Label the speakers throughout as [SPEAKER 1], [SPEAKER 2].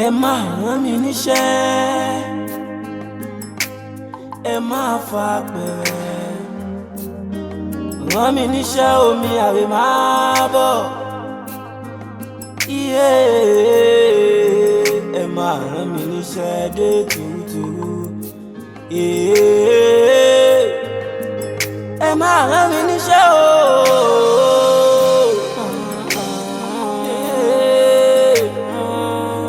[SPEAKER 1] Ẹ máa rán mi níṣẹ́, ẹ máa fa pẹ̀rẹ̀ rán mi níṣẹ́, omi àrè máa bọ̀. Iye ẹ máa rán mi níṣẹ́ dé tòrútòrú. Ẹ máa rán mi níṣẹ́ o.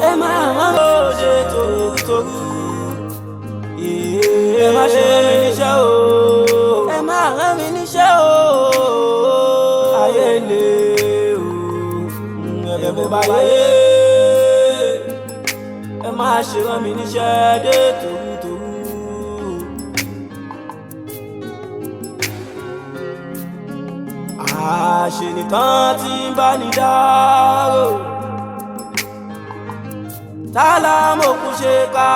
[SPEAKER 1] Ẹ máa rán mi dé tòrútòrú. Ẹ má ṣe rán mi níṣẹ́ o. Ẹ máa rán mi níṣẹ́ o. Ayé le o, ẹ̀bẹ̀ mo bá yé. Ẹ má ṣe rán mi níṣẹ́ dé tòrútòrú. Àṣenìtàn tí ń bá ní dárò, tálámòkù ṣe ká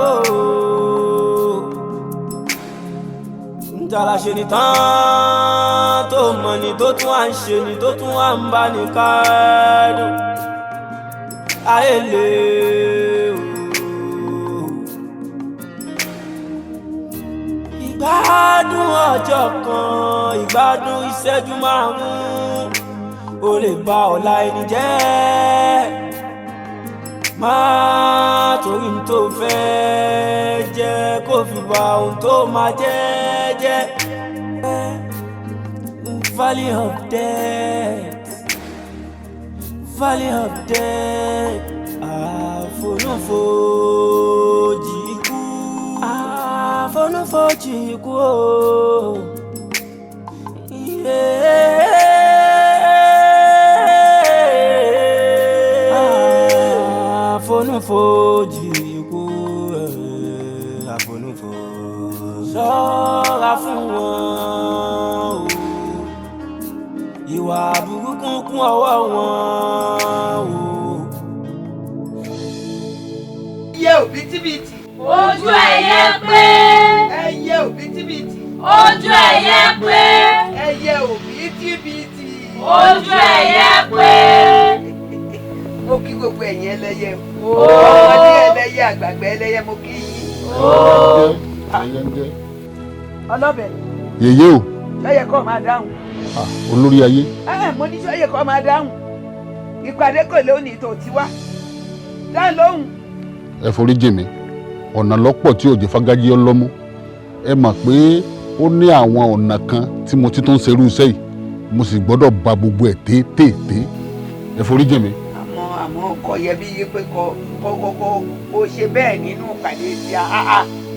[SPEAKER 1] o. Ntàlà ṣe nìtàn tó mọ̀ ní tó tún à ń ṣe ní tó tún à ń bá ní kádùn. Ayé le o. Ìgbádùn ọjọ́ kan, ìgbádùn ìṣẹ́jú márùn-ún, ó lè ba ọ̀la ẹni jẹ́. Máa torí n tó fẹ́ jẹ́ kó fi ba ohun tó máa jẹ́ jẹ́. Valley of death, valley of death, àfonúfojì ikú, àfonúfojì ikú o. Yeah. Àfonúfojì ikú, àfonúfojì. Ṣọ́ra fún wọn o, ìwà burúkú kún ọwọ́ wọn o.
[SPEAKER 2] Ẹyẹ òbítíbitì.
[SPEAKER 3] Ojú ẹyẹ pé.
[SPEAKER 2] Ẹyẹ òbítíbitì.
[SPEAKER 3] Ojú ẹyẹ pé.
[SPEAKER 2] Ẹyẹ òbítíbitì.
[SPEAKER 3] Ojú ẹyẹ pé.
[SPEAKER 2] Mo kí gbogbo ẹ̀yin ẹlẹ́yẹ o. Ọmọdé ẹlẹ́yẹ, àgbààgbà ẹlẹ́yẹ, mo kí yín.
[SPEAKER 4] Ẹyẹ ń jẹ́.
[SPEAKER 2] Ọlọ́bẹ̀.
[SPEAKER 4] Yèyé o.
[SPEAKER 2] Ṣọ́yẹ kọ́ máa dáhùn.
[SPEAKER 4] Olórí ayé.
[SPEAKER 2] Mo ní ṣọ́yẹ kọ́ máa dáhùn. Ìpàdé kò lónìí tó ti wá. Dá lóhùn.
[SPEAKER 4] Ẹ forí jì mí, ọ̀nà lọ́pọ̀ tí òjò fagají ọlọ́mú. Ẹ mọ̀ pé ó ní àwọn ọ̀nà kan tí mo ti tún ń ṣerú iṣẹ́ yìí, mo sì gbọ́dọ̀ ba gbogbo ẹ̀ téètéèté. Ẹ forí jì mí.
[SPEAKER 2] Àmọ́ kò yẹ bí yí pé kò kò kò kò kò ṣe bẹ́ẹ̀ nínú ìpàdé tí a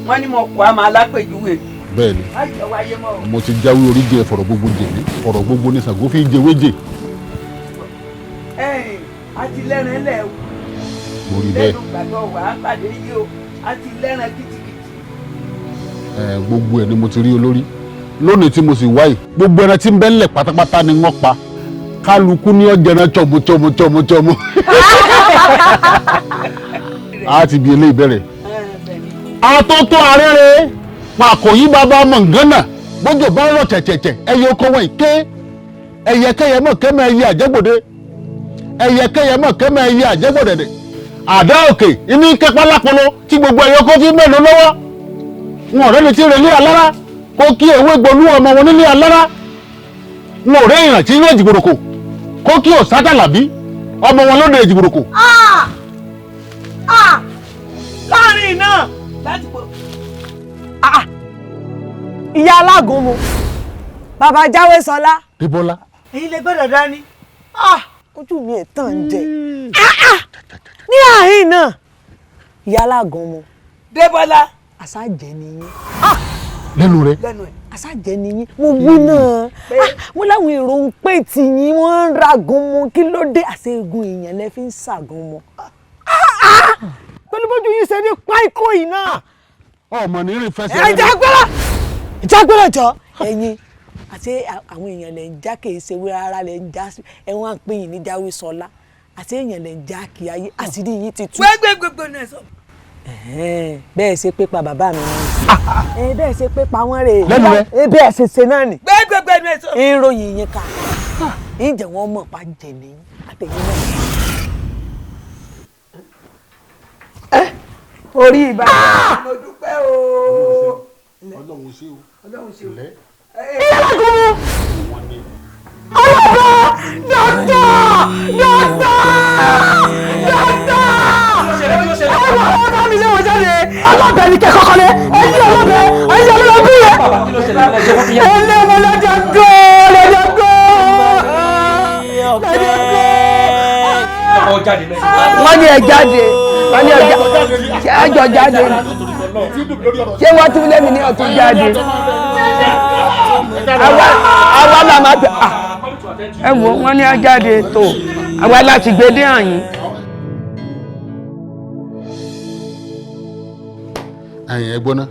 [SPEAKER 2] wọ́n ní mo kọ́ àmọ́ alápèjúwe.
[SPEAKER 4] Bẹ́ẹ̀ ni.
[SPEAKER 2] Má jẹ́ wáyé mọ́ o.
[SPEAKER 4] Mo ti jáwé oríjì, ẹ fọ̀rọ̀ gbogbo jì mí, ọ̀rọ̀ gbogbo ní Ṣàngó fi jewéjè.
[SPEAKER 2] Ẹ̀yìn àti lẹ́rìn lẹ̀ o.
[SPEAKER 4] Mo rí bẹ́ẹ̀.
[SPEAKER 2] Lẹ́nu gbàgbọ́ wà á pàdé yìí o, a ti lẹ́ràn kìtìkìtì.
[SPEAKER 4] Gbogbo ẹ̀ ni mo ti rí olórí lónìí tí mo sì wáyé. Gbogbo ẹran tí ń bẹ ńlẹ̀ pátápátá ni wọ́n pa, kálukú ní ọjà náà chọ̀mù chọ̀mù chọ̀mù chọ̀mù. A ti bi eléyìí bẹ̀rẹ̀. Atótó arére pàkó yí bàbá mọ̀ngánà, bójú bá rọ̀ tẹ̀tẹ̀tẹ̀, ẹyẹ oko wọn ìké, ẹyẹkẹyẹ mọ̀ kẹ́mẹ́ ẹyẹ àjẹgbòde, ẹyẹkẹyẹ mọ̀ kẹ́mẹ́ ẹyẹ àjẹgbòdẹ̀dẹ̀. Àdá òkè inú kẹpá lápolo tí gbogbo ẹyọ kó fi mélòó lọ́wọ́. Wọn ọ̀rẹ́ mi ti rè ní alára kó kí ewé gbolú ọmọ wọn nílé alára. Wọn ọ̀rẹ́ ìràn tí ń rìn jìgbòròkò kó kí òsátàlàbí ọmọ wọn lóde jìgbòròkò.
[SPEAKER 2] Láàrin náà láti pọ̀.
[SPEAKER 5] Ìyá alágúnmu, bàbá jáwé sọlá.
[SPEAKER 4] Débọ́lá.
[SPEAKER 2] Èyí lè gbọ́dọ̀ dání.
[SPEAKER 5] Ojú mi ẹ̀ tàn jẹ ní àárín náà, ìyá alágúnmu.
[SPEAKER 2] Débọ́lá.
[SPEAKER 5] Àṣàjẹ́ ni yín.
[SPEAKER 4] Lẹ́nu rẹ.
[SPEAKER 2] Lẹ́nu ẹ̀.
[SPEAKER 5] Àṣàjẹ́ ni yín, mo wí náà. Mo láwọn èrò ń pè tí yín, wọ́n ń ragun mu, kí ló dé? Àṣẹ egun èèyàn lẹ fi ń ṣàgùn mu. Pẹ̀lú bójú yín ṣe ní páíkó yìí náà.
[SPEAKER 4] Ọmọ ní rìn fẹsẹ̀.
[SPEAKER 5] Ẹ jágbéra jágbéra jọ ẹ̀yin àti àwọn èèyàn lẹ ń já, kì í ṣe wí rárá lẹ ń já, ẹ̀wọ̀n à ń pè yín ní jáwé sọlá, àti èèyàn lẹ ń já kí ayé àṣírí yín ti tú.
[SPEAKER 2] Gbẹgbẹgbẹ náà sọ.
[SPEAKER 5] Bẹ́ẹ̀ ṣe pé pa bàbá mi ni, bẹ́ẹ̀ ṣe pé pa wọ́n rè é.
[SPEAKER 4] Lẹ́nu rẹ.
[SPEAKER 5] Bẹ́ẹ̀ ṣe ṣe náà ni.
[SPEAKER 2] Gbẹgbẹgbẹ náà sọ.
[SPEAKER 5] Ìròyìn yín ká ìjẹ́ wọn mọ̀ pa jẹ̀ ní àtẹ̀yìn náà.
[SPEAKER 2] Orí ìbá. Mo dúpẹ́ o.
[SPEAKER 4] Ọlọ́run ṣe o.
[SPEAKER 2] Ọlọ́run ṣe o.
[SPEAKER 5] Ìyá alágúnmu. Ọlọ́bẹ dọ́tà dọ́tà dọ́tà. Ẹ̀wọ̀n ọ̀rọ̀ mi lé wọn jáde. Ọlọ́bẹ ni kẹ́ kọ́kọ́ lé. Ẹ̀yin ọlọ́bẹ ẹ̀yin ọlọ́bẹ yẹn. Ẹ̀lẹ́ wọn lọ́jà gan-an lọ́jà gan-an. Lọ́jà gan-an.
[SPEAKER 2] Wọ́n ní ẹ jáde, wọ́n ní ẹ jáde, jáde. Ṣé wọ́n tún lé mi ní ọ̀tún jáde? Àwa la máa bẹ̀. Ẹ wo wọ́n ní ẹ jáde tó, àwa láti gbé dé àyín.
[SPEAKER 4] Ẹ̀yin ẹ gbọ́ná.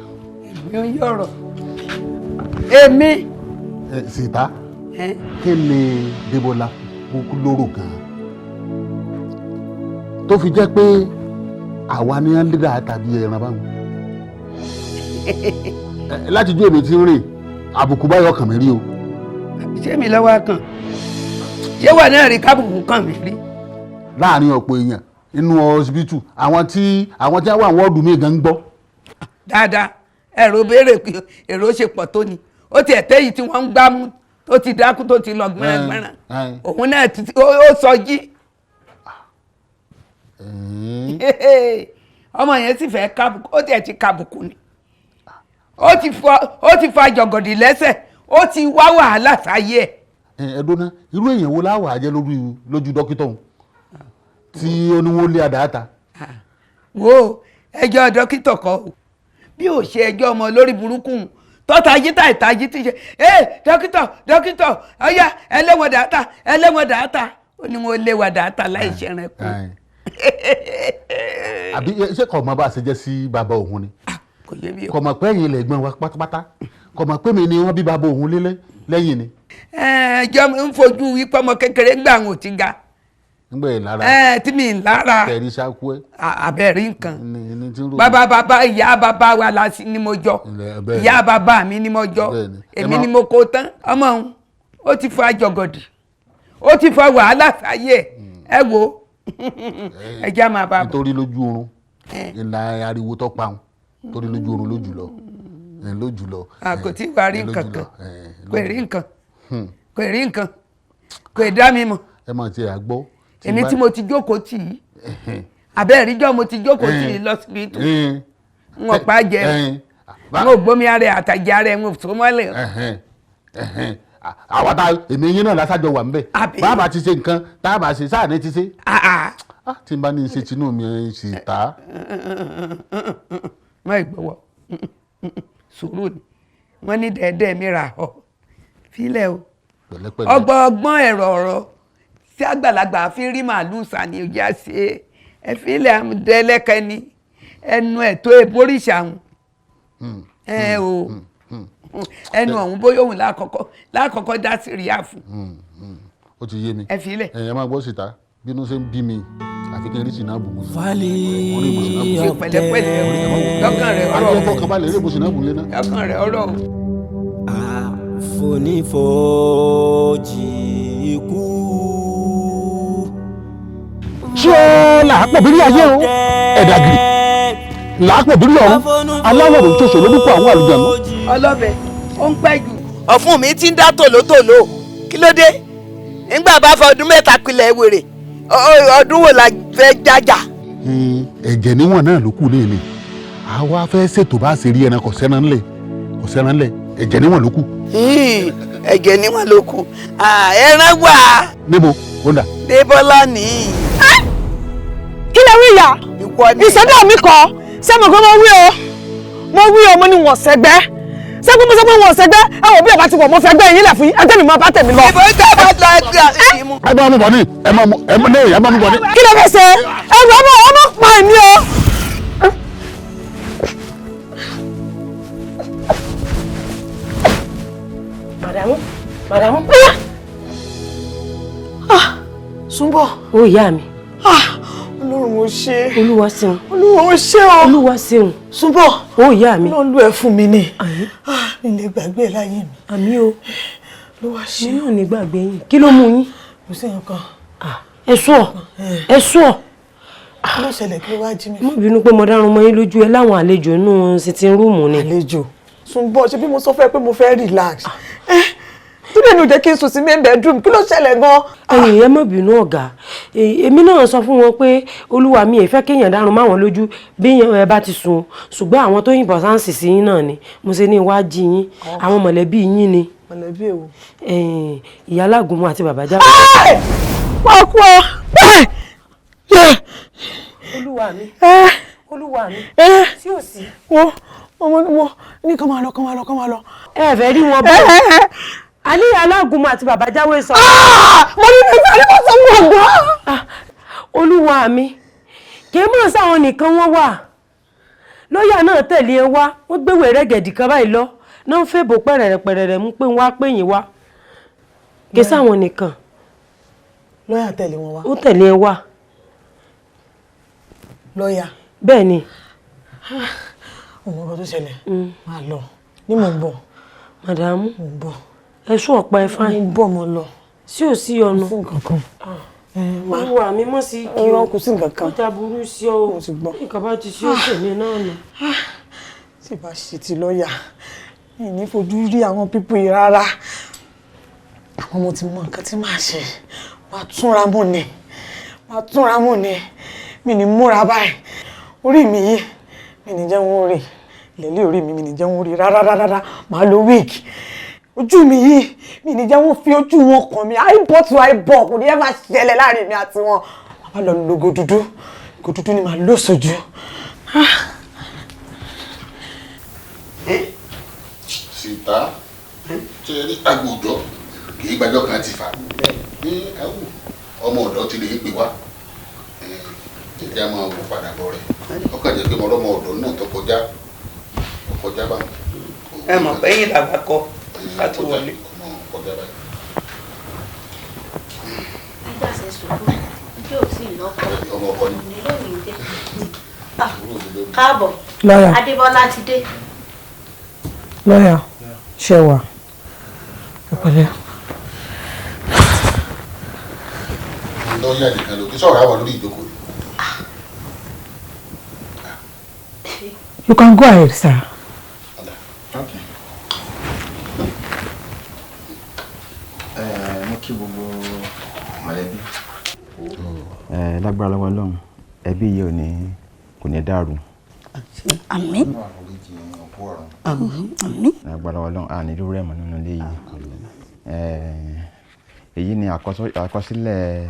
[SPEAKER 2] Èmi ń yọ̀rọ̀. Èmi.
[SPEAKER 4] Sìtá, kí ni Débọ́lá kú lóró gan-an tó fi jẹ́ pé àwa ni wọ́n lédà tàbí ẹran báwọn? Láti jó èmi tí ń rìn àbùkù báyọ̀ kàn mí rí o.
[SPEAKER 2] Ṣé mi lọ́wọ́ kàn? Ṣé wà náà rí kábùkù kàn mí rí?
[SPEAKER 4] Láàárín ọ̀pọ̀ èèyàn inú ọsibítù àwọn tí wọ́n wà wọ́ọ̀dù mi gan ń gbọ́.
[SPEAKER 2] Dáadáa, ẹ̀rọ béèrè pé èrò ṣe pọ̀ tó ni, ó ti ẹ̀tẹ́ yìí tí wọ́n ń gbámú tó ti dákú tó ti lọ gbẹ́rẹ́gbẹ́rẹ́, òun náà ó sọ jí. Ọmọ yẹn sì fẹ́ kábùkù, ó tiẹ̀ ti kábùkù ni, ó ti fa jọ̀gọ̀dì lẹ́sẹ̀, ó ti wá wàhálà sáyé ẹ̀.
[SPEAKER 4] Ẹ dúná, irú èèyàn wo láwàá jẹ́ lójú dókítà òun tí ó ní wọ́n lé àdáta.
[SPEAKER 2] Wo ẹjọ́ dókítà kọ́ o, bí ò ṣe ẹjọ́ ọmọ lórí burúkú tọ́ta yíta ìtají ti ṣe ẹ dókítà dókítà ọ̀yá ẹlẹ́wọ̀n dàáta ẹlẹ́wọ̀n dàáta, ó ní wọ́n léwà dàáta láì ṣẹ̀rẹ̀ kú.
[SPEAKER 4] Àbí ṣé kò mọ bá a ṣe jẹ́ sí bàbá òun ni?
[SPEAKER 2] Kò yé mi o.
[SPEAKER 4] Kò mọ̀ pé ẹ̀yin lẹ̀gbọ́n wa pátápátá, kò mọ̀ pé mi ni wọ́n bí bàbá òun lélẹ̀ lẹ́yìn ni.
[SPEAKER 2] Ẹjọ́ ń fojú wípé ọmọ kékeré ń gbà àwọn ò ti ga.
[SPEAKER 4] Ngbẹ lára.
[SPEAKER 2] Tí mi ń lára.
[SPEAKER 4] Tẹ̀rí sáku ẹ.
[SPEAKER 2] Àbẹ̀rí nǹkan. Bàbá bàbá ìyá bàbá wa la ni mo jọ. Ìyá bàbá mi ni mo jọ. Èmi ni mo kó tán. Ọmọ òun ó ti fa jọ̀gọ̀dì, ó ti fa wàhálà sáyé ẹ wo. Ẹ jẹ́ máa bá a bọ̀.
[SPEAKER 4] Nítorí lójú oorun ìlà ariwo tó pa òun, torí lójú oorun lójú lọ lójú lọ.
[SPEAKER 2] Kò tí ì wá rí nǹkan kan, kò rí nǹkan, kò rí nǹkan, kò dá mi mọ̀.
[SPEAKER 4] Ẹ máa ti àgbọ̀.
[SPEAKER 2] Èmi tí mo ti jókòó tì í, àbẹ́ ìríjọ́ mo ti jókòó tì í lọ́sibítù, n ò pa jẹ, n ò gbómi ara ẹ̀ àtàjẹ ara ẹ̀, n ò tó mọ́lẹ̀.
[SPEAKER 4] Àwa ta èmi yín náà lásàjọ wà nbẹ, bàbá ti ṣe nǹkan tá a bá ṣe sáà ní ti ṣe. Tí n bá ní ṣe tinú mi sì ta.
[SPEAKER 2] Má ìgbọ́wọ́ sùúrù ni wọ́n ní dẹ́ẹ́dẹ́ mi rà ọ́ fílẹ̀ o, ọgbọ́n ọgbọ́n ẹ̀rọ ọ̀rọ̀ tí àgbàlagbà fi rí màálùú sani ojú àṣẹ ẹ fílẹ̀ àmúdẹ́lẹ́kẹ́ ni ẹnu ẹ̀ tó eboríṣà ń ẹ o ẹnu ọ̀hún bóyá òun lákọ̀ọ́kọ́ dá sí ríà fún.
[SPEAKER 4] Ó ti yé mi,
[SPEAKER 2] ẹ fílẹ̀.
[SPEAKER 4] Ẹ̀yẹ́ máa gbọ́ síta bínú ṣe ń bí mi àfi kí n rí sinabu mu.
[SPEAKER 1] Fali
[SPEAKER 2] ọ̀tẹ̀ pẹ̀lẹ́pẹ̀lẹ́ lọ́kàn rẹ̀ ọ̀rọ̀
[SPEAKER 4] àjọ fọkànbalẹ̀ eré ibùsùn náà bù lé náà.
[SPEAKER 2] Lọ́kàn rẹ̀ ọ̀rọ̀ o.
[SPEAKER 1] Àfonífojì ikú.
[SPEAKER 4] Ṣé làápọ̀ bí ní ayé o, ẹ̀dà gírì làápọ̀ bí ní ọ̀run, aláwọ̀ ló ń ṣoṣo lórúkọ àwọn àlùjànnú.
[SPEAKER 2] Ọlọ́bẹ̀ ó ń pẹ́ jù. Ọ̀fun mi ti ń dá tòlótòló, kí ló dé? Nígbà bá fọ ọdún mẹ́ta pilẹ̀ wèrè, ọdún wo la fẹ́ jájà.
[SPEAKER 4] Ẹ̀jẹ̀ níwọ̀n náà ló kù ní èmi, àwa fẹ́ ṣètò bá ṣe rí ẹran, kò sẹ́ran ńlẹ̀, kò sẹ́ran ńlẹ̀, ẹ̀jẹ̀ níwọ̀n ló kù.
[SPEAKER 2] Ẹ̀jẹ̀ níwọ̀n ló kù, ẹran wà.
[SPEAKER 4] Níbo ó dà.
[SPEAKER 2] Débọ́lá ní.
[SPEAKER 5] Kí lè wí ìyá? Ìṣẹ́dá mi kọ́, ṣé mo gbọ́ mo wí o, mo wí o, mo ní wọ̀n sẹ́gbẹ́, ṣé mo sọ pé wọ̀n sẹ́gbẹ́, ẹ wò bí ẹ bá ti wọ̀ mo fẹ́ gbẹ́ yín lẹ̀ fún yín, ẹgbẹ́ mi máa bá tẹ̀mí lọ.
[SPEAKER 2] Ìbò ìgbà bá lọ ẹgbẹ́ ìmú.
[SPEAKER 4] Ẹ bá mú bọ̀ ní, ẹ má mú ẹ má ní, ẹ má mú bọ̀ ní.
[SPEAKER 5] Kí lè fẹ́ ṣe? Ẹrù ọmọ ọmọ pa èmi o.
[SPEAKER 6] Màdàmú, màdàmú.
[SPEAKER 5] Súnbọ̀.
[SPEAKER 6] Ó ìyá mi.
[SPEAKER 5] Ọlọ́run ò ṣe.
[SPEAKER 6] Olúwa ṣeun.
[SPEAKER 5] Olúwa ò ṣe o.
[SPEAKER 6] Olúwa ṣeun.
[SPEAKER 5] Súnbọ̀.
[SPEAKER 6] Ó ìyá mi.
[SPEAKER 5] Ọlọ́run ló ẹ fún mi ni. Mi lè gbàgbé ẹ láyé mi.
[SPEAKER 6] Àmín o.
[SPEAKER 5] Olúwa ṣe.
[SPEAKER 6] Mi náà ní gbàgbé yín. Kí ló mú yín?
[SPEAKER 5] Kò sí nǹkan.
[SPEAKER 6] Ẹ sùn ọ̀. Ẹ sùn ọ̀.
[SPEAKER 5] Kí ló ṣẹlẹ̀? Kí ló wá jí mi?
[SPEAKER 6] Má bínú pé mo dárun mọ́ yín lójú. Ẹ láwọn àlejò inú sitting room ni.
[SPEAKER 5] Àlejò? Sùnbọ̀, ṣe bí mo sọ fún ẹ pé mo fẹ́ relax? Tó dẹ̀ ní ò jẹ́ kí n sùn sí main bedroom. Kí ló ṣẹlẹ̀ gan?
[SPEAKER 6] Ẹ̀yin, ẹ má bínú ọ̀gá. Èmi náà sọ fún wọn pé olúwa mi ò fẹ́ kéèyàn dárun máwọn lójú bí ẹ bá ti sùn, ṣùgbọ́n àwọn tó yìnbọn sáǹsì sí yín náà ni mo ṣe ní wá jí yín. Àwọn mọ̀lẹ́bí yín ni.
[SPEAKER 5] Mọ̀lẹ́bí èwo?
[SPEAKER 6] Ìyá alágúnmu àti bàbá jáwé.
[SPEAKER 5] Wọ́n kú ọ.
[SPEAKER 6] Olúwa mi, olúwa mi, tí ò sí.
[SPEAKER 5] Wo ọmọ wo ní kọ́ máa lọ, kọ́ máa lọ, kọ́ máa lọ.
[SPEAKER 6] Ẹ fẹ́ rí wọn bọ̀? Àní alágúnmu àti bàbá jáwé sọ.
[SPEAKER 5] Mo ní ní sáré wọ́n sọ fún ọgbọ́n.
[SPEAKER 6] Olúwa mi, kì í mọ̀ sáwọn nìkan wọ́n wà. Lọ́ọ̀yà náà tẹ̀lé ẹ wá. Wọ́n gbéwèé rẹ́gẹ̀dì kan báyìí lọ náà ń fèbò pẹ̀rẹ̀rẹ̀ pẹ̀rẹ̀rẹ̀ mú pé wọ́n á pè yín wá. Kì í sáwọn nìkan.
[SPEAKER 5] Lọ́ọ̀yà tẹ̀lé wọn wá?
[SPEAKER 6] Ó tẹ̀lé ẹ wá.
[SPEAKER 5] Lọ́ọ̀yà?
[SPEAKER 6] Bẹ́ẹ̀ ni.
[SPEAKER 5] Òun ọkọ tó ṣẹlẹ̀, máa lọ ní mò ń bọ̀.
[SPEAKER 6] Màdàmú.
[SPEAKER 5] Mò ń bọ̀.
[SPEAKER 6] Ẹ sún ọ̀pá ẹ fáìn.
[SPEAKER 5] Mo ń bọ̀, mo lọ.
[SPEAKER 6] Sí ò sí ọ̀nà.
[SPEAKER 5] Kò sí nǹkan kan.
[SPEAKER 6] Olúwa mi, mọ̀ sí kí
[SPEAKER 5] o. Kò sí nǹkan kan.
[SPEAKER 6] Ó ta burú sí ọ.
[SPEAKER 5] Mo ti gbọ́.
[SPEAKER 6] Nǹkan bá ti sí ó tèmi náà nù.
[SPEAKER 5] Tí ìbá ṣe ti lọ́ọ̀yà, mi ní fojú rí àwọn pípọ̀ yìí rárá. Àwọn mo ti mọ nǹkan tí màá ṣe. Màá túnra mú ni, màá túnra mú ni. Mi ní múra báyìí. Orí mi yìí, mi ní jẹ́ wọ́n rí lẹ́lẹ́. Orí mi, mi ní jẹ́ wọ́n rí rárá rárá. Màá lo wig. Ojú mi yìí, mi ní jẹ́ wọ́n fi ojú wọn kàn mí. Eyeball to eyeball kò ní ẹ máa ṣẹlẹ̀ láàrin mi àti wọn. Màá lọ lo go dúdú. Go dúdú ni màá lò sójú.
[SPEAKER 4] Síta ṣe rí agbòjọ kì í gbàjọ kan ti fà ní ẹwù ọmọ ọ̀dọ́ ti lè pè wá. Jẹjẹ máa wò padà bọ̀ rẹ̀, ọkàn jẹ́ pé mo rọ́mọ ọ̀dọ́ náà tó kọjá, tó kọjá bá.
[SPEAKER 2] Ẹ mọ̀ pé yín làgbà kọ ká tó wọlé.
[SPEAKER 4] Ọmọ kọjá báyìí.
[SPEAKER 3] Ajáṣe sùúrù, yóò sì lọ́kọ̀.
[SPEAKER 4] Ọmọ ọkọ ni.
[SPEAKER 3] Òní lónìí dé. Káàbọ̀.
[SPEAKER 5] Lọ́yà.
[SPEAKER 3] Adébọ́lá ti dé.
[SPEAKER 5] Lọ́yà, ṣe wà? Ẹ pẹ̀lẹ́.
[SPEAKER 4] Lọ́ọ̀yà nìkan ló kí sọ̀rọ̀ àwọn lórí ìjókòó ni.
[SPEAKER 5] You can go ahead, sir.
[SPEAKER 7] Okay. Mo kí gbogbo mọ̀lẹ́bí. Lágbára lọ́wọ́ Ọlọ́run, ẹbí yìí ò ní kò ní dàrú.
[SPEAKER 8] Àmín. Àmín.
[SPEAKER 7] Lágbára lọ́wọ́ Ọlọ́run, àní ló rẹ̀ mọ́ nínú ilé yìí. Èyí ni àkọsílẹ̀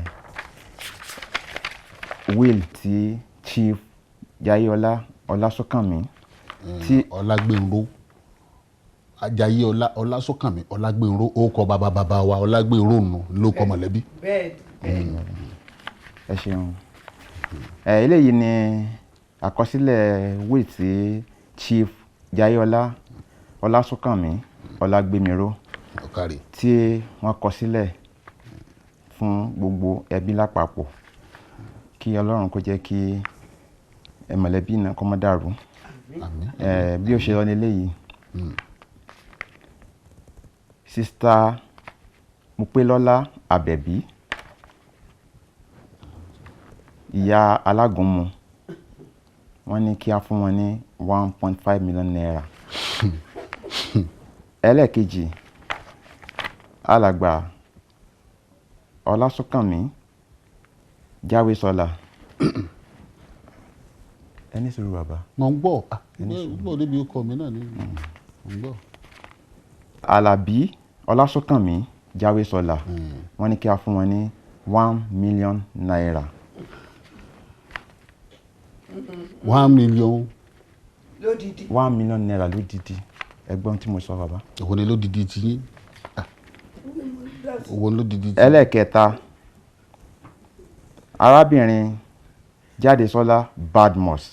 [SPEAKER 7] will tí Chief Jayéọlá Ọlásùnkànmí tí
[SPEAKER 4] Ọlágbénró, Ajayi Ọlá Ọlásùnkànmí Ọlágbénró. Ó kọ bàbá bàbá wa Ọlágbénró nù ló kọ mọ̀lẹ́bí.
[SPEAKER 2] Bẹ́ẹ̀.
[SPEAKER 7] Ẹ ṣeun. Eléyìí ni àkọsílẹ̀ will tí Chief Jayéọlá Ọlásùnkànmí Ọlágbémiró
[SPEAKER 4] Ọ̀kàrẹ̀.
[SPEAKER 7] tí wọ́n kọ sílẹ̀ fún gbogbo ẹbí lápapọ̀. Kí Ọlọ́run kó jẹ́ kí ẹ mọ̀lẹ́bí náà kó má dàrú. Bí ó ṣe lọ ní eléyìí: Sister Mopélọ́lá Àbẹ̀bí, ìyá alágúnmu, wọ́n ní kí á fún wọn ní ₦1.5 million. Ẹlẹ́ẹ̀kejì, Alàgbà Ọlásùnkànmí Jáwésọlá. Ẹ ní sùúrù, bàbá.
[SPEAKER 4] Mo ń gbọ́, mo ń gbọ́ débi ọkọ mi náà ni mo ń gbọ́.
[SPEAKER 7] Alábí Ọlásùnkànmí Jáwésọlá, wọ́n ní kí a fún wọn ní ₦1 million.
[SPEAKER 4] 1 million.
[SPEAKER 2] Lódìdí.
[SPEAKER 7] ₦1 million lódìdí. Ẹgbọ́n tí mo sọ, bàbá.
[SPEAKER 4] Òun ni lódìdí ti yín, òun lódìdí ti.
[SPEAKER 7] Ẹlẹ́ẹ̀kẹta, arábìnrin Jádesọ́lá Badmus,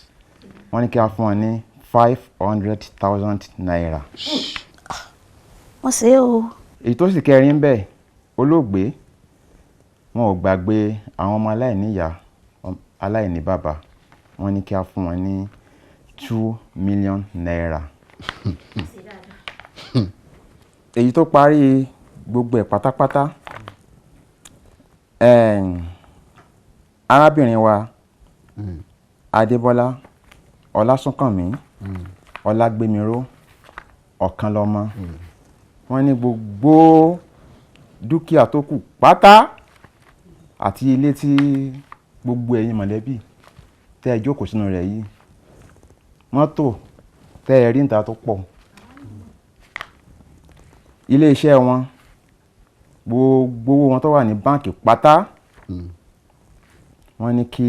[SPEAKER 7] wọ́n ní kí a fún wọn ní ₦500,000.
[SPEAKER 8] Wọ́n ṣe é o.
[SPEAKER 7] Èyí tó sì kẹrin ń bẹ̀, olóògbé wọn ò gbàgbé àwọn ọmọ aláìníyàá, aláìní bàbá. Wọ́n ní kí a fún wọn ní ₦2 million. Èyí tó parí gbogbo ẹ̀ pátápátá, arábìnrin wa Adébọ́lá Ọlásùnkànmí Ọlágbémiró Ọ̀kànlọ́mọ. Wọ́n ní gbogbo dúkìá tó kù pátá àti ilé tí gbogbo ẹ̀yin mọ̀lẹ́bí tẹ́ ẹ jókòó sínú rẹ̀ yìí, mọ́tò tẹ́ ẹ rí níta tó pọ̀, ilé iṣẹ́ wọn, gbogbo owó wọn tó wà ní báǹkì pátá, wọ́n ní kí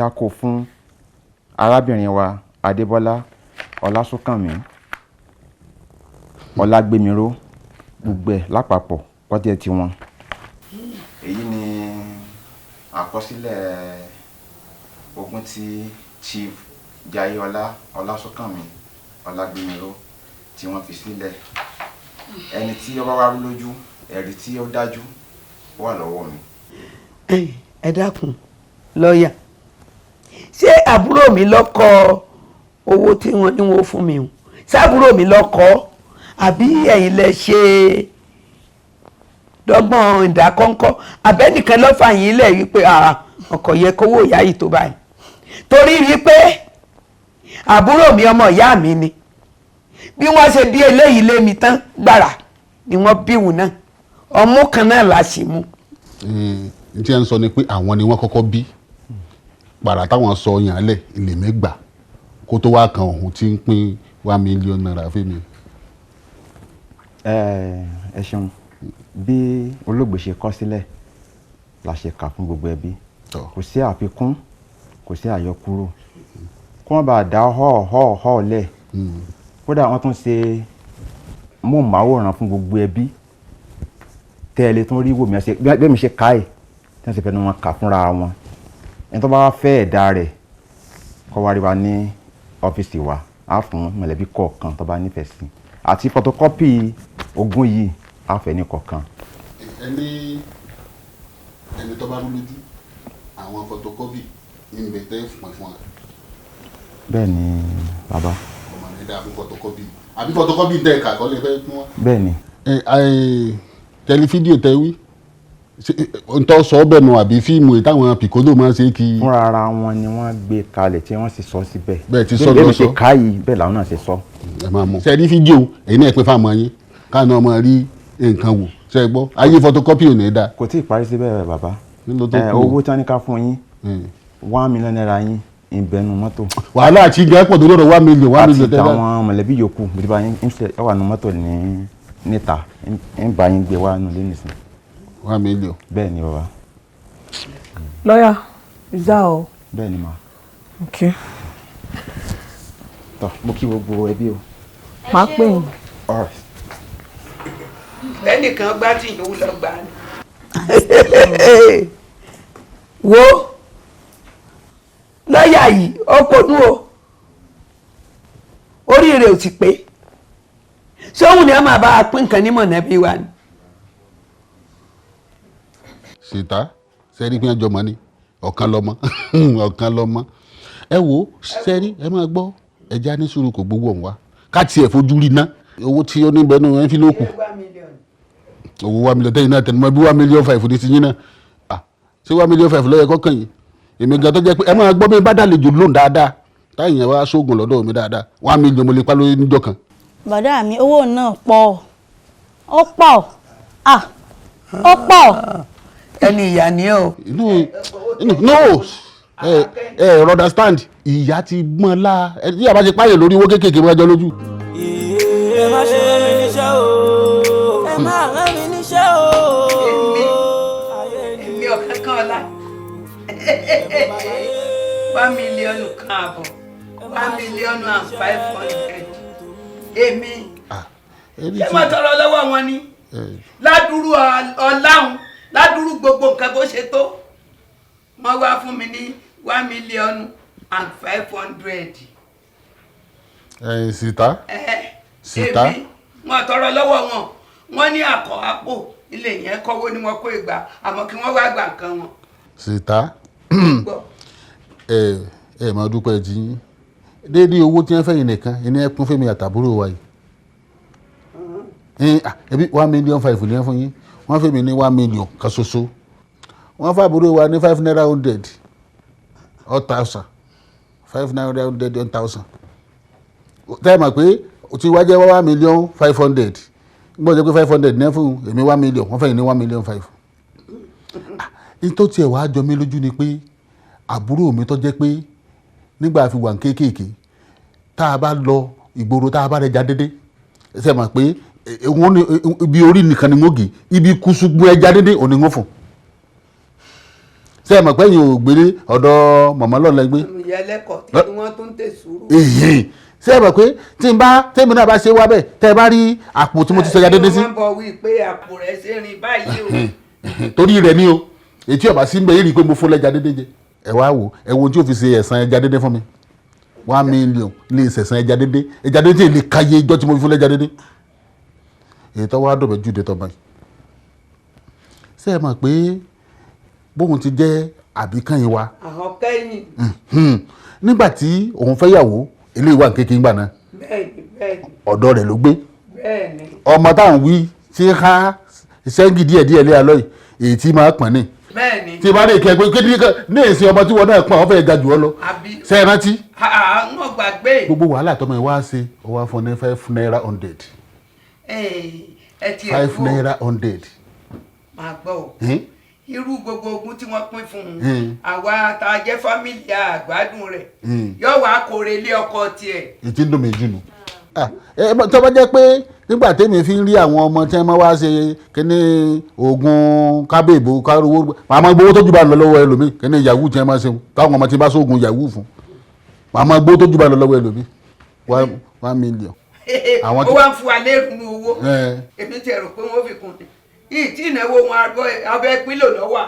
[SPEAKER 7] a kó fún arábìnrin wa Adébọ́lá Ọlásùnkànmí Ọlágbémiró, gbogbo ẹ̀ lápapọ̀ kọ́tẹ́ tiwọn. Èyí ni àkọsílẹ̀ ogún tí Chief Jayéọlá Ọlásùnkànmí Ọlágbémiró tí wọ́n fi sílẹ̀. Ẹni tí ó bá wá rú lójú, ẹ̀rí tí ó dájú wà lọ́wọ́ mi.
[SPEAKER 2] Ẹ dákun lọ́ọ̀yà, ṣé àbúrò mi ló kọ owó tí wọ́n ní wọ́n fún mi o? Ṣé àbúrò mi ló kọ, àbí ẹ̀yin lẹ ṣe dọ́gbọ́n ìdákọ́ńkọ́, àbẹ́nìkan ló fà yín lẹ̀ wípé ọkọ̀ yẹ kówó ìyá yìí tó báyìí? Torí wípé àbúrò mi ọmọ ìyá mi ni, bí wọ́n ṣe bí eléyìí lé mi tán gbàrà ni wọ́n bíwù náà, ọmú kan náà la sì mú.
[SPEAKER 4] N tí ẹ ń sọ ni pé àwọn ni wọ́n kọ́kọ́ bí pàrà táwọn sọ yàn lẹ̀ ilé mẹ́gbà kó tó wá kan òun tí ń pín ₦1 million fún mi.
[SPEAKER 7] Ẹ ṣeun. Bí olóògbé ṣe kọ sílẹ̀ la ṣe kà fún gbogbo ẹbí, kò sí àfikún, kò sí àyọkúrò, kó wọ́n bá dá họ́ọ̀họ́ọ̀họ́ lẹ̀. Kódà wọ́n tún ṣe móhùnmáwòrán fún gbogbo ẹbí tẹ́ ẹ lè tún rí wò mí bí mi ṣe ká ẹ̀ tí wọ́n sì fẹ́nu wọn kà fúnra wọn. Ẹni tó bá wá fẹ́ ẹ̀dá rẹ̀ kó wá rí wa ní ọ́fíìsì wa, á fún mọ̀lẹ́bí kọ̀ọ̀kan tó bá nífẹ̀ẹ́ sí, àti fọtokọ́pì ogún yìí á fẹ́ ní kọ̀ọ̀kan.
[SPEAKER 4] Ẹni tó bá rú lójú àwọn fọtokọ́pì ń bẹ tẹ́ fún wa.
[SPEAKER 7] Bẹ́ẹ̀ ni bàbá.
[SPEAKER 4] Ọmọ mi dáa fún fọtokọ́pì, àbí fọtokọ́pì ń tẹ ẹ̀ka kọ́ lè fẹ́ fún wa.
[SPEAKER 7] Bẹ́ẹ̀ ni.
[SPEAKER 4] Tẹlifídíò tẹ wí ntọ́ sọ bẹ́ẹ̀ nù, àbí fíìmù ìtàwọn pìkóló máa ń ṣe kí.
[SPEAKER 7] Fúnra ara wọn ni wọ́n gbé kalẹ̀ tí wọ́n sì sọ síbẹ̀.
[SPEAKER 4] Bẹ́ẹ̀ ti sọ
[SPEAKER 7] lọ́sọ.
[SPEAKER 4] lọ́sọ.
[SPEAKER 7] Bí èmi ṣe ká yìí bẹ́ẹ̀ làwọn náà ṣe sọ.
[SPEAKER 4] Ẹ máa mú. Ṣe rí fídíò èyí náà pé fáwọn yín káàná ọmọ rí nǹkan wò, ṣe gbọ́ ayé fọtokọ́pì ò ní í da.
[SPEAKER 7] Kò tí ì parí síbẹ̀ bàbá.
[SPEAKER 4] Kù.
[SPEAKER 7] Owó tí wọ́n ní ká fún yín, ₦1 million yín ìbẹ̀nu mọ́tò.
[SPEAKER 4] Wàhálà àti ìgbà pọ̀ tó lọ́rọ̀ 1 million 1 million
[SPEAKER 7] Àti àwọn mọ̀lẹ́bí yòókù mo ti bá yín ẹ wà nù mọ́tò ní níta, ń bá yín gbé wá nù lé nìsín.
[SPEAKER 4] 1 million.
[SPEAKER 7] Bẹ́ẹ̀ ni bàbá.
[SPEAKER 5] Lọ́yà, is that all?
[SPEAKER 7] Bẹ́ẹ̀ ni mà.
[SPEAKER 5] Okay.
[SPEAKER 7] Tọ́ mo kí gbogbo ẹbí o.
[SPEAKER 5] Màá pè yín.
[SPEAKER 7] All right.
[SPEAKER 2] Lẹ́nìkan gbá tí ìyówó lọ gbà ni. Wo lọ́ọ̀yà yìí ó ponú o, orí rẹ̀ ò sì pé, sóhun ni a máa bá a pín nǹkan ní mọ̀nàbí wa ni.
[SPEAKER 4] Ṣètà sẹ́rí pé ẹjọ́ mọ́ ni ọ̀kan lọ́mọ ọ̀kan lọ́mọ. Ẹ wo sẹ́rí, ẹ máa gbọ́, ẹja ní sùúrù kò gbowó ọ̀hún wa ká tiẹ̀ fojú rí ná owó tí ó ní bẹ́ẹ̀ nù ẹ́ńfílóòkù owó 1 million tẹ́yìn náà tẹnumọ́ bí 1.5 million ní ti yín náà. Ṣé 1.5 million ló yẹ kọ́kàn yìí? Èmi gan tó jẹ́ pé ẹ máa gbọ́ bí bá dàlejò lóhùn dáadáa táyìn yẹn wá sóògùn lọ́dọ̀ mi dáadáa, 1 million mo lè pa lórí níjọ́ kan.
[SPEAKER 8] Bọ̀dá mi, owó náà pọ̀, ó pọ̀, ah, ó pọ̀.
[SPEAKER 2] Ẹni ìyá ni o.
[SPEAKER 4] No, no, ẹ ẹ understand, ìyá ti mọ́ la ẹ tí yàrá ti páyè lórí owó kéékèèké wájọ lójú.
[SPEAKER 1] Ẹ má ṣe rán mi níṣẹ́ o, ẹ má rán mi níṣẹ́ o.
[SPEAKER 2] Èmi ọ̀kan kan ọ̀la 1.5 million, 1,500,000. Èmi ṣé mo tọrọ lọ́wọ́ wọn ni? Ládùúrú ọláhùn, ládùúrú gbogbo nǹkan bó ṣe tó, wọ́n wá fún mi ní 1,500,000.
[SPEAKER 4] Ẹ sìtá sìtá.
[SPEAKER 2] Èmi wọn tọrọ lọ́wọ́ wọn, wọ́n ní àkọ́ àpò ilé yẹn kọ́wó ni wọ́n kó ìgbà, àmọ́ kí wọ́n wá gba nǹkan wọn.
[SPEAKER 4] Sìtá, ẹ ẹ máa dúpẹ́ tí yín déédéé owó tí wọ́n fẹ́ yìí nìkan ẹni ẹ kún fẹ́mi àtàbúrò wa yìí. Ẹbí 1.5 million ní ẹ fún yín, wọ́n fẹ́mi ní 1 million kan ṣoṣo, wọ́n fàbúrò wa ní 5 naira 100. All thousand five naira hundred one thousand. Tẹ́ ẹ mọ̀ pé o ti wá jẹ́ 1,500,000. Gbọ́dọ̀ jẹ́ pé 500 ní fún èmi 1 million, wọ́n fẹ́yìn ní 1,500,000. Ní tó tiẹ̀ wá jọ mí lójú ni pé àbúrò mi tó jẹ́ pé nígbà fi wà ní kéékèèké, tá a bá lọ ìgboro, tá a bá rẹ̀ já dédé, ṣe mọ̀ pé wọ́n ní ibi orí nìkan ni wọ́n gé, ibi kùsùgbù ẹja dédé òní wọ́n fún. Ṣe mọ̀ pé ẹ̀yin ò gbélé ọ̀dọ̀ màmá lọ́la gbé?
[SPEAKER 2] Ìyá ẹlẹ́kọ̀ọ́ tí wọ́n tún tẹ̀ sùúrù.
[SPEAKER 4] Èyí ṣe mọ̀ pé tí n bá tèmi náà bá ṣe wá bẹ́ẹ̀, tẹ́ ẹ bá rí àpò tí mo ti sọjà dédé sí.
[SPEAKER 2] Wọ́n bọ̀ wí pé àpò rẹ̀ ṣe rìn báyìí o.
[SPEAKER 4] Torí rẹ̀ ni o, ètí ọba sí ń bẹ yìí rí i pé mo fún lẹ́ja dédé jẹ. Ẹ wá wò, ẹ wo tí o fi ṣe ẹ̀san ẹja dédé fún mi. 1 million lè ṣẹ̀san ẹja dédé, ẹja dédé lè káyé ijọ́ tí mo fi fún lẹ́ja dédé. Èyí tó wá dọ̀bẹ̀ jù dé tọ́ báyìí, ṣé ẹ mọ̀ pé bóun ti jẹ́ àbíkányìn wa?
[SPEAKER 2] Àwọn kẹ́yìn.
[SPEAKER 4] Nígbà tí òun fẹ́ yàwó, eléyìí wà kékeré ńgbà náà.
[SPEAKER 2] bẹ́ẹ̀ni bẹ́ẹ̀ni
[SPEAKER 4] Ọ̀dọ̀ rẹ̀ ló gbé. Ọmọ táwọn wí tí ń há sẹ́ńgì díẹ̀díẹ̀ lé alọ́ yìí, èyí tí máa pọ̀n ní tí bá lè kẹ́ pé kí ní èsì ọmọ tí wọn náà pọ̀n, wọ́n fẹ́ ga jù ọ lọ. Ṣé ẹ rántí?
[SPEAKER 2] Àwọn gbàgbé.
[SPEAKER 4] Gbogbo wàhálà tọmọ ẹ wá ṣe, ó wá fún ní five naira hundred.
[SPEAKER 2] Ẹ tiẹ̀
[SPEAKER 4] Five
[SPEAKER 2] dúró.
[SPEAKER 4] naira hundred.
[SPEAKER 2] Máa gbọ́ o, irú gbogbo ogun tí wọ́n pín fún un, àwa tá a jẹ́ family àgbádùn rẹ̀, yóò wá kórè ilé ọkọ tiẹ̀.
[SPEAKER 4] Ìtí ń dùn mí jù nù. Tó bá jẹ́ pé nígbà tèmi fi ń rí àwọn ọmọ tí wọ́n máa wá ṣe kíní oògùn kábèbò kárówó, màá máa gbowó tó jù bá lọ lọ́wọ́ ẹlòmíì. Kíní yahoo tí wọ́n máa ṣe, táwọn ọmọ tí bá sóògùn yahoo fún, màá máa gbowó tó jù bá lọ lọ́wọ́ ẹlòmíì. 1 million. Àwọn
[SPEAKER 2] Ó
[SPEAKER 4] tí-
[SPEAKER 2] wá ń fún wa lérú owó. Èmi ti rò pé wọ́n fi kún ni yìí tí ìnáwó wọn abẹ́ pílò lọ́wọ́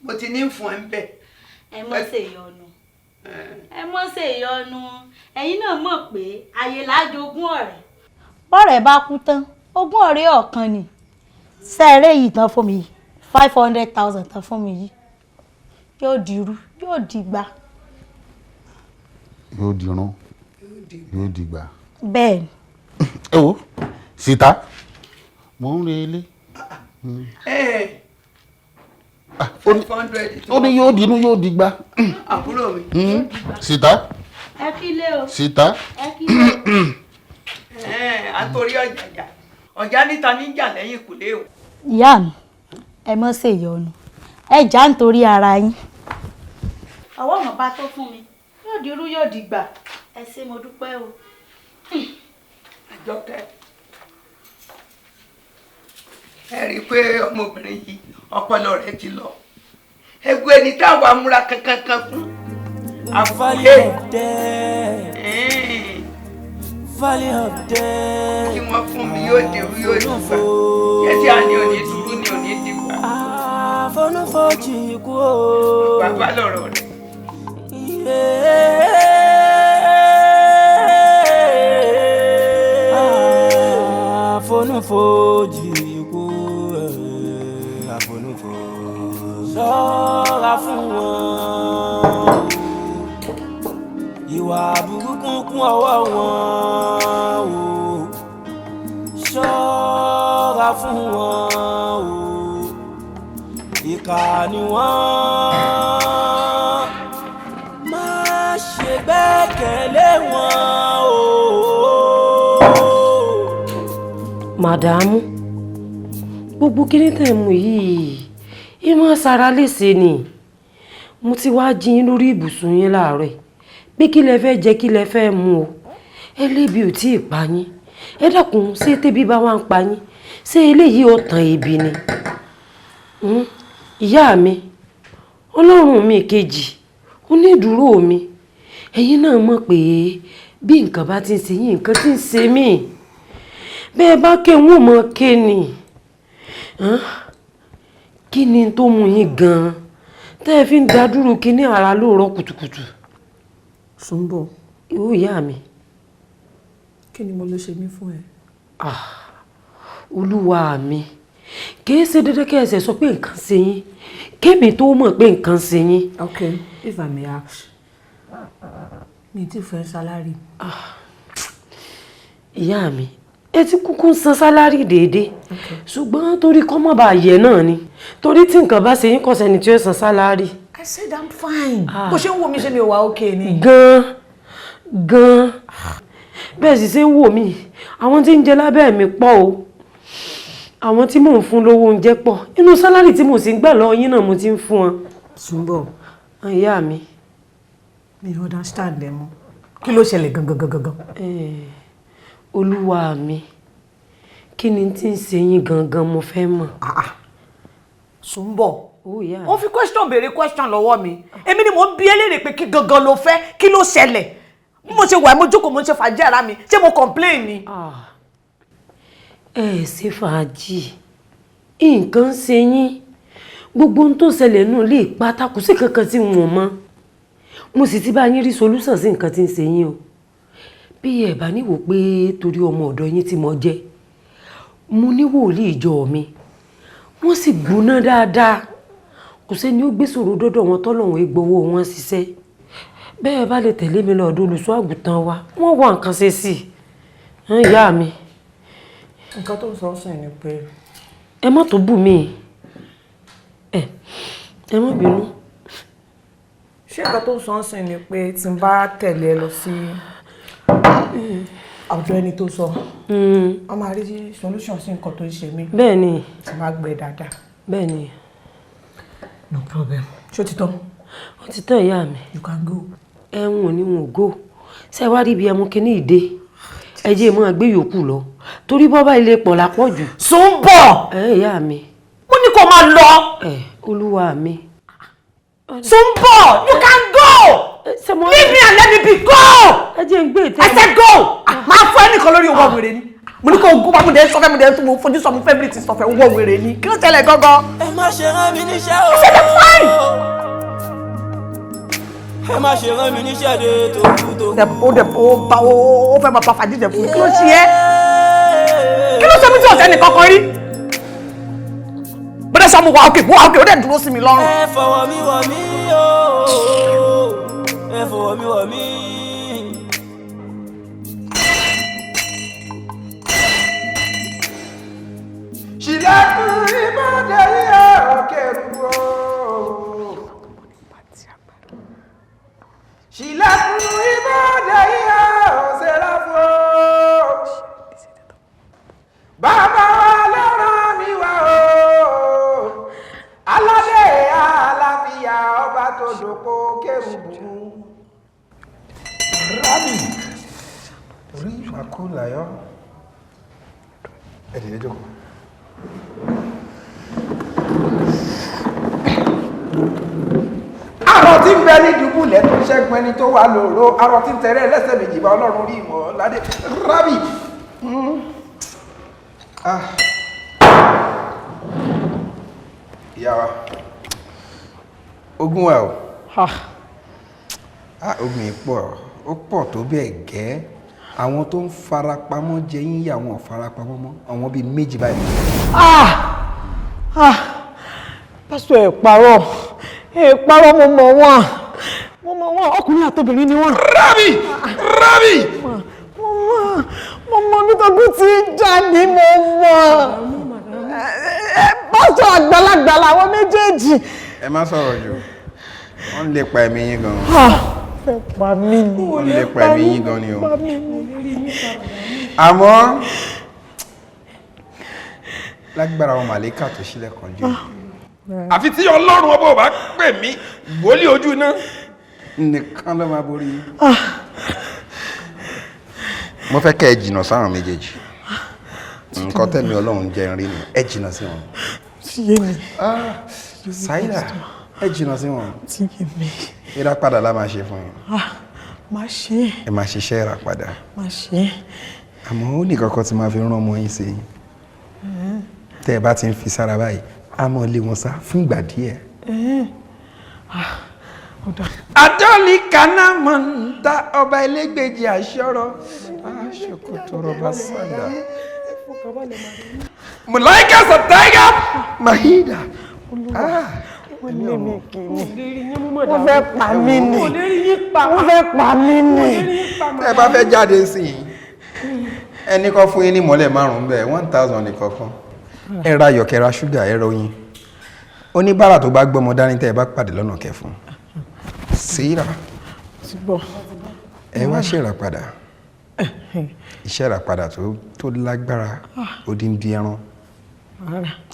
[SPEAKER 2] mo ti ní fún ẹ ń bẹ̀.
[SPEAKER 8] Ẹ mọ́ ṣe ìyọnu, ẹ mọ́ ṣe ìyọnu. Ẹ̀yin náà mọ̀ pé ayé lájogún ọ̀rẹ́. Bọ́rẹ̀ bá kú tán, ogún ọ̀rẹ́ ọ̀kan ni sẹ́ẹ̀rẹ́ yìí tán fún mi yìí, 500,000 tán fún mi yìí, yóò dirú, yóò dìgbà.
[SPEAKER 4] Yóò dirun, yóò dìgbà.
[SPEAKER 8] Bẹ́ẹ̀ ni.
[SPEAKER 4] Ẹ wo síta, mò ń re ilé.
[SPEAKER 2] 500.
[SPEAKER 4] Ó ní yóò dirun, yóò dìgbà.
[SPEAKER 2] Àbúrò mi.
[SPEAKER 4] Síta.
[SPEAKER 8] Ẹ kí lé o.
[SPEAKER 4] Síta.
[SPEAKER 8] Ẹ kí lé o.
[SPEAKER 2] Àtòrí ọ̀jàjà ọ̀já níta níjà lẹ́yìn ìkùlé o.
[SPEAKER 8] Ìyá mi, ẹ mọ́ ṣe ìyọnu, ẹ já nítorí ara yín. Ọwọ́ mọ̀ bá tó fún mi, yóò dirú, yóò dìgbà. Ẹ ṣé, mo dúpẹ́ o.
[SPEAKER 2] Àjọkẹ́, ẹ rí i pé ọmọbìnrin yìí, ọpọlọ rẹ̀ ti lọ. Ẹgbẹ́ ẹni táwọn amúra kankan kan fún
[SPEAKER 1] Valley
[SPEAKER 2] àbúlé
[SPEAKER 1] of death. Valley of death.
[SPEAKER 2] Tí wọ́n fún mi yóò dirú, yóò dìgbà yẹ tí a ní òní dúró ní òní dìgbà.
[SPEAKER 1] Àfonúfojì ikú o.
[SPEAKER 2] Bàbá lọ̀rọ̀ rẹ̀.
[SPEAKER 1] Àfonúfojì ikú, àfonúfojì. Ṣọ́ra fún wọn. Ìwà burúkú kún ọwọ́ wọn o. Ṣọ́ra fún wọn o. Ìkà ni wọ́n. Má ṣe gbẹ́kẹ̀lé wọn o.
[SPEAKER 6] Màdàmú, gbogbo kíní tẹ̀ mú yìí ìmọ̀ sara léṣe ni. Mo ti wá jí yín lórí ibùsùn yín láàárọ̀ yìí pé kí lẹ fẹ́ jẹ, kí lẹ fẹ́ mu o. Ẹ lébi ò tí ì pa yín. Ẹ dákun, ṣé tẹ́bí bá wá ń pa yín, ṣé eléyìí ò tàn ebi ni? Ìyá mi, ọlọ́run mi kejì, onídùúró mi, ẹ̀yin náà mọ̀ pé bí nǹkan bá ti ń ṣe yín, nǹkan ti ń ṣe mí. Bẹ́ẹ̀ bá ké, wọn ò mọ̀ ké ni. Kí ni tó mú yín gan-an tẹ́ ẹ fi ń dá dúró kíní ara lóòrọ̀ kùtùkùtù?
[SPEAKER 5] Sùnbọ̀.
[SPEAKER 6] Ìwọ ìyá mi.
[SPEAKER 5] Kí ni mo lè ṣe mí fún ẹ?
[SPEAKER 6] Ah, olúwa mi, kìí ṣe dandan kí ẹsẹ̀ sọ pé nǹkan ṣe yín kémi tó mọ̀ pé nǹkan ṣe yín.
[SPEAKER 5] Okay, if I may ask, mi ti fẹ́ salary.
[SPEAKER 6] Ìyá mi, ẹ ti kúkú ń san salary déédéé, ṣùgbọ́n torí kọ́ mọ́ bá yẹ náà ni, torí tí nǹkan bá ṣe yín, kò sẹ́ni tí ó san salary.
[SPEAKER 5] I said I'm fine. Bó ṣe ń wò mí, ṣe mi ò wá okay ni?
[SPEAKER 6] Gan gan, bẹ́ẹ̀ sì ṣe ń wò mí, àwọn tí ń jẹ lábẹ́ mi pọ̀ o, àwọn tí mò ń fún lówó oúnjẹ pọ̀. Inú salary tí mo sì ń gbà lọ́wọ́ yín náà mo ti ń fún wọn.
[SPEAKER 5] Sùnbọ̀.
[SPEAKER 6] Ìyá mi.
[SPEAKER 5] Mi ò understand ẹ mọ́. Kí ló ṣẹlẹ̀ gangan gangan gangan?
[SPEAKER 6] Olúwa mi, kí ni tí ń ṣe yín gangan mo fẹ́ mọ̀.
[SPEAKER 5] Sùnbọ̀, ó fi question béèrè question lọ́wọ́ mi. Èmi ni mò ń bi eléèrè pé kí gangan ló fẹ́, kí ló ṣẹlẹ̀? Bí mo ṣe wà, mo jókòó, mo ń ṣe fàájì ara mi. Ṣé mo complain ni?
[SPEAKER 6] Ẹ ṣe fàájì, nǹkan ń ṣe yín. Gbogbo ohun tó ṣẹlẹ̀ nù lè pátá, kò sí kankan tí n ò mọ̀. Mo sì ti bá yín rí solution sí nǹkan tí ń ṣe yín o. Bí ẹ bá níwò pé torí ọmọ ọ̀dọ̀ yín tí mo jẹ́, mo ní wòlíì ìjọ mi, wọ́n sì gbóná dáadáa. Kò sẹ́ni ó gbé sọ̀rọ̀ dọ́dọ̀ wọn tọ́lọ́run gbowó wọn ṣiṣẹ́. Bẹ́ẹ̀ bá lè tẹ̀lé mi lọ́dọ̀ olùṣọ́ àgùntàn wa, wọ́n wá nǹkan ṣe sí i, ìyá mi.
[SPEAKER 5] Nǹkan tó ń sọ sìn ni pé.
[SPEAKER 6] Ẹ má tó bù mí, ẹ má bínú.
[SPEAKER 5] Ṣé nǹkan tó ń sọ sìn ni pé tí n bá tẹ̀lé ẹ lọ sí àwùjọ ẹni tó sọ, wọ́n máa rí solution sí nǹkan tó ń ṣe mí?
[SPEAKER 6] Bẹ́ẹ̀ ni.
[SPEAKER 5] Tí n bá gbé dáadáa.
[SPEAKER 6] Bẹ́ẹ̀ ni.
[SPEAKER 5] No problem. Ṣé o ti tán?
[SPEAKER 6] Ó ti tán, ìyá mi.
[SPEAKER 5] You can go.
[SPEAKER 6] Ẹ̀hún ò ní wọn ò go. Ṣé wàá rí ibi ẹmu kínní ìdè? Ẹ jẹ́ mọ́ gbé yòókù lọ. Torí bọ́bá ilé pọ̀ lápọ̀ jù.
[SPEAKER 5] Sùnbọ̀!
[SPEAKER 6] Ẹ ìyá mi.
[SPEAKER 5] Mo ní kó máa lọ.
[SPEAKER 6] Ẹ olúwa mi.
[SPEAKER 5] Sùnbọ̀, you can go! Leave me and let me be. Go!
[SPEAKER 6] Ẹ jẹ́ ń gbé ìtẹ́.
[SPEAKER 5] I said go! Máa fún ẹnìkan lórí owó wèrè ni. Mo ní kó ogún bá mo dẹ̀ sọfẹ́, mo dẹ̀ tún mo fojú sọ, mo fẹ́ bíi ti sọfẹ́, owó wèrè ni. Kí ló ṣẹlẹ̀ gangan?
[SPEAKER 1] Ẹ má ṣe rán mi níṣẹ́ o.
[SPEAKER 5] I said I'm fine!
[SPEAKER 1] Ẹ má ṣe rán mi níṣẹ́ de tó kú tó kú.
[SPEAKER 5] Ó dẹ̀ ó bá ó fẹ́ máa pa fàájì jẹ fún mi. Kí ló ṣe é? Kí ló ṣe mí tí ọ̀sẹ̀ nìkan kan rí? Bọ́dẹ̀ sọ mo wà òkè, mo wà òkè, ó dẹ̀ dúró sí mi lọ́rùn.
[SPEAKER 1] Ẹ fọwọ́ mi wọ̀ mí o, ẹ fọwọ́ mi wọ̀ mí.
[SPEAKER 9] Ṣílẹ̀kùn ìbàdàn yíyá kẹrù o. Ṣílẹ̀kùn ìbàdàn yíyá Séráfù o. Bàbá wa ló rán mi wá o. Aládé àlàáfíà, ọba tó dòpò kérúbù. Rábì rí màkúláyọ̀. Ẹ dìde jókòó. Arọ tí ń bẹ ní dùbúlẹ̀ tó ń ṣẹ́gun ẹni tó wà lóró, arọ tí ń tẹ̀rẹ̀ ẹlẹ́sẹ̀ méjì bá Ọlọ́run rí ìmọ̀ ládé rábì. Ìyá wa, ogun wa o, ogun yìí pọ̀, ó pọ̀ tó bẹ́ẹ̀ gẹ́. Àwọn tó ń farapamọ́ jẹ yín yà, wọn ò farapamọ́ mọ́, àwọn bíi méjì báyìí.
[SPEAKER 5] Pásítọ̀, ẹ̀ parọ́, ẹ̀ parọ́. Mo mọ̀ wọ́n, mo mọ̀ wọ́n. Ọkùnrin àtobìnrin ni wọ́n.
[SPEAKER 9] Rábì, rábì.
[SPEAKER 5] Mo mọ̀, mo mọ̀ bí tókù tí ń jà ní, mo mọ̀. Pásítọ̀, àgbàlagbà làwọn méjèèjì.
[SPEAKER 9] Ẹ má sọ̀rọ̀ jù, wọ́n lè pa ẹ̀mí yín gan.
[SPEAKER 5] Fẹ́ pa mí ni.
[SPEAKER 9] Wọ́n lè pa ẹ̀mí yín gan ni o. Àmọ́ lágbára àwọn màlẹ́kà tó sílẹ̀ kan jù, àfi tí Ọlọ́run ọba ò bá pè mí wòlíì ojú iná nìkan ló máa borí yín. Mo fẹ́ kẹ́ ẹ jìnnà sáwọn méjèèjì. Nǹkan tẹ̀mí Ọlọ́run jẹ́ ń rí ni, ẹ jìnnà sí wọn.
[SPEAKER 5] Ti yé mi.
[SPEAKER 9] Ṣáídà, ẹ jìnnà sí wọn.
[SPEAKER 5] Ti yé mi.
[SPEAKER 9] Ìràpadà la máa ṣe fún yín.
[SPEAKER 5] Má ṣe é.
[SPEAKER 9] Ẹ máa ṣiṣẹ́ ìràpadà.
[SPEAKER 5] Má ṣe é.
[SPEAKER 9] Àmọ́ ó ní kankan tí máa fi rán ọmọ yín sí yín. Tẹ́ ẹ bá ti ń fi sára báyìí, á mọ̀ lé wọn sá fún ìgbà díẹ̀. Adọ́lì kaná mọ̀ ń ta ọba elégbèjì àṣọrọ̀ aṣọkòtòrò bá sàdá. Mùláìkà sàtáìgà Mahida.
[SPEAKER 5] Wọ́n lé mi kiri. Wọ́n fẹ́ pa mí ni. Wọ́n fẹ́ pa mí ni.
[SPEAKER 9] Tẹ́ ẹ bá fẹ́ jáde sí i, ẹnì kan fún yín ní mọ́lẹ̀ márùn-ún bẹ́ẹ̀, 1,000 nìkọ̀ọ̀kan. Ẹ ra ayọ̀kẹ́, ra ṣúgà, ẹ ra oyin. Oníbàárà tó bá gbọ́mọ dání tẹ́ ẹ bá pàdé lọ́nà kẹfún síra. Ẹ wá ṣèràpadà, iṣẹ́ ìràpadà tó lágbára, odindi ẹran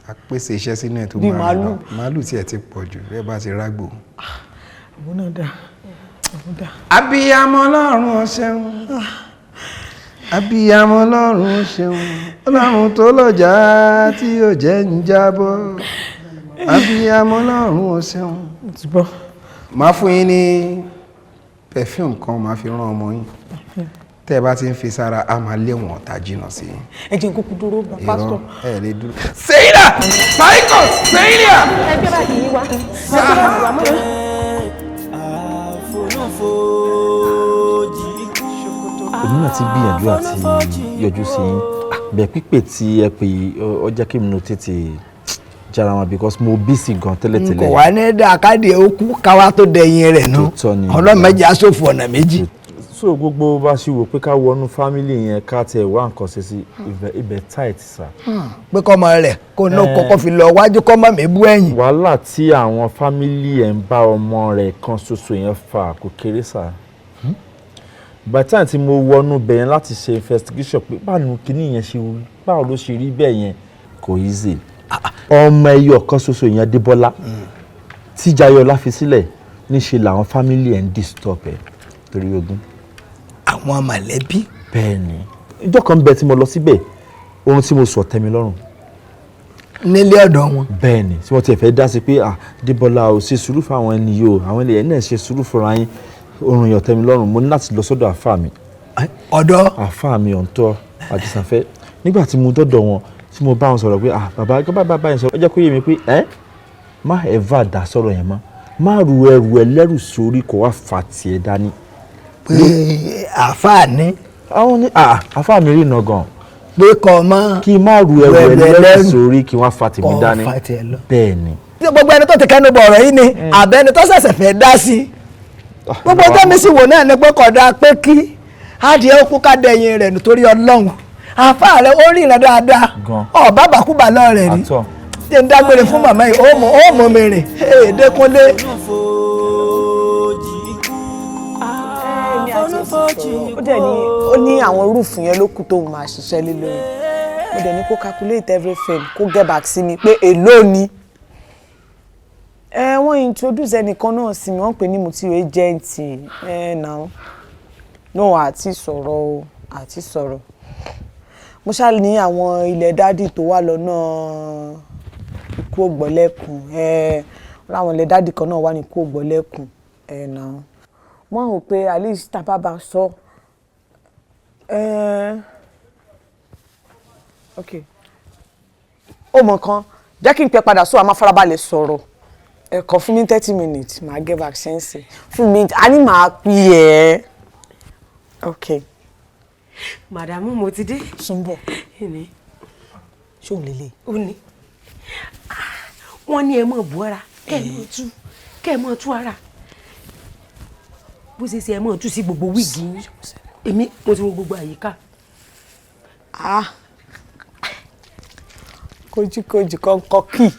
[SPEAKER 9] a pèsè iṣẹ́ sínú ẹ̀ tó máa rìn lọ. Màálù tí ẹ ti pọ̀ jù bẹ́ẹ̀ bá ti rágbò. Abiyamọ Ọlọ́run o ṣeun, abiyamọ Ọlọ́run o ṣeun, Ọlọ́run tó lọ́jà tí yóò jẹ́ ń jábọ́, abiyamọ Ọlọ́run o ṣeun. Màá fún yín ní perfume kan, màá fi rán ọmọ yín. Tẹ́ ẹ bá ti ń fi sára, a máa lé wọn ọ̀tá jìnnà sí i.
[SPEAKER 5] Ẹ jẹ́ n kúkú dúró bá pásítọ̀.
[SPEAKER 9] Ẹ lè dúró. Sèyídà Michael Sèyídà.
[SPEAKER 6] Ẹ gbé báyìí yín wá. Ẹ gbé báyìí wá mọ́.
[SPEAKER 10] Èmi náà ti gbìyànjú àti yọjú sí yín bẹ́ẹ̀, pípè tí ẹ pè ọ jẹ́ kí mi nù tètè jára wọn because mo busy gan tẹ́lẹ̀tẹ́lẹ̀.
[SPEAKER 11] Kò wá ní dáa káàdì ó kú káwá tó dẹ̀yìn rẹ̀ nù, ọlọ́mọdé aṣòfò ọ̀nà méjì.
[SPEAKER 10] So gbogbo bá ṣe wò pé ká wọnú family yẹn, ká tẹ̀ wá nǹkan ṣe sí ibẹ̀ tight sir.
[SPEAKER 11] Pé kọ́mọ rẹ̀ kó ní kọ́kọ́ fi lọ wájú, kọ́mọ mi bú ẹ̀yìn.
[SPEAKER 10] Wàhálà tí àwọn family ẹ̀ ń bá ọmọ rẹ̀ kan ṣoṣo yẹn fà kò kéré sir. By the time tí mo wọnú bẹ̀ yẹn láti ṣe investigation pé báwo ni kinní yẹn ṣe, báwo ló ṣe rí bẹ́ẹ̀ yẹn, kò easy. Ọmọ ẹyọ kan ṣoṣo yẹn, Adébọ́lá tí Jayọ̀lá fi sílẹ̀, níṣe làwọn family ẹ̀ ń disturb ẹ̀ torí ogún.
[SPEAKER 11] Àwọn mọ̀lẹ́bí.
[SPEAKER 10] Bẹ́ẹ̀ ni, ìjọ kan bẹ tí mo lọ síbẹ̀, ohun tí mo sọ tẹ́ mi lọ́rùn.
[SPEAKER 11] Nílé ọ̀dọ̀ wọn.
[SPEAKER 10] Bẹ́ẹ̀ ni, tí wọ́n ti fẹ́ dá sí pé, ah, Débọ́lá, ò ṣe sùúrù fáwọn ẹni yìí o, àwọn ènìyàn náà ṣe sùúrù fúnra yín. Oorun yàn tẹ́ mi lọ́rùn, mo ní láti lọ sọ́dọ̀ àfáà mi.
[SPEAKER 11] Ọ̀dọ̀.
[SPEAKER 10] Àfáà mi ọ̀ǹtọ́ Àdìsànfẹ́. Nígbà tí mo dọ́dọ̀ wọn, tí mo bá wọn sọ̀rọ̀ pé, ah, bàbá, gbọ́ bàbá báyìí sọ̀rọ̀, ó jẹ́ kó yé mi pé ẹ́ má ẹ̀fà dá sọ̀rọ̀ yẹn mọ́, má ru ẹrù ẹlẹ́rù sórí, kó wá fà tiẹ̀ dání.
[SPEAKER 11] Pé àfáà ní.
[SPEAKER 10] Àwọn ní àfáà mi rí iná gan.
[SPEAKER 11] Pé kọ́ mọ́.
[SPEAKER 10] Kí n má ru ẹrù ẹlẹ́rù sórí, kí wọ́n fa tèmi dání.
[SPEAKER 11] Kọ́ fa tiẹ̀ lọ.
[SPEAKER 10] Bẹ́ẹ̀ ni.
[SPEAKER 11] Gbogbo ẹni tó ti kẹ́nu bọ̀ ọ̀rọ̀ yìí ni àbẹ́ni tó ṣẹ̀ṣẹ̀ fẹ́ dá sí i. Gbogbo tẹ́mi sì wò náà ni pé kódà pé kí adìẹ ó kú ká dẹ̀yìn rẹ̀ nítorí Ọlọ́run. Àfáà rẹ̀ ó rìnrìn dáadáa, ọ̀ bàbàkúbà lọ rẹ̀ rí. Ṣé ń dágbére fún màmá yìí, ó mọ̀ mi rìn Èdèkúnlé.
[SPEAKER 5] Ó dẹ̀ ní ó ní àwọn roof yẹn ló kù tóun máa ṣiṣẹ́ lé lórí. Mo dẹ̀ ní kó calculate everything, kó get back sí mi pé èló ni. Ẹ wọ́n introduce ẹnìkan náà sí mi, wọ́n pè ní Mutiu agent. Ẹ náà no, àti sọ̀rọ̀ o, àti sọ̀rọ̀. Mo ṣáà ní àwọn ilẹ̀ daddy tó wà lọ́nà ikú ògbọ́lẹ́kùn. Ẹ láwọn ilẹ̀ daddy kan náà wà ní ikú ògbọ́lẹ́kùn. Ẹ náà wọ́n rò pé at least tá a bá bá sọ. Ẹ ok, ó mọ̀ kan, jẹ́ kí n pẹ́ padà sọ, àmọ́ farabalẹ̀ sọ̀rọ̀. Ẹ kàn fún mi 30 minutes, màá get back sẹ́ǹsì fún mi, a ní màá pè ẹ́. Ok.
[SPEAKER 6] Màdàmú, mo ti dé.
[SPEAKER 5] Súnbọ̀, ṣé òun lélẹ̀?
[SPEAKER 6] Ó ní wọ́n ní ẹ mọ̀ bú ara, kẹ́ ẹ mọ̀ tú, kẹ́ ẹ mọ̀ tú ara bó ṣe ṣe, ẹ mọ̀ tú sí gbogbo wig yín. Èmi mo ti wo gbogbo àyíká.
[SPEAKER 5] Ah, kojúkojú kọ́ńkọ́ kì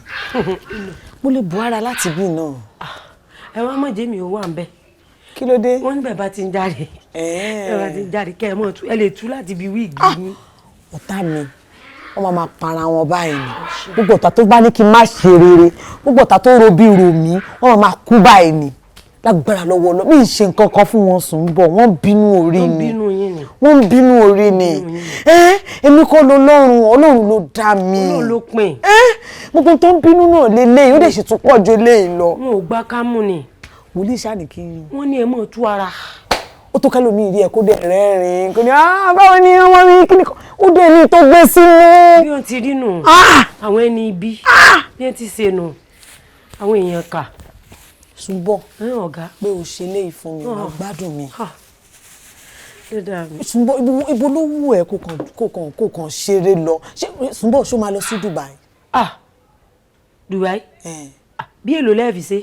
[SPEAKER 5] mo lè bu ara láti bí náà.
[SPEAKER 6] Ẹ wá mọ̀ jẹ́ mi ò wà ń bẹ̀.
[SPEAKER 5] Kí ló dé?
[SPEAKER 6] Wọ́n ní bẹ́ẹ̀ bá ti ń jáde, bẹ́ẹ̀ bá ti ń jáde, kẹ́ ẹ mọ̀ tú, ẹ lè tú láti bí wig yín.
[SPEAKER 5] Ọ̀tá mi, wọ́n máa máa para wọn báyìí ni. Gbogbo ọ̀tá tó bá ní kí n má ṣe rere, gbogbo ọ̀tá tó ro bí ro mí, wọ́n máa máa kú báyìí ni lágbára lọ́wọ́ lọ. Mi ì ṣe nǹkan kan fún wọn sùn bọ̀, wọ́n bínú orí ni, wọ́n ń bínú orí ni. Èmi kọ́ ló lọ́run, Ọlọ́run ló dá mi.
[SPEAKER 6] Ọlọ́run ló pín.
[SPEAKER 5] Gbogbo tó ń bínú náà lélẹ́yìn, ó dẹ̀ sì tún pọ̀ ju eléyìí lọ.
[SPEAKER 6] Wọn ò gbá kámú ni.
[SPEAKER 5] Wòlíì ṣáà ní kí n.
[SPEAKER 6] Wọ́n ní ẹ mọ̀ tú ara.
[SPEAKER 5] Ó tó kẹ́lòmíì rí ẹ kó dẹ̀ rẹ́rìn-ín, kò ní báwo ni ọmọ mi, kí ni ó dẹ̀ ní tó gbé sínú.
[SPEAKER 6] Bí wọ́n ti rí nù, àwọn ẹni ibi, bí wọ́n ti ṣe nù, àwọn èèyàn kà.
[SPEAKER 5] Ṣùgbọ́n
[SPEAKER 6] ọ̀gá
[SPEAKER 5] pé o ṣe léyìí fún mi, wọ́n gbádùn mi. Ṣùgbọ́n ibo ló wù ẹ́ kó kàn ṣeré lọ? Ṣùgbọ́n ṣó máa lọ sí Dubai?
[SPEAKER 6] Ah, Dubai? Bí èlò lẹ́ẹ̀fì ṣe?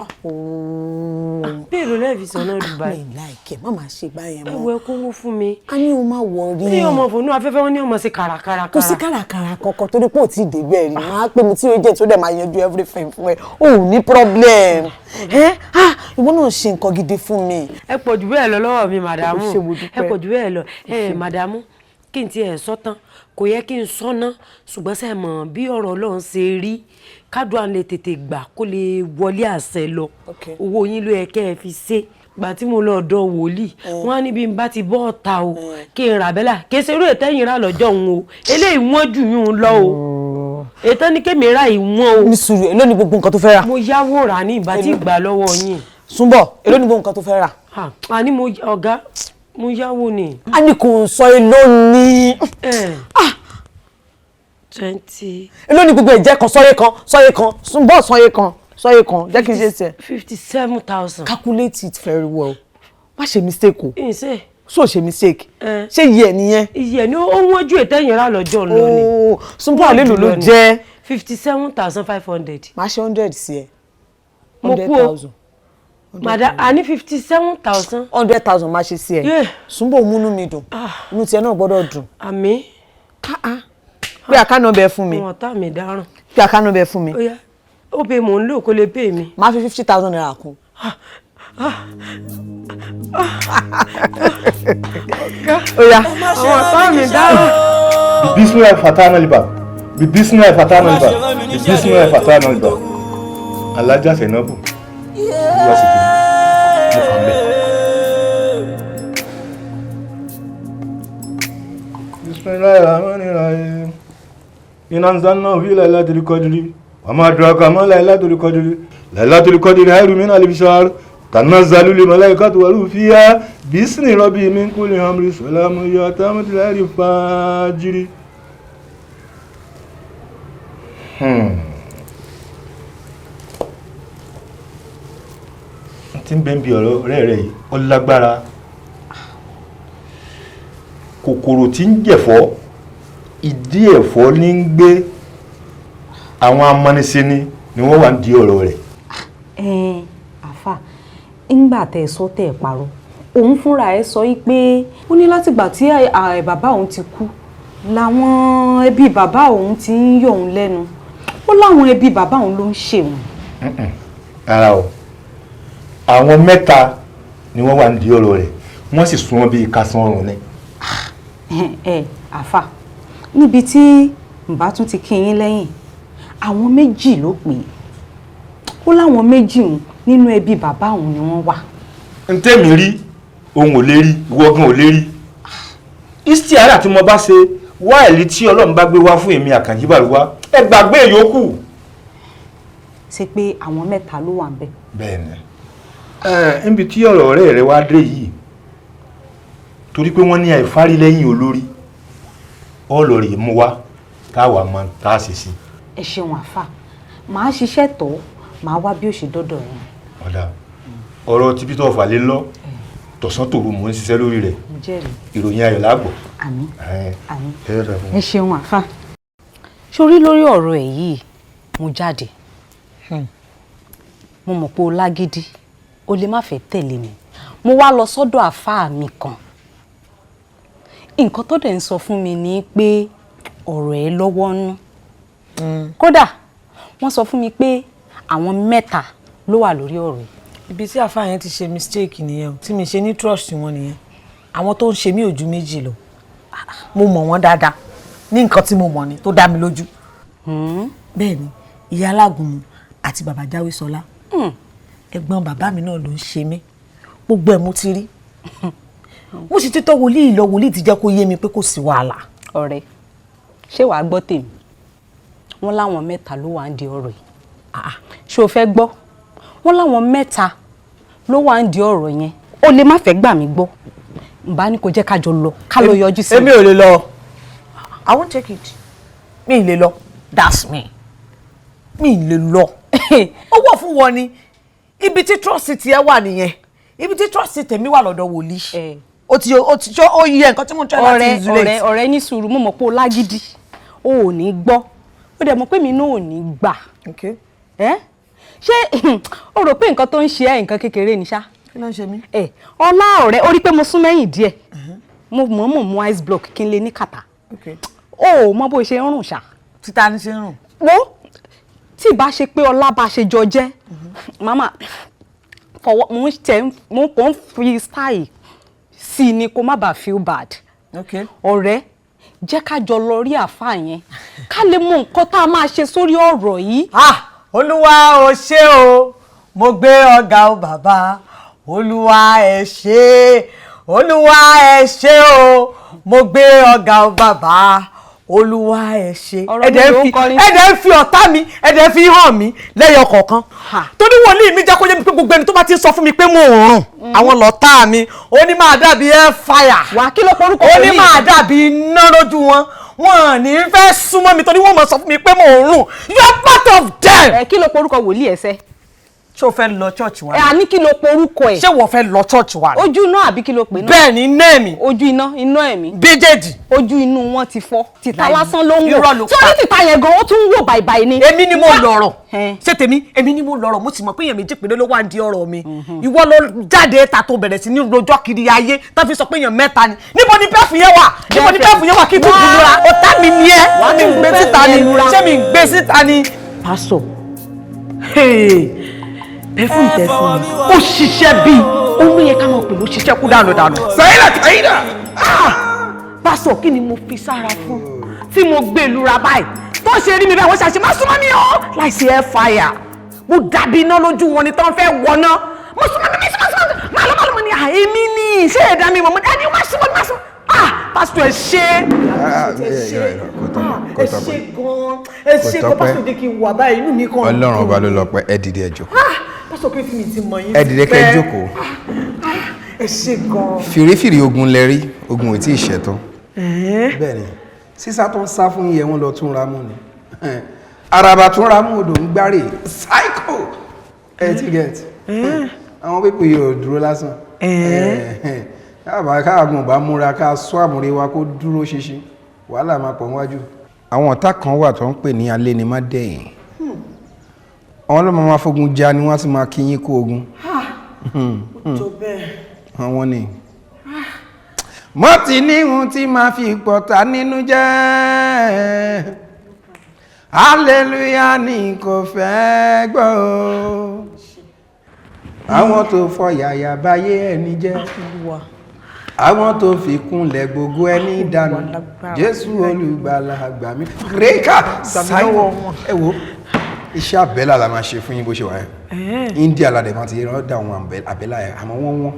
[SPEAKER 6] Bí èlò lẹ́ẹ̀fì sọ̀nà Dubai?
[SPEAKER 5] Mi láìkẹ́, má máa ṣe báyẹn mọ́.
[SPEAKER 6] Ẹ wo, ẹ kówó fún mi.
[SPEAKER 5] A ní o máa wọrí.
[SPEAKER 6] Ní ọmọ fònú afẹ́fẹ́, wọn ní ọmọ ṣe kàràkàrà.
[SPEAKER 5] Kò sí kàràkàrà kankan torí pé ò tí ì débẹ̀ rí. Máa pè mí tí ó jẹ́ tó dẹ̀ máa yanjú everything fún ẹ. O ò ní problem. Ẹ ah, ìwọ náà ṣe nǹkan gidi fún mi.
[SPEAKER 6] Ẹ pọ̀ jù bẹ́ẹ̀ lọ lọ́wọ́ mi, màdàmú.
[SPEAKER 5] Ó ṣé, mo dúpẹ́.
[SPEAKER 6] Ẹ pọ̀ jù bẹ́ẹ̀ lọ. Ẹ màdàmú, kí n tiẹ̀ sọ tán, kò yẹ kí n sọ ná, ṣùgbọ́n sẹ́ mọ̀ bí ọ̀rọ̀ Ọlọ́run ṣe rí, kádùá lè tètè gbà kó lè wọlé àṣẹ lọ. Owó yín ló yẹ kẹ́ ẹ fi ṣe. Gbà tí mo lọ ọ̀dọ̀ wòlíì, wọ́n á ní bí n bá ti bọ́ ọ̀ta o, kí n rà bẹ́là kí ṣe irú ètẹ́yìn rà lọ́jọ́ òun o. Eléyìí wọ́n jù yún un lọ o, ètò ní kémi rà ìwọ̀n o.
[SPEAKER 5] Ní sùúrù, èló ni gbogbo nǹkan tó fẹ́ rà?
[SPEAKER 6] Mo yáwó rà ní ìbá tí gbà lọ́wọ́ yín.
[SPEAKER 5] Súnbọ̀, èló ni gbogbo nǹkan tó fẹ́ rà?
[SPEAKER 6] A ní mo ọ̀gá, mo yáwó ni.
[SPEAKER 5] A ní kò sọ èló ni.
[SPEAKER 6] 20.
[SPEAKER 5] Èló ni gbogbo ẹ̀jẹ̀ kan? Sọ́yé kan, sọ́yé kan. Súnbọ̀, sọ́yé kan, sọ́yé kan, jẹ́ kí n ṣe tiẹ̀.
[SPEAKER 6] 57,000.
[SPEAKER 5] Calculate it very well, má ṣe mistake o.
[SPEAKER 6] Ìṣe.
[SPEAKER 5] So ṣe mistake? Ṣé iye ẹ̀ nìyẹn?
[SPEAKER 6] Iye ẹ̀ ni ó wọ́n ju ètẹ́yìn rà lọ́jọ́ lọ ni.
[SPEAKER 5] Ooo, Súnbọ̀, àlélò ló jẹ́?
[SPEAKER 6] 57,500.
[SPEAKER 5] Má ṣe 100 sí ẹ.
[SPEAKER 6] Mo kú o madam, a ní 57,000.
[SPEAKER 5] 100,000 má ṣe sí ẹ. Súnbọ̀, múnú mi dùn, inú tiẹ̀ náà gbọ́dọ̀ dùn.
[SPEAKER 6] Àmín.
[SPEAKER 5] Pé account number fún mi.
[SPEAKER 6] Àwọn ọ̀tá mi dáràn.
[SPEAKER 5] Pé account number fún mi.
[SPEAKER 6] Ó yá, ó bẹ mò ń lò kó lè pè mí.
[SPEAKER 5] Máa fi ₦50,000 kún. Ó yá.
[SPEAKER 6] Àwọn ọ̀tá mi dáràn.
[SPEAKER 12] Bismillah fatana liba. Bismillah fatana liba. Bismillah fatana liba. Alájà Sẹ̀nàbù. Olúwa sì kìí. Mo fà ń bẹ̀. Bismillahir Rahmanir Rahim. Inna anzalnahu fi laylatil qadri. Wa ma adraka ma laylatul qadri. Laylatul qadri khayrun min alfi shahr. Tanazzalul malaikatu wa ruhu fiha bi'izni rabbihim min kulli amrin salamun hiya hatta matla'il fajri. Tí ń bẹ́ ń bi ọ̀rọ̀ ọ̀rẹ́ rẹ̀ yìí, ó lágbára. Kòkòrò tí ń jẹ̀fọ́, ìdí ẹ̀fọ́ ní ń gbé. Àwọn amọ́nisẹ́ni ni wọ́n wà ń di ọ̀rọ̀ rẹ̀.
[SPEAKER 13] Ẹn, àfà, ńgbà tẹ ẹ sọ, tẹ ẹ parọ́, òun fúnra ẹ sọ yìí pé ó ní látìgbà tí bàbá òun ti kú làwọn ẹbí bàbá òun ti ń yọ òun lẹ́nu. Ó láwọn ẹbí bàbá òun ló ń ṣe òun.
[SPEAKER 12] Rárá o, àwọn mẹ́ta ni wọ́n wà ń di ọ̀rọ̀ rẹ̀, wọ́n sì sún wọn bíi kásán ọrùn ni.
[SPEAKER 13] Ẹ àfà, níbi tí nbà tún ti kí yín lẹ́yìn, àwọn méjì ló pè é. Ó láwọn méjì òun nínú ẹbí bàbá òun ni wọ́n wà.
[SPEAKER 12] N tẹ́mi rí, òun ò lè rí, ìwọ gan ò lè rí. Istiara tí mo bá ṣe wáìlì tí Ọlọ́run bá gbé wá fún èmi Àkànjí Bàrúwá, ẹ gbàgbé yòókù.
[SPEAKER 13] Ṣe pé àwọn mẹ́ta ló wà ń bẹ̀?
[SPEAKER 12] Bẹ́ẹ̀ni, ẹ níbi tí ọ̀rọ̀ ọ̀rẹ́ rẹ wá dé yìí, torí pé wọ́n ní àìfárí lẹ́yìn olórí, ọlọ́rìí mú wá táwa máa tá a ṣe sí.
[SPEAKER 13] Ẹ ṣeun àfà, màá ṣiṣẹ́ tọ́, màá wá bí ó ṣe dọ́dọ̀ yẹn.
[SPEAKER 12] Ọ̀dà ọ̀rọ̀ tí Peter ọ̀fà lé lọ tọ̀sán tòru, mò ń ṣiṣẹ́ lórí rẹ̀.
[SPEAKER 13] Mo jẹ́rìí.
[SPEAKER 12] Ìròyìn ayọ̀ láàgbọ̀.
[SPEAKER 13] Àmín, àmín.
[SPEAKER 12] Ẹ rẹ̀ fún
[SPEAKER 13] Ẹ ṣeun àfà. Sórí lórí ọ̀rọ̀ ẹ̀ yìí, mo jáde, mo mọ̀ pé o lágídí, o lè má fẹ́ tẹ̀lé mi. Mo wá lọ sọ́dọ̀ àfáà mi kan. Nǹkan tó dẹ̀ ń sọ fún mi ni pé ọ̀rọ̀ ẹ̀ lọ́wọ́ nú. Kódà wọ́n sọ fún mi pé àwọn mẹ́ta ló wà lórí ọ̀rọ̀ yìí.
[SPEAKER 5] Ibi tí àfáà yẹn ti ṣe mistake nìyẹn o, tí mi ṣe ní trust wọn nìyẹn. Àwọn tó ń ṣe mí ò ju méjì lọ. Mo mọ̀ wọ́n dáadáa, ní nǹkan tí mo mọ̀ ni tó dá mi lójú. Bẹ́ẹ̀ ni, ìyá alágúnmu àti bàbá Jáwésọlá, ẹ̀gbọ́n bàbá mi náà ló ń ṣe mí. Gbogbo ẹ̀ mo ti rí, mo sì ti tọ́ wòlíì lọ. Wòlíì ti jẹ́ kó yé mi pé kò sí wàhálà.
[SPEAKER 13] Ọ̀rẹ́, ṣé wàá gbọ́ tèmi? Wọ́n láwọn mẹ́ta ló wà ń di ọ̀rọ̀ yìí. Ṣé o fẹ́ gbọ́? Wọ́n láwọn mẹ́ta ló wà ń di ọ̀rọ̀ yẹn. O lè má fẹ́ gbà mí gbọ́, nbá ní kò jẹ́ ká jọ lọ, ká lọ yọjú sí.
[SPEAKER 5] Èmi ò lè lọ. I won't take it. Mi ì lè lọ. That's me. Mi ì lè lọ. Ó wọ̀ fún wọn ni. Ibi tí trust tiẹ̀ wà nìyẹn, ibi tí trust tèmi wà lọ́dọ̀ wòlíì. Ó ti ṣó ó yẹ nǹkan tí mo ń try láti
[SPEAKER 13] Ọ̀rẹ́,
[SPEAKER 5] insulate.
[SPEAKER 13] ọ̀rẹ́, ọ̀rẹ́, ní sùúrù. Mo mọ̀ pé o lágídí, o ò ní gbọ́. Ó dẹ̀ mọ̀ pé mi náà ò ní gbà. Ẹ́, Ṣé o rò pé nǹkan tó ń ṣe ẹ́ nǹkan kékeré ni ṣá?
[SPEAKER 5] Kí ló ń ṣe mí?
[SPEAKER 13] Ẹ ọlá ọ̀rẹ́, ó rí pé mo sún mẹ́yìn díẹ̀, mo mọ̀ọ́mọ̀ mú ice block kí n lè ní kàtà. O ò mọ bó ṣe ń rùn ṣá.
[SPEAKER 5] Títa ni ṣe ń rùn.
[SPEAKER 13] Wo, tí ìbá ṣe pé ọlá bá ṣe jọ jẹ́, màmá fọwọ́ mo ń tẹ, mo kàn ń fi style sí i ni kó má bàa feel bad. Ọ̀rẹ́, jẹ́ ká jọ lọ rí àáfàá yẹn, ká lè mọ nǹkan tá a máa ṣe sórí ọ̀rọ̀ yìí.
[SPEAKER 5] Ah, Olúwa, ò ṣé o, mo gbé ọ̀gá o bàbá. Olúwa, ẹ ṣé. Olúwa, ẹ ṣé o, mo gbé ọ̀gá o bàbá. Olúwa, ẹ ṣé.
[SPEAKER 13] Ọ̀rọ̀ mi ló ń kọrin.
[SPEAKER 5] Ẹ dẹ̀ ń fi ọ̀tá mi, ẹ dẹ̀ ń fi hàn mí lẹ́yọ kọ̀ọ̀kan, torí wòlíì mi jẹ́ kó yé mi pé gbogbo ẹni tó bá ti ń sọ fún mi pé mò ń rùn, àwọn lọ́tà mi. Ó ní máa dàbí ẹ fàyà.
[SPEAKER 13] Wà, kí ló porúkọ
[SPEAKER 5] Ó ní
[SPEAKER 13] wòlíì?
[SPEAKER 5] máa dàbí iná lójú wọn, wọn ò ní fẹ́ súnmọ́ mi torí wọ́n máa sọ fún mi pé mò ń rùn. You are part of them.
[SPEAKER 13] Ẹ kí ló porúkọ wòlíì ẹ sẹ́?
[SPEAKER 5] Ṣé o fẹ́ lọ church wa?
[SPEAKER 13] Ẹ àní, kí ló porúkọ ẹ?
[SPEAKER 5] Ṣé wọ́n fẹ́ lọ church wa ni?
[SPEAKER 13] Ojú iná àbí kí ló pè náà?
[SPEAKER 5] Bẹ́ẹ̀ ni, iná ẹ̀mí.
[SPEAKER 13] Ojú iná, iná ẹ̀mí.
[SPEAKER 5] Méjèèjì.
[SPEAKER 13] Ojú inú wọn ti fọ́, tìta lásán ló ń wò.
[SPEAKER 5] Irọ́ ló
[SPEAKER 13] Tí ó ní tìta yẹn gan, ó tún ń wò bàìbàì ni.
[SPEAKER 5] Èmi ni mo lọ̀rọ̀. Ṣé tèmi, èmi ni mo lọ̀rọ̀. Mo sì mọ̀ pé èèyàn méjì péré ló wà ní ọ̀rọ̀ mi. Ìwọ ló jáde ta tó bẹ̀rẹ̀ sí ní rojọ́ kiri ayé tó fi sọ pé èèyàn mẹ́ta ni. Níbo ni pẹ́ẹ̀fù yẹn wà? Níbo ni pẹ́ẹ̀fù yẹn wà kí n tún lura? Ọ̀tá mi ni ẹ́. Mi ń gbé síta ni? Ṣé mi ń gbé síta ni? Pásọ̀, pẹ́fún tẹ fún mi, ó ṣiṣẹ́ bíi ó yẹ ká mọ̀ pé ló ṣiṣẹ́ kú dànù dànù.
[SPEAKER 9] Sàyídà, Kàyídà.
[SPEAKER 5] Pásọ̀, kí ni mo fi sára fún tí mo gbé lura báyìí tó ṣe rí mi báyìí? Wọ́n ṣàṣe má súnmọ́ mi o láìsí air fire. Mo dàbí iná lójú wọn ni tó ń fẹ́ wọná. Mo súnmọ́ mi, súnmọ́, súnmọ́, máa lọ, máa lọ. Mo ní àìmí ní ṣé ẹ̀dá mi mọ̀. Mo ní ẹni má súnmọ́ mi, má súnmọ́. Ah, pásítọ̀, ẹ ṣé. Ẹ ṣé gan, ẹ ṣé gan, pásítọ̀. Jẹ́ kí n wà báyìí, inú mi kàn.
[SPEAKER 9] Ọlọ́run ọba ló lọ pẹ́. Ẹ dìde, ẹ jókòó.
[SPEAKER 5] Ah, pásítọ̀, kí mi ti mọ̀ yín.
[SPEAKER 9] Ẹ dìde kẹ́ ẹ jókòó.
[SPEAKER 5] Ẹ ṣé gan.
[SPEAKER 9] Fìrífìrí ogun lẹ rí, ogun ò tí ì ṣẹ̀tàn. Bẹ́ẹ̀ ni, sísá tó ń sá fún iye wọn lọ tún ra mú ni araba tún ra mú, odò ń gbárè psycho. Ẹ ti get àwọn pípé yìí ò dúró lásán. Káàbà káàgùn bá múra ká sọ àmúre wa kó dúró ṣinṣin, wàhálà máa pọ̀ níwájú. Àwọn ọ̀tá kan wà tó ń pè ní alénimádẹ̀yìn. Àwọn ọlọ́mọ máa fogun ja ni, wọ́n á sì máa kí yín kó ogun.
[SPEAKER 5] Tó bẹ́ẹ̀.
[SPEAKER 9] Àwọn ni mo ti níhun tí máa fi pọ̀tà nínú jẹ́. Hallelujah ni kò fẹ́ gbọ́ o. Àwọn tó fọ yàyà báyé ẹni jẹ́, àwọn tó fi kúnlẹ̀ gbogbo ẹni dànù, Jésù olùgbàlà gbà mí. Rẹ́kà sáyẹn, ẹ wo iṣẹ́ àbẹ́là la máa ṣe fún yín bó ṣe wà yẹn. India la dẹ̀ máa ti rán dà àwọn àbẹ́là yẹn, àmọ́ wọ́n wọ́n.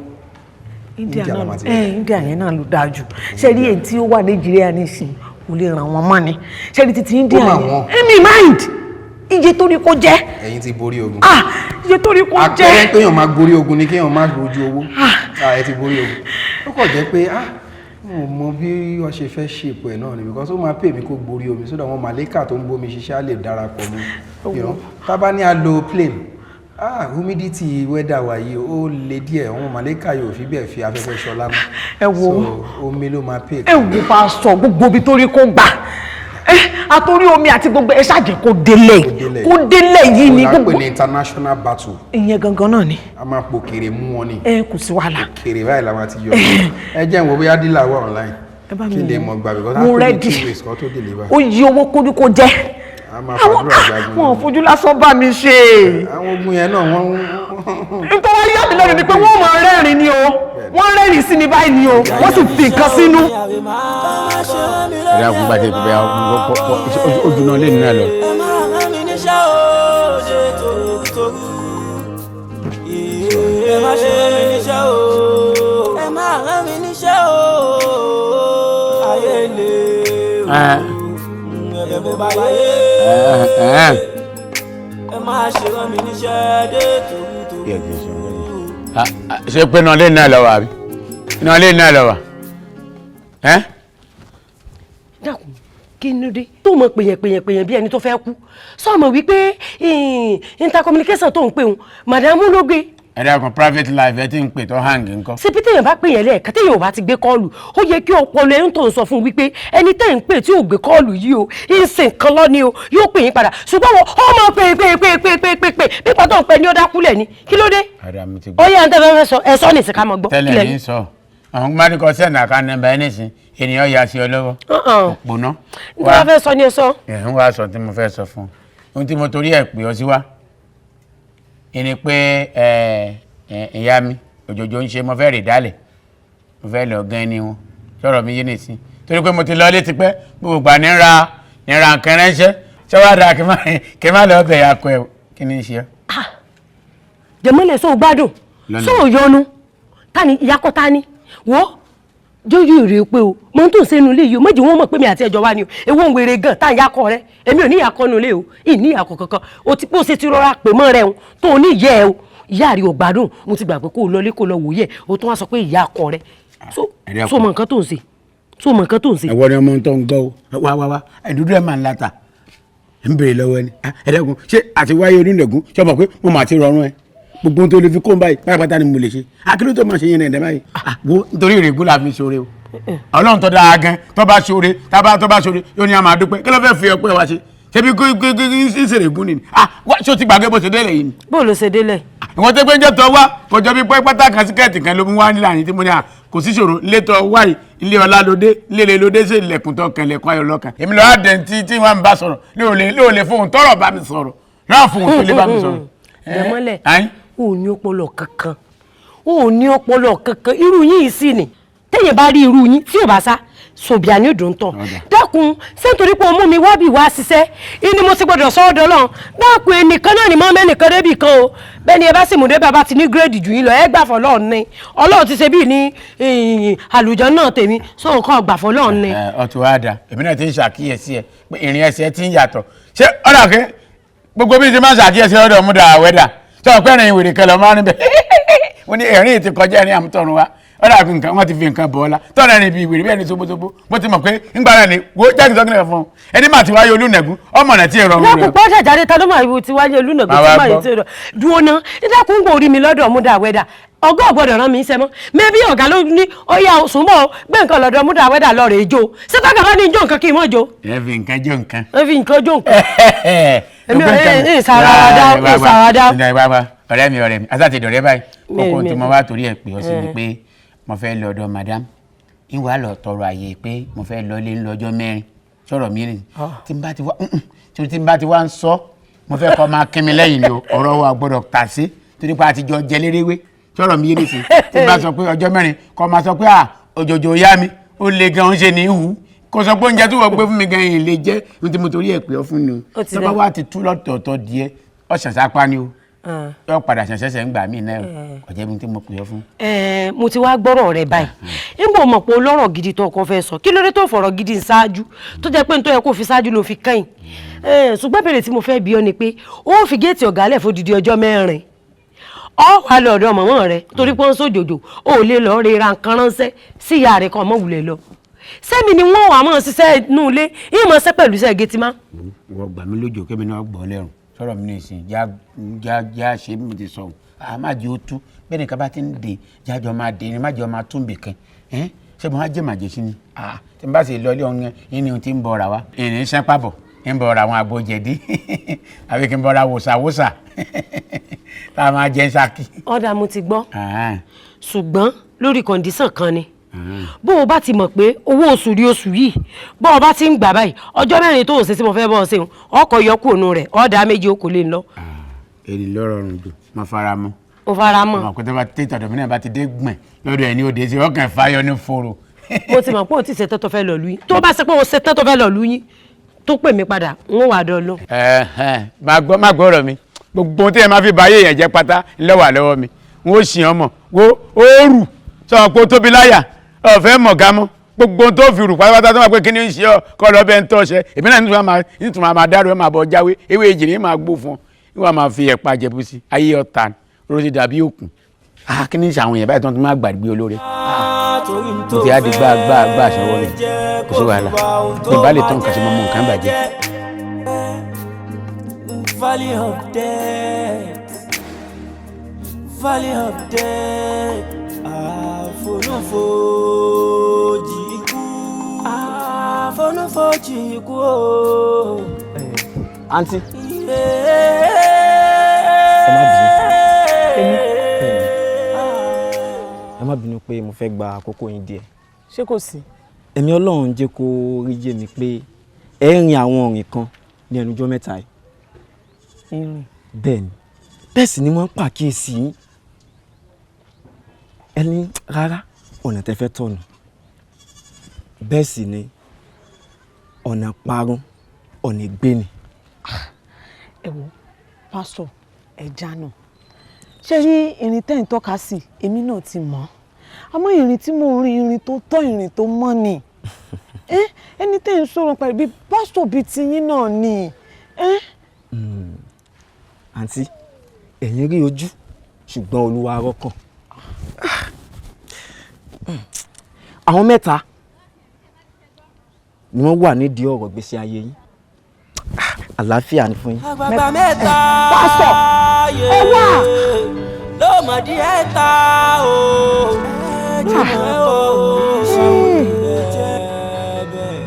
[SPEAKER 5] India náà ẹ, India yẹn náà ló dáa jù. Ṣe rí èyí tí ó wà Nàìjíríà nísìn, kò lè ràn wọ́n mọ́ ni. Ṣe rí títí India yẹn, èmi mind iye tó ní kó jẹ́.
[SPEAKER 9] Ẹ̀yin ti borí ogun.
[SPEAKER 5] Ah, iye tó ní kó jẹ́.
[SPEAKER 9] Àpẹẹrẹ péyàn máa gorí ogun ni kéèyàn máa rojú owó. Ẹ ti borí ogun. Ó kàn jẹ́ pé, ah, mo mọ bí wọ́n ṣe fẹ́ ṣèpò ẹ̀ náà ni, because ó máa pè mí kó gborí omi sódà àwọn màlẹ́kà tó ń bómi ṣiṣẹ́ á lè darapọ̀ mọ́. Tá bá ní a lo plane, ah, humidity weather wa yìí, ó le díẹ̀. Àwọn màlẹ́kà yóò fi bẹ́ẹ̀ fi afẹ́fẹ́ ṣọlá mọ́.
[SPEAKER 5] Ẹ wo.
[SPEAKER 9] So omi ló máa pè.
[SPEAKER 5] Ẹ wo, pásítọ̀, gbogbo ibi tó rí kó gbà àtòrí omi àti gbogbo ẹ ṣàjẹ́ kó délẹ̀, kó délẹ̀ yìí ni.
[SPEAKER 9] Gbogbo. Ó
[SPEAKER 5] Gbogbo
[SPEAKER 9] pè ní international battle.
[SPEAKER 5] Ìyẹn gangan náà ni.
[SPEAKER 9] A máa po kèrè mú wọn ni.
[SPEAKER 5] Ẹ kò sí wàhálà.
[SPEAKER 9] Kèrè báyìí la máa ti yọ. Ẹ jẹ́ ìwọ bóyá dealer wà online.
[SPEAKER 5] Ẹ bá mi
[SPEAKER 9] Kí lè
[SPEAKER 5] wò.
[SPEAKER 9] mọ̀ gbà, because
[SPEAKER 5] Mo
[SPEAKER 9] á tó bí
[SPEAKER 5] ready.
[SPEAKER 9] 2 weeks kan tó deliver.
[SPEAKER 5] Ó yí owó kójú kó jẹ́.
[SPEAKER 9] A máa fàdúrà jagun.
[SPEAKER 5] Wọn ò fojú lásán bá mi ṣe.
[SPEAKER 9] Àwọn ogun yẹn náà, wọ́n
[SPEAKER 5] Nítorí wọ́n yà mí lẹ́nu ni pé wọ́n máa rẹ́rìn ni o, wọ́n rẹ́rìn sí mi báyìí ni o, wọ́n sì fi nǹkan sínú.
[SPEAKER 14] Ẹ̀rọ àgùnbàdé ìbẹ̀ ojú náà lè nínú ẹ̀ lọ.
[SPEAKER 1] Ẹ má rán mi níṣẹ́ o, ṣe tòrútòrú. Ẹ má ṣe rán mi níṣẹ́ o, ẹ má rán mi níṣẹ́ o. Ayé le o, ẹ̀bẹ̀ mo bá yé. Ẹ má ṣe rán mi níṣẹ́ dé tòrútòrú.
[SPEAKER 14] Ṣé pé náà lè nínú ẹ̀ lọ wà àbí náà lè nínú ẹ̀ lọ wà? Ẹ́
[SPEAKER 6] Dákun, kí ni dé tó mọ pèyàn pèyàn pèyàn bí ẹni tó fẹ́ kú? Sọmọ wípé intercommunication tó ń pè ń màdàmú ló gbé.
[SPEAKER 14] Ẹ dákun, private life ẹ ti ń pè tó hang ńkọ́?
[SPEAKER 6] Ṣé bí téèyàn bá pè yẹn lẹ́ẹ̀kan, téèyàn ò bá ti gbé call, ó yẹ kí ọpọlọ ẹni tó ń sọ fún un wípé ẹni tẹ́ ń pè tí ò gbé call yìí o, ń ṣe nǹkan lọ́ni o, yóò pè yín padà. Ṣùgbọ́n wọn ó máa pè pè pè pè pè pè pè pípa tó ń pè ní ó dákúlẹ̀ ni. Kí ló dé?
[SPEAKER 14] Ọ̀dà, mi ti
[SPEAKER 6] Ó
[SPEAKER 14] gbọ́.
[SPEAKER 6] yẹ ẹni tẹ́ fẹ́ sọ, ẹ sọ ní ìsìnká mọ́ gbọ́.
[SPEAKER 14] Tẹ́lẹ̀ ní sọ àwọn gbádùn send account number ẹ nísìn, ènìyàn yà sí ọ lọ́wọ́ òpónà.
[SPEAKER 6] Ní wàá fẹ́ sọ ni ẹ sọ.
[SPEAKER 14] Ẹ̀ ń wá sọ tí mo fẹ́ sọ fún ọ. Ohun tí mo torí ẹ̀ pè ọ sí wá ẹni pé ẹ ẹ ìyá mi òjòjò ń ṣe, mo fẹ́ rè dálẹ̀, mo fẹ́ lọ gan ni wọn. Sọ̀rọ̀ mi yé nìsín, torí pé mo ti lọ létí pẹ́ gbogbo ìgbà ní ra nǹkan ránṣẹ́. Ṣé wàá dáa kí n má lọ bẹ̀ yà kọ ẹ̀? Kí ni í ṣe ọ́?
[SPEAKER 6] Jẹ̀mọ́lẹ̀, sọ gbádùn?
[SPEAKER 14] Lọ́nà.
[SPEAKER 6] Sọ yọnu tani ìyákọ́ tani wọ́ jójú ìrè pé o mọ tó ń sẹ́nu ilé yìí o, méjì wọ́n mọ̀ pé mi àti ẹjọ́ wa ni o. Ewu ń wèrè gan tá ìyákọ́ rẹ. Èmi ò ní ìyákọ́ nu ilé o, ìní ìyákọ́ kankan. O ti bó ṣe ti rọra pè mọ́ rẹ o tó o ní ìyẹ́ ẹ o, ìyá rẹ ò gbádùn. Mo ti gbà pé kó o lọlé kó o lọ wòye, o tún wá sọ pé ìyákọ́ rẹ. So mọ nǹkan tó ń ṣe, so mọ nǹkan tó ń ṣe.
[SPEAKER 14] Ẹ̀wọ́ ni ọmọ tó ń gbọ́ o. Wá wá wá, ẹ̀dúdú ẹ̀ máa ń lata ń béèrè lọ́wọ́ ẹni. Ẹ dẹ́kun, ṣé àti wáyé onílẹ̀gún? Ṣé o mọ̀ pé mo máa ti rọrùn ẹ? Gbogbo ohun tó lè fi kó ń báyìí pátápátá ni mo lè ṣe. Akíló tó máa ṣe yẹn ẹ̀dẹ̀ báyìí? Wo, nítorí ìrègùn la fi ṣoore o. Ọlọ́run tó dáa gan, tó bá ṣoore, tábà tó bá ṣoore, yóò ní a máa dúpẹ́. Kí ló fẹ́ fi ọpẹ́ wa ṣe? Ṣebí ìṣèrègùn ni? Ṣé o ti gbàgbé bó ṣe délẹ̀ yìí ni?
[SPEAKER 6] Bó ló ṣe délẹ̀?
[SPEAKER 14] Ìwọ́n tó gbé ń jẹ́ tọ́ wá kọjọ́ bí pẹ́ pátá kan, síkẹ́ẹ̀tì kan ló mú wá nílànà tí mo ní à kò sí ṣòro. Ilé tọ́ wá yìí, ilé ọlá lóde, ilé lóde, sí ilẹ̀kùn tó kan ilẹ̀kùn ayọ̀ lọ́kàn. Èmi lọ́ọ́ àdẹ̀ tí wọ́n ń bá sọ̀rọ̀ lóòlè fóun tọ́rọ̀ bá mi sọ̀rọ̀ náà, fóun tó lè bá mi sọ̀rọ̀.
[SPEAKER 6] Jẹ̀mọ́lẹ̀, o ò ní ọpọlọ kankan, o ò ní ọpọlọ kankan. Irú yín yìí sì ni téèyàn bá rí irú yín tí ò bá sá sòbíà ní òdò ń tàn. Dákun, ṣé nítorí pé o mú mi wábì wá ṣiṣẹ́ ìní mo ti gbọdọ̀ sọ ọ́ dọ́lọ́run? Dákun, ẹnìkan náà ni mọ́ mẹ́nìkan débì kan o. Bẹ́ẹ̀ ni ẹ bá sì mú débà, bá ti ní grade jù yín lọ, ẹ gbà fọlọ́run ni. Ọlọ́run ti ṣe bíi ní àlùjọ náà tèmi sọ nǹkan gbà fọlọ́run ni.
[SPEAKER 14] Ọ ti wá da. Èmi náà ti ń ṣàkíyèsí ẹ pé ìrìn ẹsẹ̀ ti ń yàtọ̀. Ṣé ọ̀dà kí gbogbo bí n ṣe máa ń ṣàkíyèsí ọ̀dọ̀ múdà wẹ́dà ṣé ọ̀pẹ́ ìrìn ìwèrè kan lọ máa ń bẹ̀ wọ́n ní ẹ̀rín ti kọjá ẹ̀rín àmútọ̀run wa. Ọ̀dà àfi nǹkan wọ́n ti fi nǹkan bọ̀ ọ́ la tọ́lá ẹ̀rín ibi ìwèrè bẹ́ẹ̀ ni ṣoboṣobo. Mo ti mọ̀ pé ńgbà náà ni wo jáde sọ́kìnrin fún un ẹni máa ti wáyé olúnẹ̀gún ọmọ náà ti rọrùn
[SPEAKER 6] Lákùn
[SPEAKER 14] rẹ̀.
[SPEAKER 6] pọ́ ṣàjáde, ta ló máa wo ti wáyé olúnàgbé tí máa yìí tí ó rọ dúró ná? Nígbàkún kò rí mi lọ́dọ̀ múdà wẹ́dà, ọgá ọ̀gbọ́dọ̀ rán mi iṣẹ́ mọ́. Mẹ́bí ọ̀gá ló ní ó yá sùnmọ́ gbé nǹkan lọ́dọ̀ múdà wẹ́dà lọ rè jó. Ṣé tọ́ka bá ní jó nǹkan kí n mọ̀ jó?
[SPEAKER 14] Ẹ fi nǹkan jó nǹkan.
[SPEAKER 6] Ẹ fi nǹkan jó nǹkan. Èmi ò ẹ ṣàràdá ẹ ṣàràdá.
[SPEAKER 14] Ọ̀rẹ́ mi, ọ̀rẹ́ mi, asá ti dọ̀rẹ́ báyìí. Kókó tí mo wá torí ẹ̀ pè ọ́ sí ni pé mo fẹ́ lọ ọ̀dọ̀ madam, ń wàá lọ tọrọ àyè pé mo fẹ́ lọ lé lọ́jọ́ 4. Sọ̀rọ̀ mi rìn tí n bá ti wá, tí n bá ti wá ń sọ, mo fẹ́ kọ́ máa kí mi lẹ́yìn ni o. Ọ̀rọ̀ wa gbọ́dọ̀ tà sí torí pé a ti jọ jẹ léréwé. Sọ̀rọ̀ mi yé nìsín, tí n bá sọ pé ọjọ́ 4, kọ́ máa sọ pé à òjòjò yá mi ó le gan, ń ṣe ní ìhù kò sọ pé oúnjẹ tí wọ́n gbé fún mi gan yìí lè jẹ́. Ohun tí mo torí ẹ̀ pé ọ fún ni o. Tó bá wá ti tú lọ́tọ̀ọ̀tọ̀ díẹ̀, ọ̀sán sápá ni o, yóò padà ṣẹ̀ṣẹ̀ṣẹ̀ ń gbà mí náà. Kò jẹ́ bí tí mo pè ọ́ fún.
[SPEAKER 6] Ẹ mo ti wá gbọ́rọ̀ rẹ báyìí. Nígbà mọ̀ pé olọ́rọ̀ gidi tó ọkọ fẹ́ sọ, kí ló dé tó fọ̀rọ̀ gidi ń ṣáájú, tó jẹ́ pé n tó yẹ kó fi ṣáájú ló fi kẹ́yìn? Ṣùgbọ́n ìbéèrè tí mo fẹ́ bi ọ́ ni pé ó fi géètì ọ̀gá lẹ̀ fódìdí ọjọ́ 4, ọ wà lọ ọ̀dọ̀ mọ̀mọ́ rẹ torí pé ó ń sòjòjò, ó lè lọ rí ra nǹkan ránṣẹ́ sí ìyá rẹ kan mọ́ wulẹ̀ lọ. Sẹ́mi ni wọ́n wà mọ́ ṣiṣẹ́ inú ilé ìmọ̀ ṣẹ́ pẹ̀lú iṣẹ́ géètì má.
[SPEAKER 14] Wọ́n gbà mí lójó kébì náà gbọ́ lẹ́rùn. Sọ̀rọ̀ mi ní ìsìn já já já ṣe bí mo ti sọ, a má jẹ́ ó tú bẹ́ẹ̀ nìkan bá ti ń dè jájọ máa dè ni, má jẹ́ ọ máa tún bìkan. Ṣé mo wá jẹ́ màjèṣí sí ni tí n bá sì lọ ilé ọ̀hún yẹn ni tí ń bọ̀ ra wa ìrìn sẹ́pà bọ̀ ń bọ̀ ra àwọn àgbo jẹ̀dí àbí kí n bọ̀ ra wòsàwòsà tá a máa jẹ́ ń ṣákì.
[SPEAKER 6] Ọ̀dà, mo ti gbọ́, ṣùgbọ́n lórí condition kan ni. Bó o bá ti mọ̀ pé owó oṣù rí oṣù yìí, bó o bá ti ń gbà báyìí, ọjọ́ 4 tó o ṣe tí mo fẹ́ bọ́ ọ ṣe, ọkọ̀ yọkù ònú rẹ̀, ọ̀dà méjì ó kò lè lọ.
[SPEAKER 14] Èyí ló rọrùn jù, mo fara mọ́.
[SPEAKER 6] O fara mọ́.
[SPEAKER 14] Ọmọ pé tó bá tètè ọ̀dọ̀ mi náà bá ti dé gbọ̀n lọ́dọ̀ ẹ̀ ní òde sí ọkàn fáyọ ní foro.
[SPEAKER 6] Mo ti mọ̀ pé o ti ṣetán tó fẹ́ lọ lú yín. Tó bá ṣe pé o ṣetán tó fẹ́ lọ lú yín, tó pè mí padà, n ó wà dán lọ.
[SPEAKER 14] Má gbọ́ ọ̀rọ̀ mi. Gbogbo ohun tí ẹ máa fi ba ayé yẹn jẹ́ pátá lọ́wọ́ lọ́wọ́ mi, n ó ṣì ọmọ wo ó rù sọ pé ó tóbi láyà ọ̀fẹ́ mọ̀gá mọ́. Gbogbo ohun tó fi rù pátápátá tó máa pé kí ni ń ṣe ọ kọ́ lọ bẹ́ẹ̀ ń tọ́ ṣe. Èmi náà nítorí máa dárò, ẹ máa bọ̀ jáwé ewé èjì ní máa gbó fún ọ, níwọ̀n máa fi ẹ̀pà jẹ̀bú sí ayé ọ̀tá ló ti dàbí òkun. Kí ni ń ṣe àwọn èèyàn báyìí tó ń máa gbàgbé olóore? Mo ti á di gbá gbá gbá àṣọwọ́ rẹ̀. Kò sí wàhálà, bí n bá lè tán nǹkan ṣe, mọ́ mọ́ nǹkan bàjẹ́.
[SPEAKER 1] Valley of death, Valley of death, àfonúfojì ikú, àfonúfojì ikú o.
[SPEAKER 7] Àǹtí, ẹ má bínú. Ẹ má bínú pé mo fẹ́ gba àkókò yín díẹ̀.
[SPEAKER 5] Ṣé kò sí?
[SPEAKER 7] Ẹ̀mí Ọlọ́run jẹ́ kó rí yé mi pé ẹ ń rin àwọn ọ̀rìn kan ní ẹnujọ́ mẹ́ta yìí.
[SPEAKER 5] Ìrìn?
[SPEAKER 7] Bẹ́ẹ̀ ni, bẹ́ẹ̀ sì ni wọ́n ń pàkíyèsí yín. Ẹ ní rárá, ọ̀nà tẹ́ fẹ́ tọ̀nù. Bẹ́ẹ̀ sì ni ọ̀nà parun, ọ̀nà ìgbé ni.
[SPEAKER 5] Ẹ wo, pásítọ̀, ẹ jánu. Ṣé rí ìrìn tẹ́ ń tọ́ka sí, èmi náà ti mọ̀ ọ́. Àmọ́ ìrìn tí mò ń rin, ìrìn tó tọ́, ìrìn tó mọ́ ni. Ẹni tẹ́ ń sọ̀rọ̀ pẹ̀lú bíi pásítọ̀ bíi tiyín náà ni.
[SPEAKER 7] Àǹtí, ẹ̀yin rí ojú, ṣùgbọ́n Olúwa rọ́kàn. Àwọn mẹ́ta ni wọ́n wà nídìí ọ̀rọ̀ gbèsè ayé yín. Àlàáfíà ni fún yín.
[SPEAKER 1] Àgbààgbà mẹ́ta.
[SPEAKER 5] Pásítọ̀, ẹ wà.
[SPEAKER 1] Ló mọ̀ díẹ̀ ta o. Ẹ jùmọ̀ ẹ o. Jẹ́ bẹ́ẹ̀.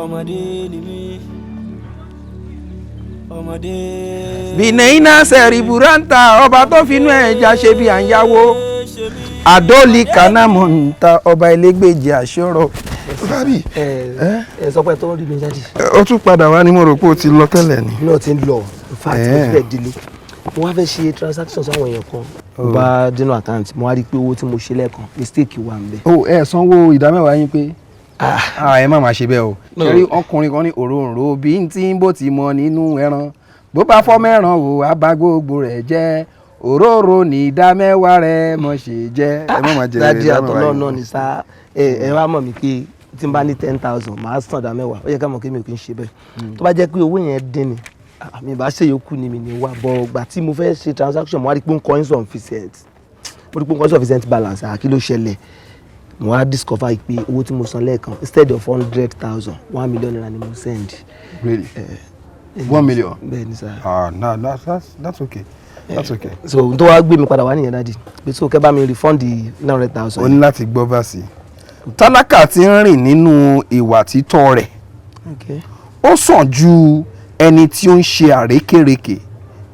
[SPEAKER 1] Ọmọdé ni mí. Ọmọdé.
[SPEAKER 9] Bìnẹ́iná sẹ̀rìbùrántà, ọba tó finú ẹja ṣe bí à ń yáwó. Àdóòlì kanámọ̀ ń ta ọba elégbèjì àṣọrọ̀. Bábí.
[SPEAKER 11] Ẹ sọ pé tó ń rí mi jáde.
[SPEAKER 9] Ó tún padà wá ní, mo rò pé ó ti lọ tẹ́lẹ̀ ni.
[SPEAKER 11] Náà ti ń lọ, in fact mo ti fẹ́ délé. Mo wá fẹ́ ṣe transactions àwọn èèyàn kan. Mo bá dénú account, mo wá rí i pé owó tí mo ṣe lẹ́ẹ̀kan, mistake wà ń bẹ̀.
[SPEAKER 9] O ẹ sanwó ìdámẹ́wàá yín pé ẹ má máa ṣe bẹ́ẹ̀ o. Ṣe rí ọkùnrin kan ní òróǹro bí n tí ń bó ti mọ nínú ẹran, bó bá fọ́ mẹ́ràn o, á bá gbogbo rẹ̀ jẹ́. Òróró ní ìdámẹ́wàá rẹ̀ mọ̀ ṣe jẹ́. Ẹ má máa jẹ
[SPEAKER 11] Daddy,
[SPEAKER 9] ìdámẹ́wàá
[SPEAKER 11] àtọ̀lọ́
[SPEAKER 9] yín.
[SPEAKER 11] náà ni sá. Ẹ wá mọ̀ mí pé tí n bá ní 10,000, màá san ìdá mẹ́wàá. Ó yẹ ká mọ̀ kí mi ò kí ń ṣe bẹ́ẹ̀. Tó bá jẹ́ pé owó yẹn dín ni, mi bá ṣe yòókù ni mi ní wá bọ̀. Gbà tí mo fẹ́ ṣe transaction, mo wá rí pé ó ń kọ insufficient, mo rí pé ó ń kọ insufficient balance. Kí ló ṣẹlẹ̀? Mo wá discover pé owó tí mo san lẹ́ẹ̀kan, instead of 100,000, ₦1 million ni mo send.
[SPEAKER 9] Really? 1 million?
[SPEAKER 11] Bẹ́ẹ̀ ni sá.
[SPEAKER 9] Ah, no, that's okay, that's okay.
[SPEAKER 11] So n tó wá gbé mi padà wá nìyẹn, daddy, pé so kẹ́ bá mi refund the 900,000.
[SPEAKER 9] O ní láti gbọ́ bá sí. Tálákà tí ń rìn nínú ìwà títọ́ rẹ̀, ó sàn ju ẹni tí ó ń ṣe àrékérekè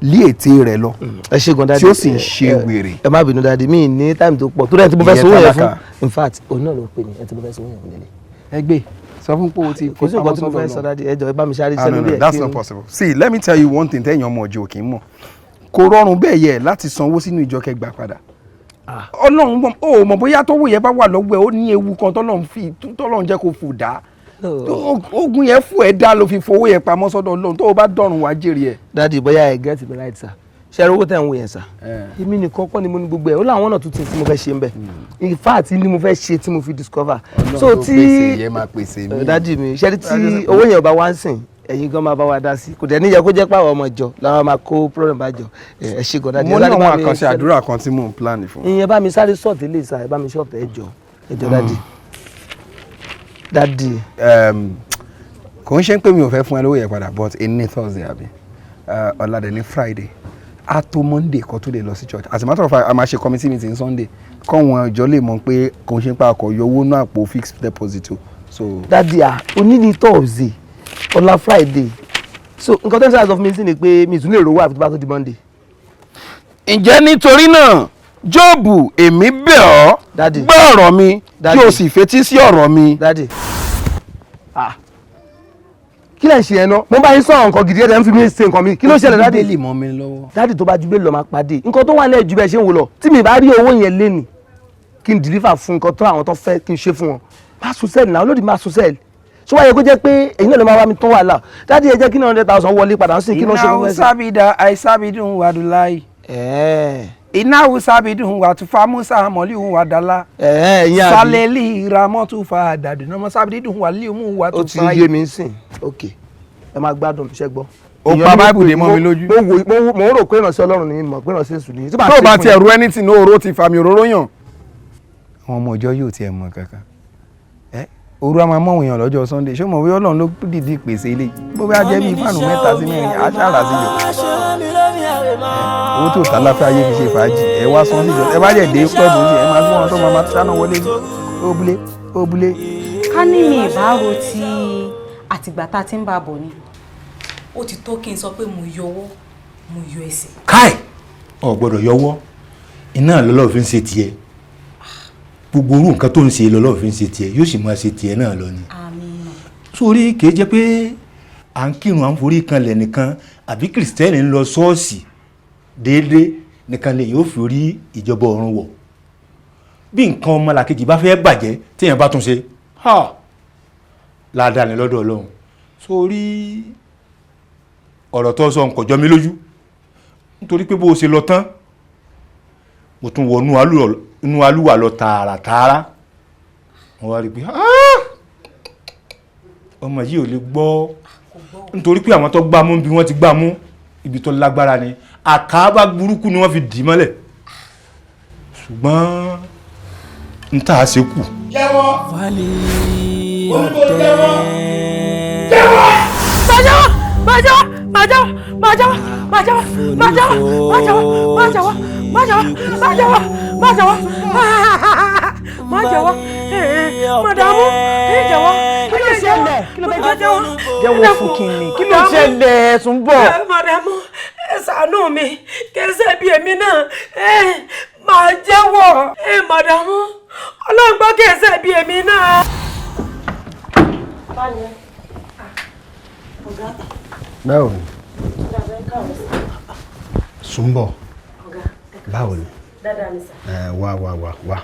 [SPEAKER 9] lé ète rẹ̀ lọ,
[SPEAKER 11] Ẹ ṣe gan, daddy.
[SPEAKER 9] tí ó sì ń ṣe wèrè.
[SPEAKER 11] Ẹ má bínú, daddy, mi ní time tó pọ̀ tó dẹ̀ tí mo fẹ́
[SPEAKER 9] Ìyẹn
[SPEAKER 11] sanwó yẹn fún.
[SPEAKER 9] tálákà.
[SPEAKER 11] In fact, òun náà ló pè mí, ẹ tí mo fẹ́ sanwó yẹn fún lélẹ̀.
[SPEAKER 9] Ẹ gbé sọ fún pé o ti
[SPEAKER 11] Kò sí nǹkan tí mo fẹ́ sọ, daddy. Ẹ jọ̀ọ́, ẹ bá mi sáré
[SPEAKER 9] Ah,
[SPEAKER 11] iṣẹ́
[SPEAKER 9] no,
[SPEAKER 11] lórí
[SPEAKER 9] no,
[SPEAKER 11] ẹ̀.
[SPEAKER 9] that's not possible. See, let me tell you one thing tẹ́yìn ọmọ ọjọ́ kì í mọ̀. Kò rọrùn bẹ́ẹ̀ yẹ láti sanwó sínú ìjọ kẹgbà padà. Ọlọ́run mọ̀, ó mọ̀ bóyá tówó yẹn bá wà lọ́wọ́ ẹ̀, ó ní ewu kan tọ́lọ́run fi tọ́lọ́run jẹ́ kó fò dá. Ogun yẹn fún ẹ dá ló fi fowó yẹn pamọ́ sọ́dọ̀ Ọlọ́run, tó o bá dọ̀run wá jèrè ẹ̀.
[SPEAKER 11] Daddy, bóyá ẹ get me right, sir. Ṣe owó tẹ̀ ń wò yẹn sir, èmi nìkan kọ́ ni mo ní gbogbo ẹ̀. Ó láwọn ọ̀nà tuntun tí mo fẹ́ ṣe ń bẹ̀. In fact, ní mo fẹ́ ṣe tí mo fi discover.
[SPEAKER 9] Ọlọ́run tó pèsè yẹn máa pèsè mí.
[SPEAKER 11] Daddy mi, ṣe tí owó yẹn ò bá wá ń sìn, ẹ̀yin gan máa bá wa dá sí. Kò dẹ̀ níyẹ kó jẹ́ pé àwọn ọmọ ìjọ làwọn máa kó problem bá jọ. Ẹ ṣe gan, daddy.
[SPEAKER 9] Mo
[SPEAKER 11] Ẹ
[SPEAKER 9] ní
[SPEAKER 11] sáré
[SPEAKER 9] àwọn
[SPEAKER 11] bá mi
[SPEAKER 9] àkànṣe àdúrà kan tí mò ń plan fún.
[SPEAKER 11] Ìyẹn bá mi sáré sort ilé ìsà, ẹ bá mi sort. Ẹ jọ, ẹ jọ, daddy, daddy.
[SPEAKER 9] Kò ń ṣe pé mi ò fẹ́ fún ẹ lówó yẹn padà, but ní Thursday àbí ọ̀la dẹ̀ ní Friday, a tó Monday kó tó lè lọ sí church. As a matter of fact, a máa ṣe committee meeting Sunday, kọ́wọn ìjọ lè mọ̀ pé kò ń ṣe pé a kò yọ owó náà àpò fixed deposit o, so.
[SPEAKER 11] Daddy, ah, òní ní Thursday, ọ̀la Friday, so nǹkan tó ń sọ fún mi sí ni pé mi ì tún lè rówó àfi tó bá tó di Monday.
[SPEAKER 9] Ǹjẹ́ nítorí náà, Jóòbù, èmi bẹ̀ ọ́, gbọ́ ọ̀rọ̀ mi, kí o sì fetí sí ọ̀rọ̀ mi.
[SPEAKER 11] Daddy, ah, kí lẹ̀ ń ṣe yẹn náà? Mo bá yín sọ̀rọ̀ nǹkan gidi, ẹ̀ ń fi mí ṣe nǹkan mi. Kí ló ṣẹlẹ̀, daddy?
[SPEAKER 9] Bíbélì mọ́ mi lọ́wọ́.
[SPEAKER 11] Daddy, tó bá ju bẹ́ẹ̀ lọ, máa pàdé nǹkan tó wà lẹ́ẹ̀ ju bẹ́ẹ̀ ṣe ń wò lọ. Tí mi bá rí owó yẹn lénìí kí n deliver fún nǹkan tó àwọn tó fẹ́ kí n ṣe fún wọn, máa sùn sẹ́ẹ̀lì náà olódì, máa sùn sẹ́ẹ̀lì. Ṣé wáyé kó jẹ́ pé èyí náà ló máa wá mi tán wàhálà? Daddy, ẹ jẹ́ kí 900,000 wọlé padà ń sìn. Kí ló ṣe fún
[SPEAKER 9] Ináwó
[SPEAKER 11] ẹsẹ̀.
[SPEAKER 9] Sábìdá àìsábìdùn wàdúláì. Ináwó sábìdùn wàtúfà musa mọ̀líhùn wàdálá.
[SPEAKER 11] Ẹ̀yìn àbí?
[SPEAKER 9] Sálẹ̀lì ramọ́túfà dàdúnàmọ́ sábìdùn wàlíhùn
[SPEAKER 11] Ó ti
[SPEAKER 9] wàtúfà.
[SPEAKER 11] yé mi sìn. Ok, ẹ máa gbádùn iṣẹ́ gbọ́.
[SPEAKER 9] Ó pa Bible dé mọ́ mi lójú.
[SPEAKER 11] Mo rò pé ìránṣẹ́ Ọlọ́run ni, mo pé ìránṣẹ́ Èṣù ni.
[SPEAKER 9] Tó o bá tiẹ̀ ru anything ní oró ti fàmì òróró yàn. Àwọn ọmọ ìjọ yóò tiẹ̀ mọ̀ kankan. Ẹ òru a máa mọ̀ òyìn lọ́jọ́ Sunday. Ṣé o mọ̀ wí Ọlọ́run ló dìdí pèsè ilé? Bó bá jẹ́ bíi fáànù mẹ́ta sí mẹ́rin, á ṣàrà sí jọ.
[SPEAKER 1] Aṣọ mi lómi àwẹ̀.
[SPEAKER 9] Owó tó tà láfẹ́ ayé fi ṣe fàájì, ẹ wá sán sí ìjọ, ẹ bá jẹ̀ dé klọ́ọ̀bù sí, ẹ máa fún wọn tó máa ṣáná wọlé óbúlé óbúlé.
[SPEAKER 13] Ká ní mi ìbáro ti àtìgbà tá a ti ń bá a bọ̀ ni. Ó ti tó kí n sọ pé mo yọwọ́, mo yọ ẹsẹ̀.
[SPEAKER 12] Káì, o gbọ́dọ̀ yọwọ́, iná lọ́lọ́ fi ń ṣe tiẹ̀. Gbogbo orú nǹkan tó ń ṣe lọ́lọ́ fi ń ṣe tiẹ̀, yóò sì máa ṣe tiẹ̀ náà lọ ni. Sórí kìí jẹ́ pé à ń kírun à ń forí kanlẹ̀ nìkan àbí kìrìsìtẹ́nì ń lọ ṣọ́ọ̀ṣì déédéé nìkan lè yóò fi rí ìjọba ọ̀run wọ̀. Bí nǹkan ọmọlàkejì bá fẹ́ bàjẹ́ téèyàn bá tún ṣe, ládàá ni lọ́dọ̀ Ọlọ́run. Sórí ọ̀rọ̀ tó sọ nǹkan jọ mí lójú, nítorí pé bó o ṣe lọ tán mo tún wọ inú alúwà lọ tààràtààrà. Mo wá rí i pé ọmọ yìí ò lè gbọ́, nítorí pé àwọn tó gbá mú bí wọ́n ti gbá mú ibi tó lágbára ni, àkàbà burúkú ni wọ́n fi dì í mọ́lẹ̀. Ṣùgbọ́n n tà á ṣe kù.
[SPEAKER 1] Jẹ́wọ́. Oníbo jẹ́wọ́. Jẹ́wọ́.
[SPEAKER 6] Máa jẹ́wọ́, máa jẹ́wọ́, máa jẹ́wọ́, máa jẹ́wọ́, máa jẹ́wọ́, máa jẹ́wọ́, máa jẹ́wọ́, máa jẹ́wọ́, máa jẹ́wọ́, máa jẹ́wọ́, máa jẹ́wọ́, màdàmú, ìjẹ́wọ́.
[SPEAKER 5] Kí ló ṣẹlẹ̀? Kí ló fẹ́ jẹ́wọ́? Jẹ́wọ́ fún kìnìún. Kí ló ṣẹlẹ̀? Sùnbọ̀.
[SPEAKER 6] Màdàmú, ẹ ṣàánú mi, kẹsẹ̀ bí èmi náà, máa jẹ́wọ́. Màdàmú, Ọlọ́run gbọ́ kẹsẹ̀ bí èmi náà.
[SPEAKER 15] Báwo ni? Sùnbọ̀. Báwo ni? Wá wá wá wá.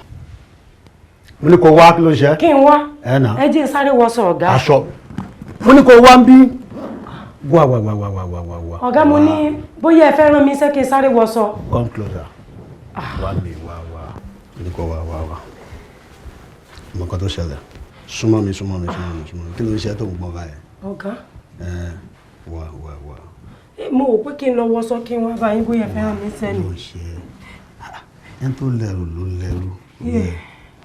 [SPEAKER 15] Mo ní kó wá, kí ló ṣe?
[SPEAKER 6] Kí n wá? Ẹ jẹ́ n sáré wọṣọ ọ̀gá.
[SPEAKER 15] Aṣọ. Mo ní kó wá ń bí. Wá wá wá wá wá wá wá.
[SPEAKER 6] Ọ̀gá, mo ní bóyá ẹ fẹ́ rán mi iṣẹ́ kí n sáré wọṣọ.
[SPEAKER 15] Come closer. Wá mi wá wá. Mo ní kó wá wá wá. Mo kàn tó ṣẹlẹ̀. Súnmọ́ mi, súnmọ́ mi, súnmọ́ mi, súnmọ́ mi. Kí ló ń ṣe tó ń gbọ́n báyìí?
[SPEAKER 6] Ọ̀gá.
[SPEAKER 15] Wá wá wá.
[SPEAKER 6] Mo wò pé kí n lọ wọṣọ kí n wá bá yín bóyá ẹ fẹ́ rán mi iṣẹ́ ni.
[SPEAKER 15] Ló ń ṣe ẹni tó lẹ́rù ló lẹ́rù.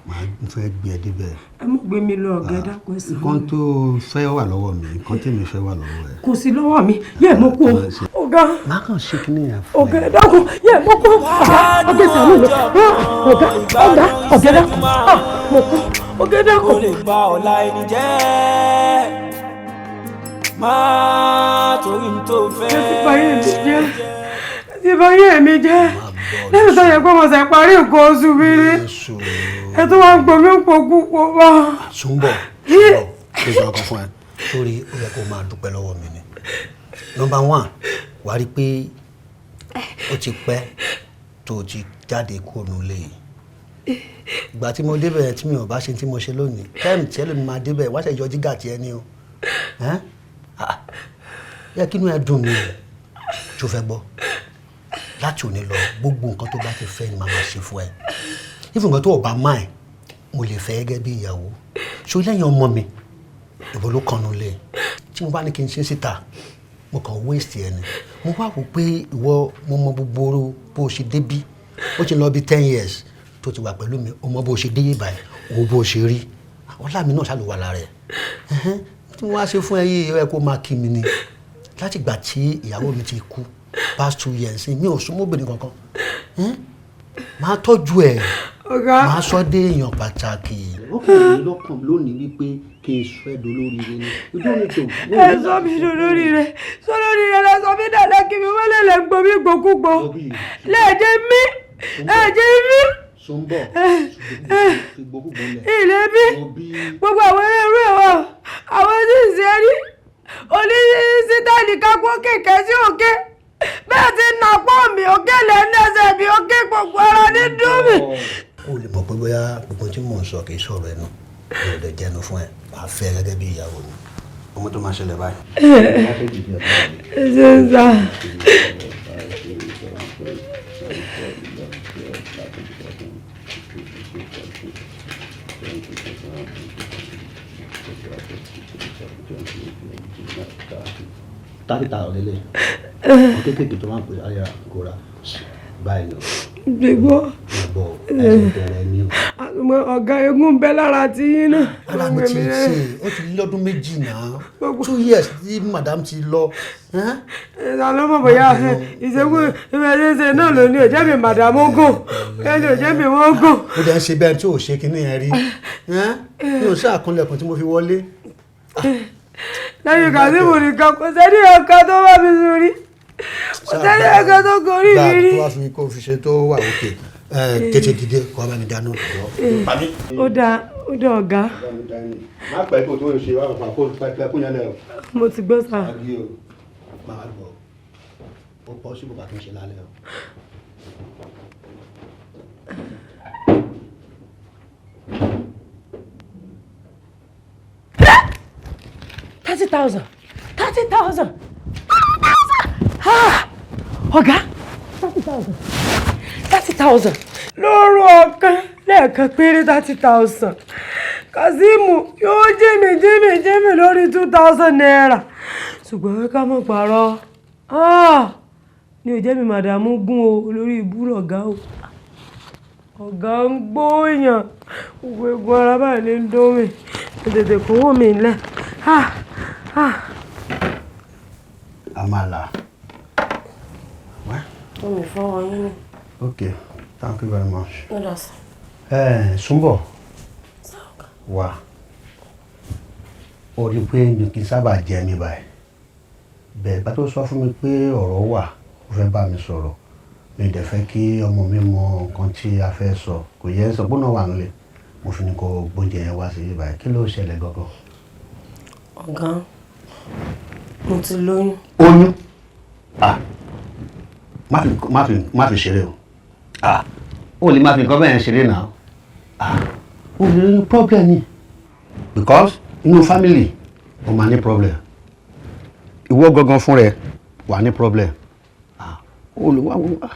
[SPEAKER 15] Màá fẹ́ gbé ẹ débẹ̀.
[SPEAKER 6] Ẹ mú gbé mi lọ ọ̀gá, dákun ẹ̀sán.
[SPEAKER 15] Nǹkan tó fẹ́ wà lọ́wọ́ mi, nǹkan tèmi fẹ́ wà lọ́wọ́ ẹ.
[SPEAKER 6] Kò sí lọ́wọ́ mi, yẹ mo kú o. Ọ̀gá.
[SPEAKER 15] Má kàn ṣe kí nìyẹn fún ẹ.
[SPEAKER 6] Ọ̀gá ẹ dákun, yẹ mo kú. Ọ̀gá, ọ̀gá ìsàlù mi. Ọ̀gá, ọ̀gá, ọ̀gá dákun. Mo kú. Ọ̀gá dákun.
[SPEAKER 1] Ó lè ba ọ̀la ẹni jẹ́. Má torí n tó fẹ́.
[SPEAKER 6] Ẹ ti parí èmi jẹ́. Ẹ ti parí èmi jẹ́. Lẹ́yìn tó yẹ kó mo ṣe parí nǹkan oṣù mi rí. Ẹ tó wá ń gbomi ń pokú pọ̀ wá.
[SPEAKER 15] Sùnbọ̀, Sùnbọ̀, kí n sọ ọkàn fún ẹ. Sórí ó yẹ kó máa dúpẹ́ lọ́wọ́ mi ni. Nọ́mbà 1, wàá rí i pé ó ti pẹ́ tó ti jáde kúrò nílé yìí. Ìgbà tí mo débẹ̀ tí mi ò bá ṣe tí mo ṣe lónìí, táìmù tí ẹlòmíì máa débẹ̀ wá ṣe yọ jígà tí ẹ ní o. Yẹ kí inú ẹ dùn mí tó fẹ́ gbọ́. Láti òní lọ, gbogbo nǹkan tó bá ti fẹ́ ni màá máa ṣe fún ẹ. Even nǹkan tó o bá máa ẹ̀, mo lè fẹ́ gẹ́gẹ́ bí ìyàwó. Ṣé lẹ́yìn ọmọ mi, ìwọ ló kànnú lé. Tí mo bá ní kí n ṣe síta, mo kàn waste ẹ ni. Mo wá wò pé ìwọ, mo mọ gbogbo bó o ṣe débí. Ó ti lọ bí 10 years tó ti wà pẹ̀lú mi, o mọ bó o ṣe dé yìí báyìí, o bó o ṣe rí. Ọlá mi náà ṣàlùwà wà lára ẹ̀. Tí mo wá ṣe fún ẹ yìí, ó yẹ kó máa kí mi ni. Láti ìgbà tí ìyàwó mi ti kú, past 2 years, mi ò súnmọ́ obìnrin kankan. Máa tọ́jú ẹ̀, máa sọ dé èèyàn pàtàkì. Ó kàn mí lọ́kàn lónìí wípé kí n sọ ẹ́ dolóríire ni. Ojú ò ní tò.
[SPEAKER 6] Ẹ sọ mi dolóríire, sọ lóríire lẹ sọ mí dàda kí mi wọ́n lè lè gbomi gbòkúgbò. Lẹ́ẹ̀jẹ̀ mi, ẹ̀jẹ̀ mi.
[SPEAKER 15] Sùnbọ̀, fi gbòkúgbò lẹ̀.
[SPEAKER 6] Ilé bí gbogbo àwọn eré ẹ̀wọ̀n, àwọn tí ń ṣe rí, oníṣítàlì kápó kẹ̀kẹ́ sí òkè. Bẹ́ẹ̀ ti nà pọ̀ mi òkè lẹ́nu ẹsẹ̀ mi òkè gbogbo ara ní dùn mí.
[SPEAKER 15] Kó o lè mọ̀ pé bóyá gbogbo tí mò ń sọ kì í sọ̀rọ̀ ẹnu, mi ò lè jẹnu fún ẹ, màá fẹ́ gẹ́gẹ́ bí ìyàwó mi. Ọmọ tó máa ṣẹlẹ̀ báyìí.
[SPEAKER 6] Ẹ ṣe ń sá.
[SPEAKER 15] 30,000 lélẹ̀. Ọmọ kéékèèké tó máa ń pè ayé kóra báyìí lọ.
[SPEAKER 6] Gbogbo.
[SPEAKER 15] Gbogbo ẹsẹ̀ bẹ̀rẹ̀ ni o.
[SPEAKER 6] Ṣùgbọ́n ọ̀gá, eégún ń bẹ lára ti yín náà.
[SPEAKER 15] Ara mi ti ṣe, ó ti lọ́dún 2 náà, 2 years tí madam ti lọ.
[SPEAKER 6] Ìta ló mọ̀ bóyá ìṣègùn ìfẹsẹ̀ṣẹ̀ náà ló ní òjẹ́ mi madam ogun ẹni òjẹ́ mi wọ́n gùn.
[SPEAKER 15] Ó dẹ̀ ń ṣe bẹ́ẹ̀ tí ò ṣe kinní yẹn rí. Mi ò ṣáà kúnlẹ̀kùn tí mo fi wọlé.
[SPEAKER 6] Lẹ́yìn Kazeem nìkan, kò sẹ́ni ọ̀kan tó bá mi sùn rí, kò sẹ́ni ọ̀kan tó gorí mi rí.
[SPEAKER 15] Tó wá fi kó fi ṣe tó wà òkè, tètè dìde kó bá mi dáná lọ.
[SPEAKER 6] Ó dáa, ó dáa, ọ̀gá.
[SPEAKER 12] Má pẹ́ kó tó ṣe wá pàpà kó pẹ́ kó yẹn lẹ o.
[SPEAKER 6] Mo ti gbọ́, sà.
[SPEAKER 15] Agi o, máa gbọ́, ó pọ̀ síbò ká tó ń ṣe lálẹ́ o.
[SPEAKER 6] 30,000, 30,000, 30,000! Ọ̀gá, 30,000, 30,000 lóru ọ̀kan lẹ́ẹ̀kan péré, 30,000. Kazeem yóò jẹ́mi jẹ́mi jẹ́mi lórí ₦2,000, ṣùgbọ́n ká mọ̀ pààrọ̀ ní ò jẹ́mi madam gún o. Olórí ibú lọ̀gá o, ọ̀gá ń gbóyàn. Gbogbo egun ara báyìí lè ń dún mi. Tètè kówó mi lẹ̀.
[SPEAKER 15] Àmàlà.
[SPEAKER 6] Omi fọwọ́ yín ni.
[SPEAKER 15] Okay, thank you very much.
[SPEAKER 6] Ó dà sí.
[SPEAKER 15] Ẹ Súnbọ̀ wá, ó rí i pé mi kì í sábà jẹ mi báyìí bẹ́ẹ̀. Bá tó sọ fún mi pé ọ̀rọ̀ wà, ó fẹ́ bá mi sọ̀rọ̀, mi dẹ̀ fẹ́ kí ọmọ mi mọ nǹkan tí a fẹ́ sọ. Kò yẹ sọ gbóná wà nílé, mo fi ní kó gbóúnjẹ yẹn wá sí báyìí. Kí ló ṣẹlẹ̀ gangan?
[SPEAKER 6] Ọ̀gá, mo ti lóyún.
[SPEAKER 15] Oyún? Ah, má fi ṣeré o. Ah, ó lè má fi nǹkan bẹ́ẹ̀ ṣeré náà. Ah, ó lè ní problem ni, because inú family, ó máa ní problem. Ìwọ gangan fún rẹ wà ní problem. Ah, ó lè wá wá,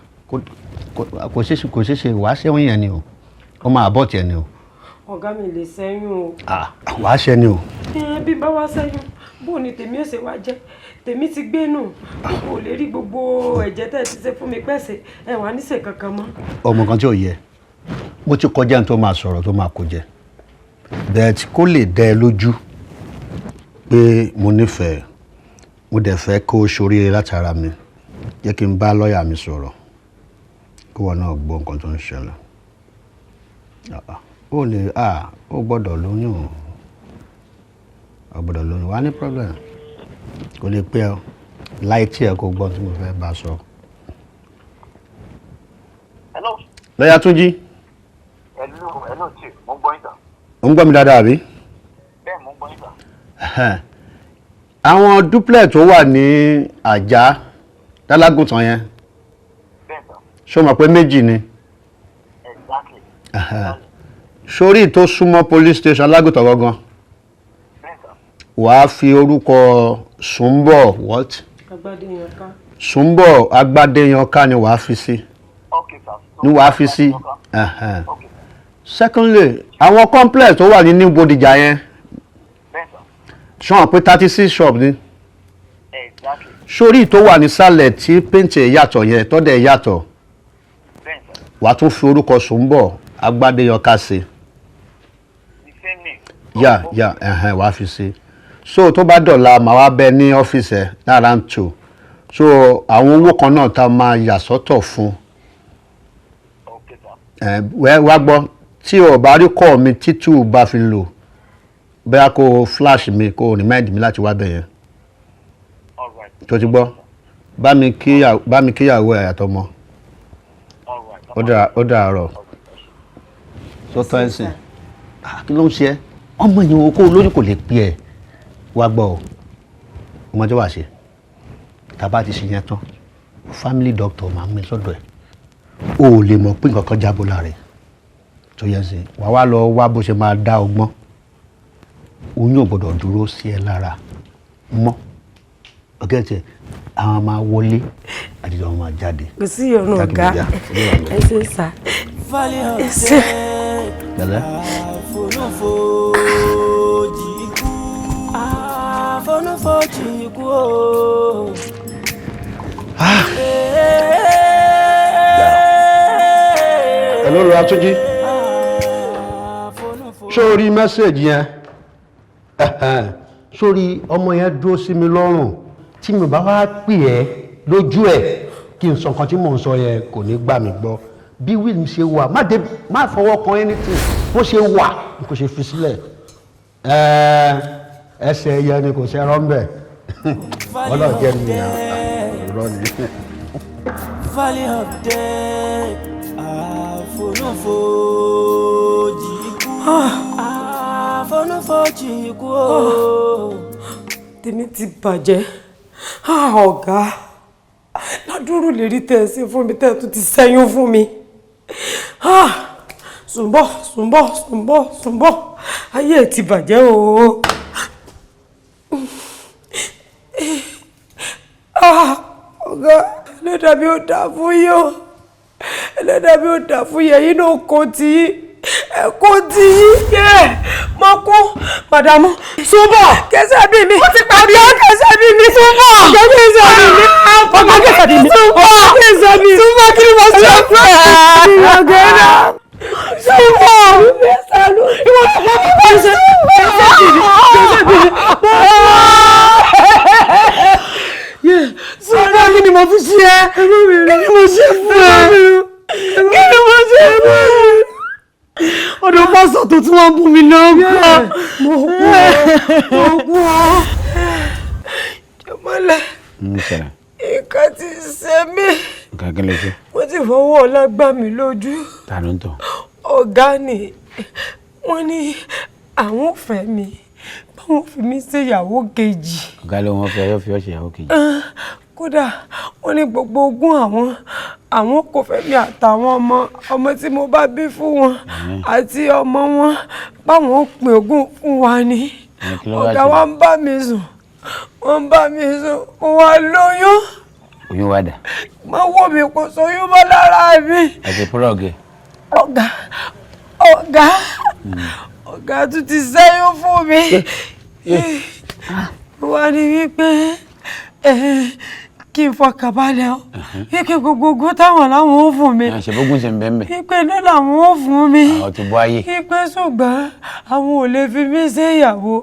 [SPEAKER 15] kò ṣeéṣe, wàá ṣẹ́wọ̀n yẹn ni o, ó máa abort yẹn ni o.
[SPEAKER 6] Ọ̀gá, mi lè ṣẹ́yún o.
[SPEAKER 15] Ah, wàá ṣẹ́ ni o.
[SPEAKER 6] Ẹ bí bá wá ṣẹ́yún, bó ni tèmi ó ṣe wá jẹ́? Tèmi ti gbé nù, kò lè rí gbogbo ẹ̀jẹ̀ tẹ́ ẹ ti ṣe fún mi pẹ̀sẹ̀ ẹ wà níṣẹ́ kankan mọ́.
[SPEAKER 15] Ọmọ kan tí ò yẹ, mo ti kọjá ní tó máa sọ̀rọ̀ tó máa kó jẹ bẹ́ẹ̀, kó lè dẹ́ ẹ lójú pé mo nífẹ̀ẹ́, mo dẹ̀ fẹ́ kó o ṣoríire látara mi. Jẹ́ kí n bá lọ́ọ̀yà mi sọ̀rọ̀, kí wọn náà gbọ́ nǹkan tó ń ṣẹlẹ̀. Ó lè, ó gbọ́dọ̀ lóyún, ó gbọ́dọ̀ lóyún, wà ní problem. Kò lè pẹ́ ọ láì tí ẹ kó gbọ́n tí mo fẹ́ bá sọ.
[SPEAKER 16] Hello.
[SPEAKER 15] Lọ́yà Túnjí.
[SPEAKER 16] Hello, hello, chief. Mo ń gbọ́ yín, sir.
[SPEAKER 15] Ò ń gbọ́ mi dáadáa, àbí?
[SPEAKER 16] Bẹ́ẹ̀, mo ń gbọ́ yín, sir.
[SPEAKER 15] Àwọn duplex tó wà ní àjà dálágùntàn yẹn, ṣó mọ̀ pé méjì ni?
[SPEAKER 16] Exactly.
[SPEAKER 15] Sórí tó súnmọ́ police station Alágùntàn gangan, wàá fi orúkọ Sùnbọ̀ what?
[SPEAKER 6] Agbádéyanká.
[SPEAKER 15] Sùnbọ̀ Agbádéyanká ni wàá fi sí, ni wàá fi sí. Secondly, àwọn complex tó wà ní New Bodija yẹn, ṣọ́n pé 36 shop ni? Sórí tó wà nísàlẹ̀ tí paint yàtọ̀ yẹn, tọ́dẹ̀ yàtọ̀, wàá tún fi orúkọ Sùnbọ̀ Agbádéyanká sí. Yà ẹ̀hẹ̀n, wàá fi sí. So tó bá dọ̀la, màá wá bẹ ní ọ́fíìsì ẹ̀ ní around 2. So àwọn owó kan náà tá a máa yà sọ́tọ̀ fún ẹ, wá gbọ́, tí o bá rí kọ́ mi títù bá fi lò, bóyá kó o flash mi, kó o remind mi láti wá bẹ̀ yẹn. Tó ti gbọ́, bá mi kíyàwó ẹ̀ àtọmọ. Ó dàárọ̀. Tó tọ́ ẹ̀ sìn. Kí ló ń ṣe ẹ́? Ọmọ yẹn o, kó o lóyún, kò lè pè ẹ́. Wá gbọ́ o, ọmọ tí wàá ṣe, tá a bá ti ṣe yẹn tán, family doctor máa mú ẹ sọ́dọ̀ ẹ̀. O ò lè mọ̀ pé nǹkan kan jábọ́ lára ẹ̀ tó yẹ sí. Wàá wá lọ wá bó ṣe máa dá ọgbọ́n. Oyún ò gbọ́dọ̀ dúró sí ẹ lára mọ́. Ọ̀gá ẹ̀, àwọn máa wọlé àti àwọn máa jáde.
[SPEAKER 6] Kò sí ìyọnu, ọ̀gá. Ẹ ṣe, sir. Ẹ ṣe.
[SPEAKER 15] Pẹ̀lẹ́.
[SPEAKER 1] Àfonúfojì ikú, àfonúfojì ikú o.
[SPEAKER 15] Ẹ ló rọra, Túnjí. Sórí message yẹn, sórí ọmọ yẹn dúró sí mi lọ́rùn. Tí mi bá wá pè ẹ́ lójú ẹ̀ kí n sọ nǹkan tí mò ń sọ yẹn, kò ní gbà mí gbọ́. Bí will ṣe wà, má dé, má fọwọ́ kan anything. Bó ṣe wà kò ṣe fi sílẹ̀. Ẹsẹ̀ ẹyẹ ni, kò ṣe ẹ̀rọ ń bẹ̀. Ọlọ́ọ̀ jẹ́ mi ọ̀rọ̀ ni.
[SPEAKER 1] Valley of death, àfonúfojì ikú, àfonúfojì ikú o.
[SPEAKER 6] Tèmi ti bàjẹ́. Ah, ọ̀gá, ládùúrú lè rí tẹ́ ẹ sí fún mi, tẹ́ ẹ tún ti sẹ́yún fún mi. Ah, Sùnbọ̀, Sùnbọ̀, Sùnbọ̀, Sùnbọ̀, ayé ẹ̀ ti bàjẹ́ o. Ah, ọ̀gá, ẹlẹ́dàá mi ò dà fún yín o, ẹlẹ́dàá mi ò dà fún yín. Ẹ̀yin náà kò tí ẹ kò tí yẹ mọ kú màdàmú. Sùnbọ̀, kẹsẹ̀ bí mi, ó ti pàdé kẹsẹ̀ bí mi. Sùnbọ̀, kẹsẹ̀ bí mi, ọ̀gá, kẹsẹ̀ bí mi. Sùnbọ̀, kẹsẹ̀ bí mi. Sùnbọ̀, kí ni mo ṣe fún ẹ? Ọ̀gá náà, Sùnbọ̀, ìwọ tó kọ́ mi bá ṣe kẹsẹ̀ bí mi, kẹsẹ̀ bí mi. Sùnbọ̀, kí ni mo fi ṣe ẹ́? Kí ni mo ṣe fún ẹ? Kí ni mo ṣe fún ẹ? Ọ̀dọ̀ pásọ̀ tó tún wọ́n bú mi náà kọ́. Mo kú ọ, mo kú ọ. Jọmọlẹ, nǹkan ti ṣe mí.
[SPEAKER 14] Nǹkan kí ló ṣe?
[SPEAKER 6] Mo ti fọwọ́ ọlá gbá mi lójú.
[SPEAKER 14] Ta ló ń tọ̀?
[SPEAKER 6] Ọ̀gá ni, wọ́n ní àwọn ò fẹ́ mi, báwọn fi mí ṣe ìyàwó kejì.
[SPEAKER 14] Ọ̀gá ló wọ́n fẹ́ yóò fi ọ́ ṣe ìyàwó kejì.
[SPEAKER 6] Kódà wọ́n ní gbogbo ogún àwọn, àwọn kò fẹ́ mi àtàwọn ọmọ ọmọ tí mo bá bí fún wọn àti ọmọ wọn, báwọn ó pín ogún fún wa ni. Ọ̀gá wa ń bá mi sùn, wọ́n ń bá mi sùn, mo wá lóyún.
[SPEAKER 14] Oyún wá dà?
[SPEAKER 6] Má wò mí, kò sóyún mọ́ lára mi.
[SPEAKER 14] Àti púrọ̀gì.
[SPEAKER 6] Ọ̀gá, ọ̀gá, ọ̀gá tún ti ṣẹ́yún fún mi. Wá ní wípé kí n fọkàn balẹ̀ o, wípé gbogbo ogún táwọn làwọn ò fún mi.
[SPEAKER 14] Ṣèbógún ṣe ń bẹ́ẹ̀ bẹ́ẹ̀.
[SPEAKER 6] Wípé náà làwọn ò fún mi.
[SPEAKER 14] Àwọn ti bọ́ ayé.
[SPEAKER 6] Wípé ṣùgbọ́n àwọn ò lè fi mí ṣe ìyàwó,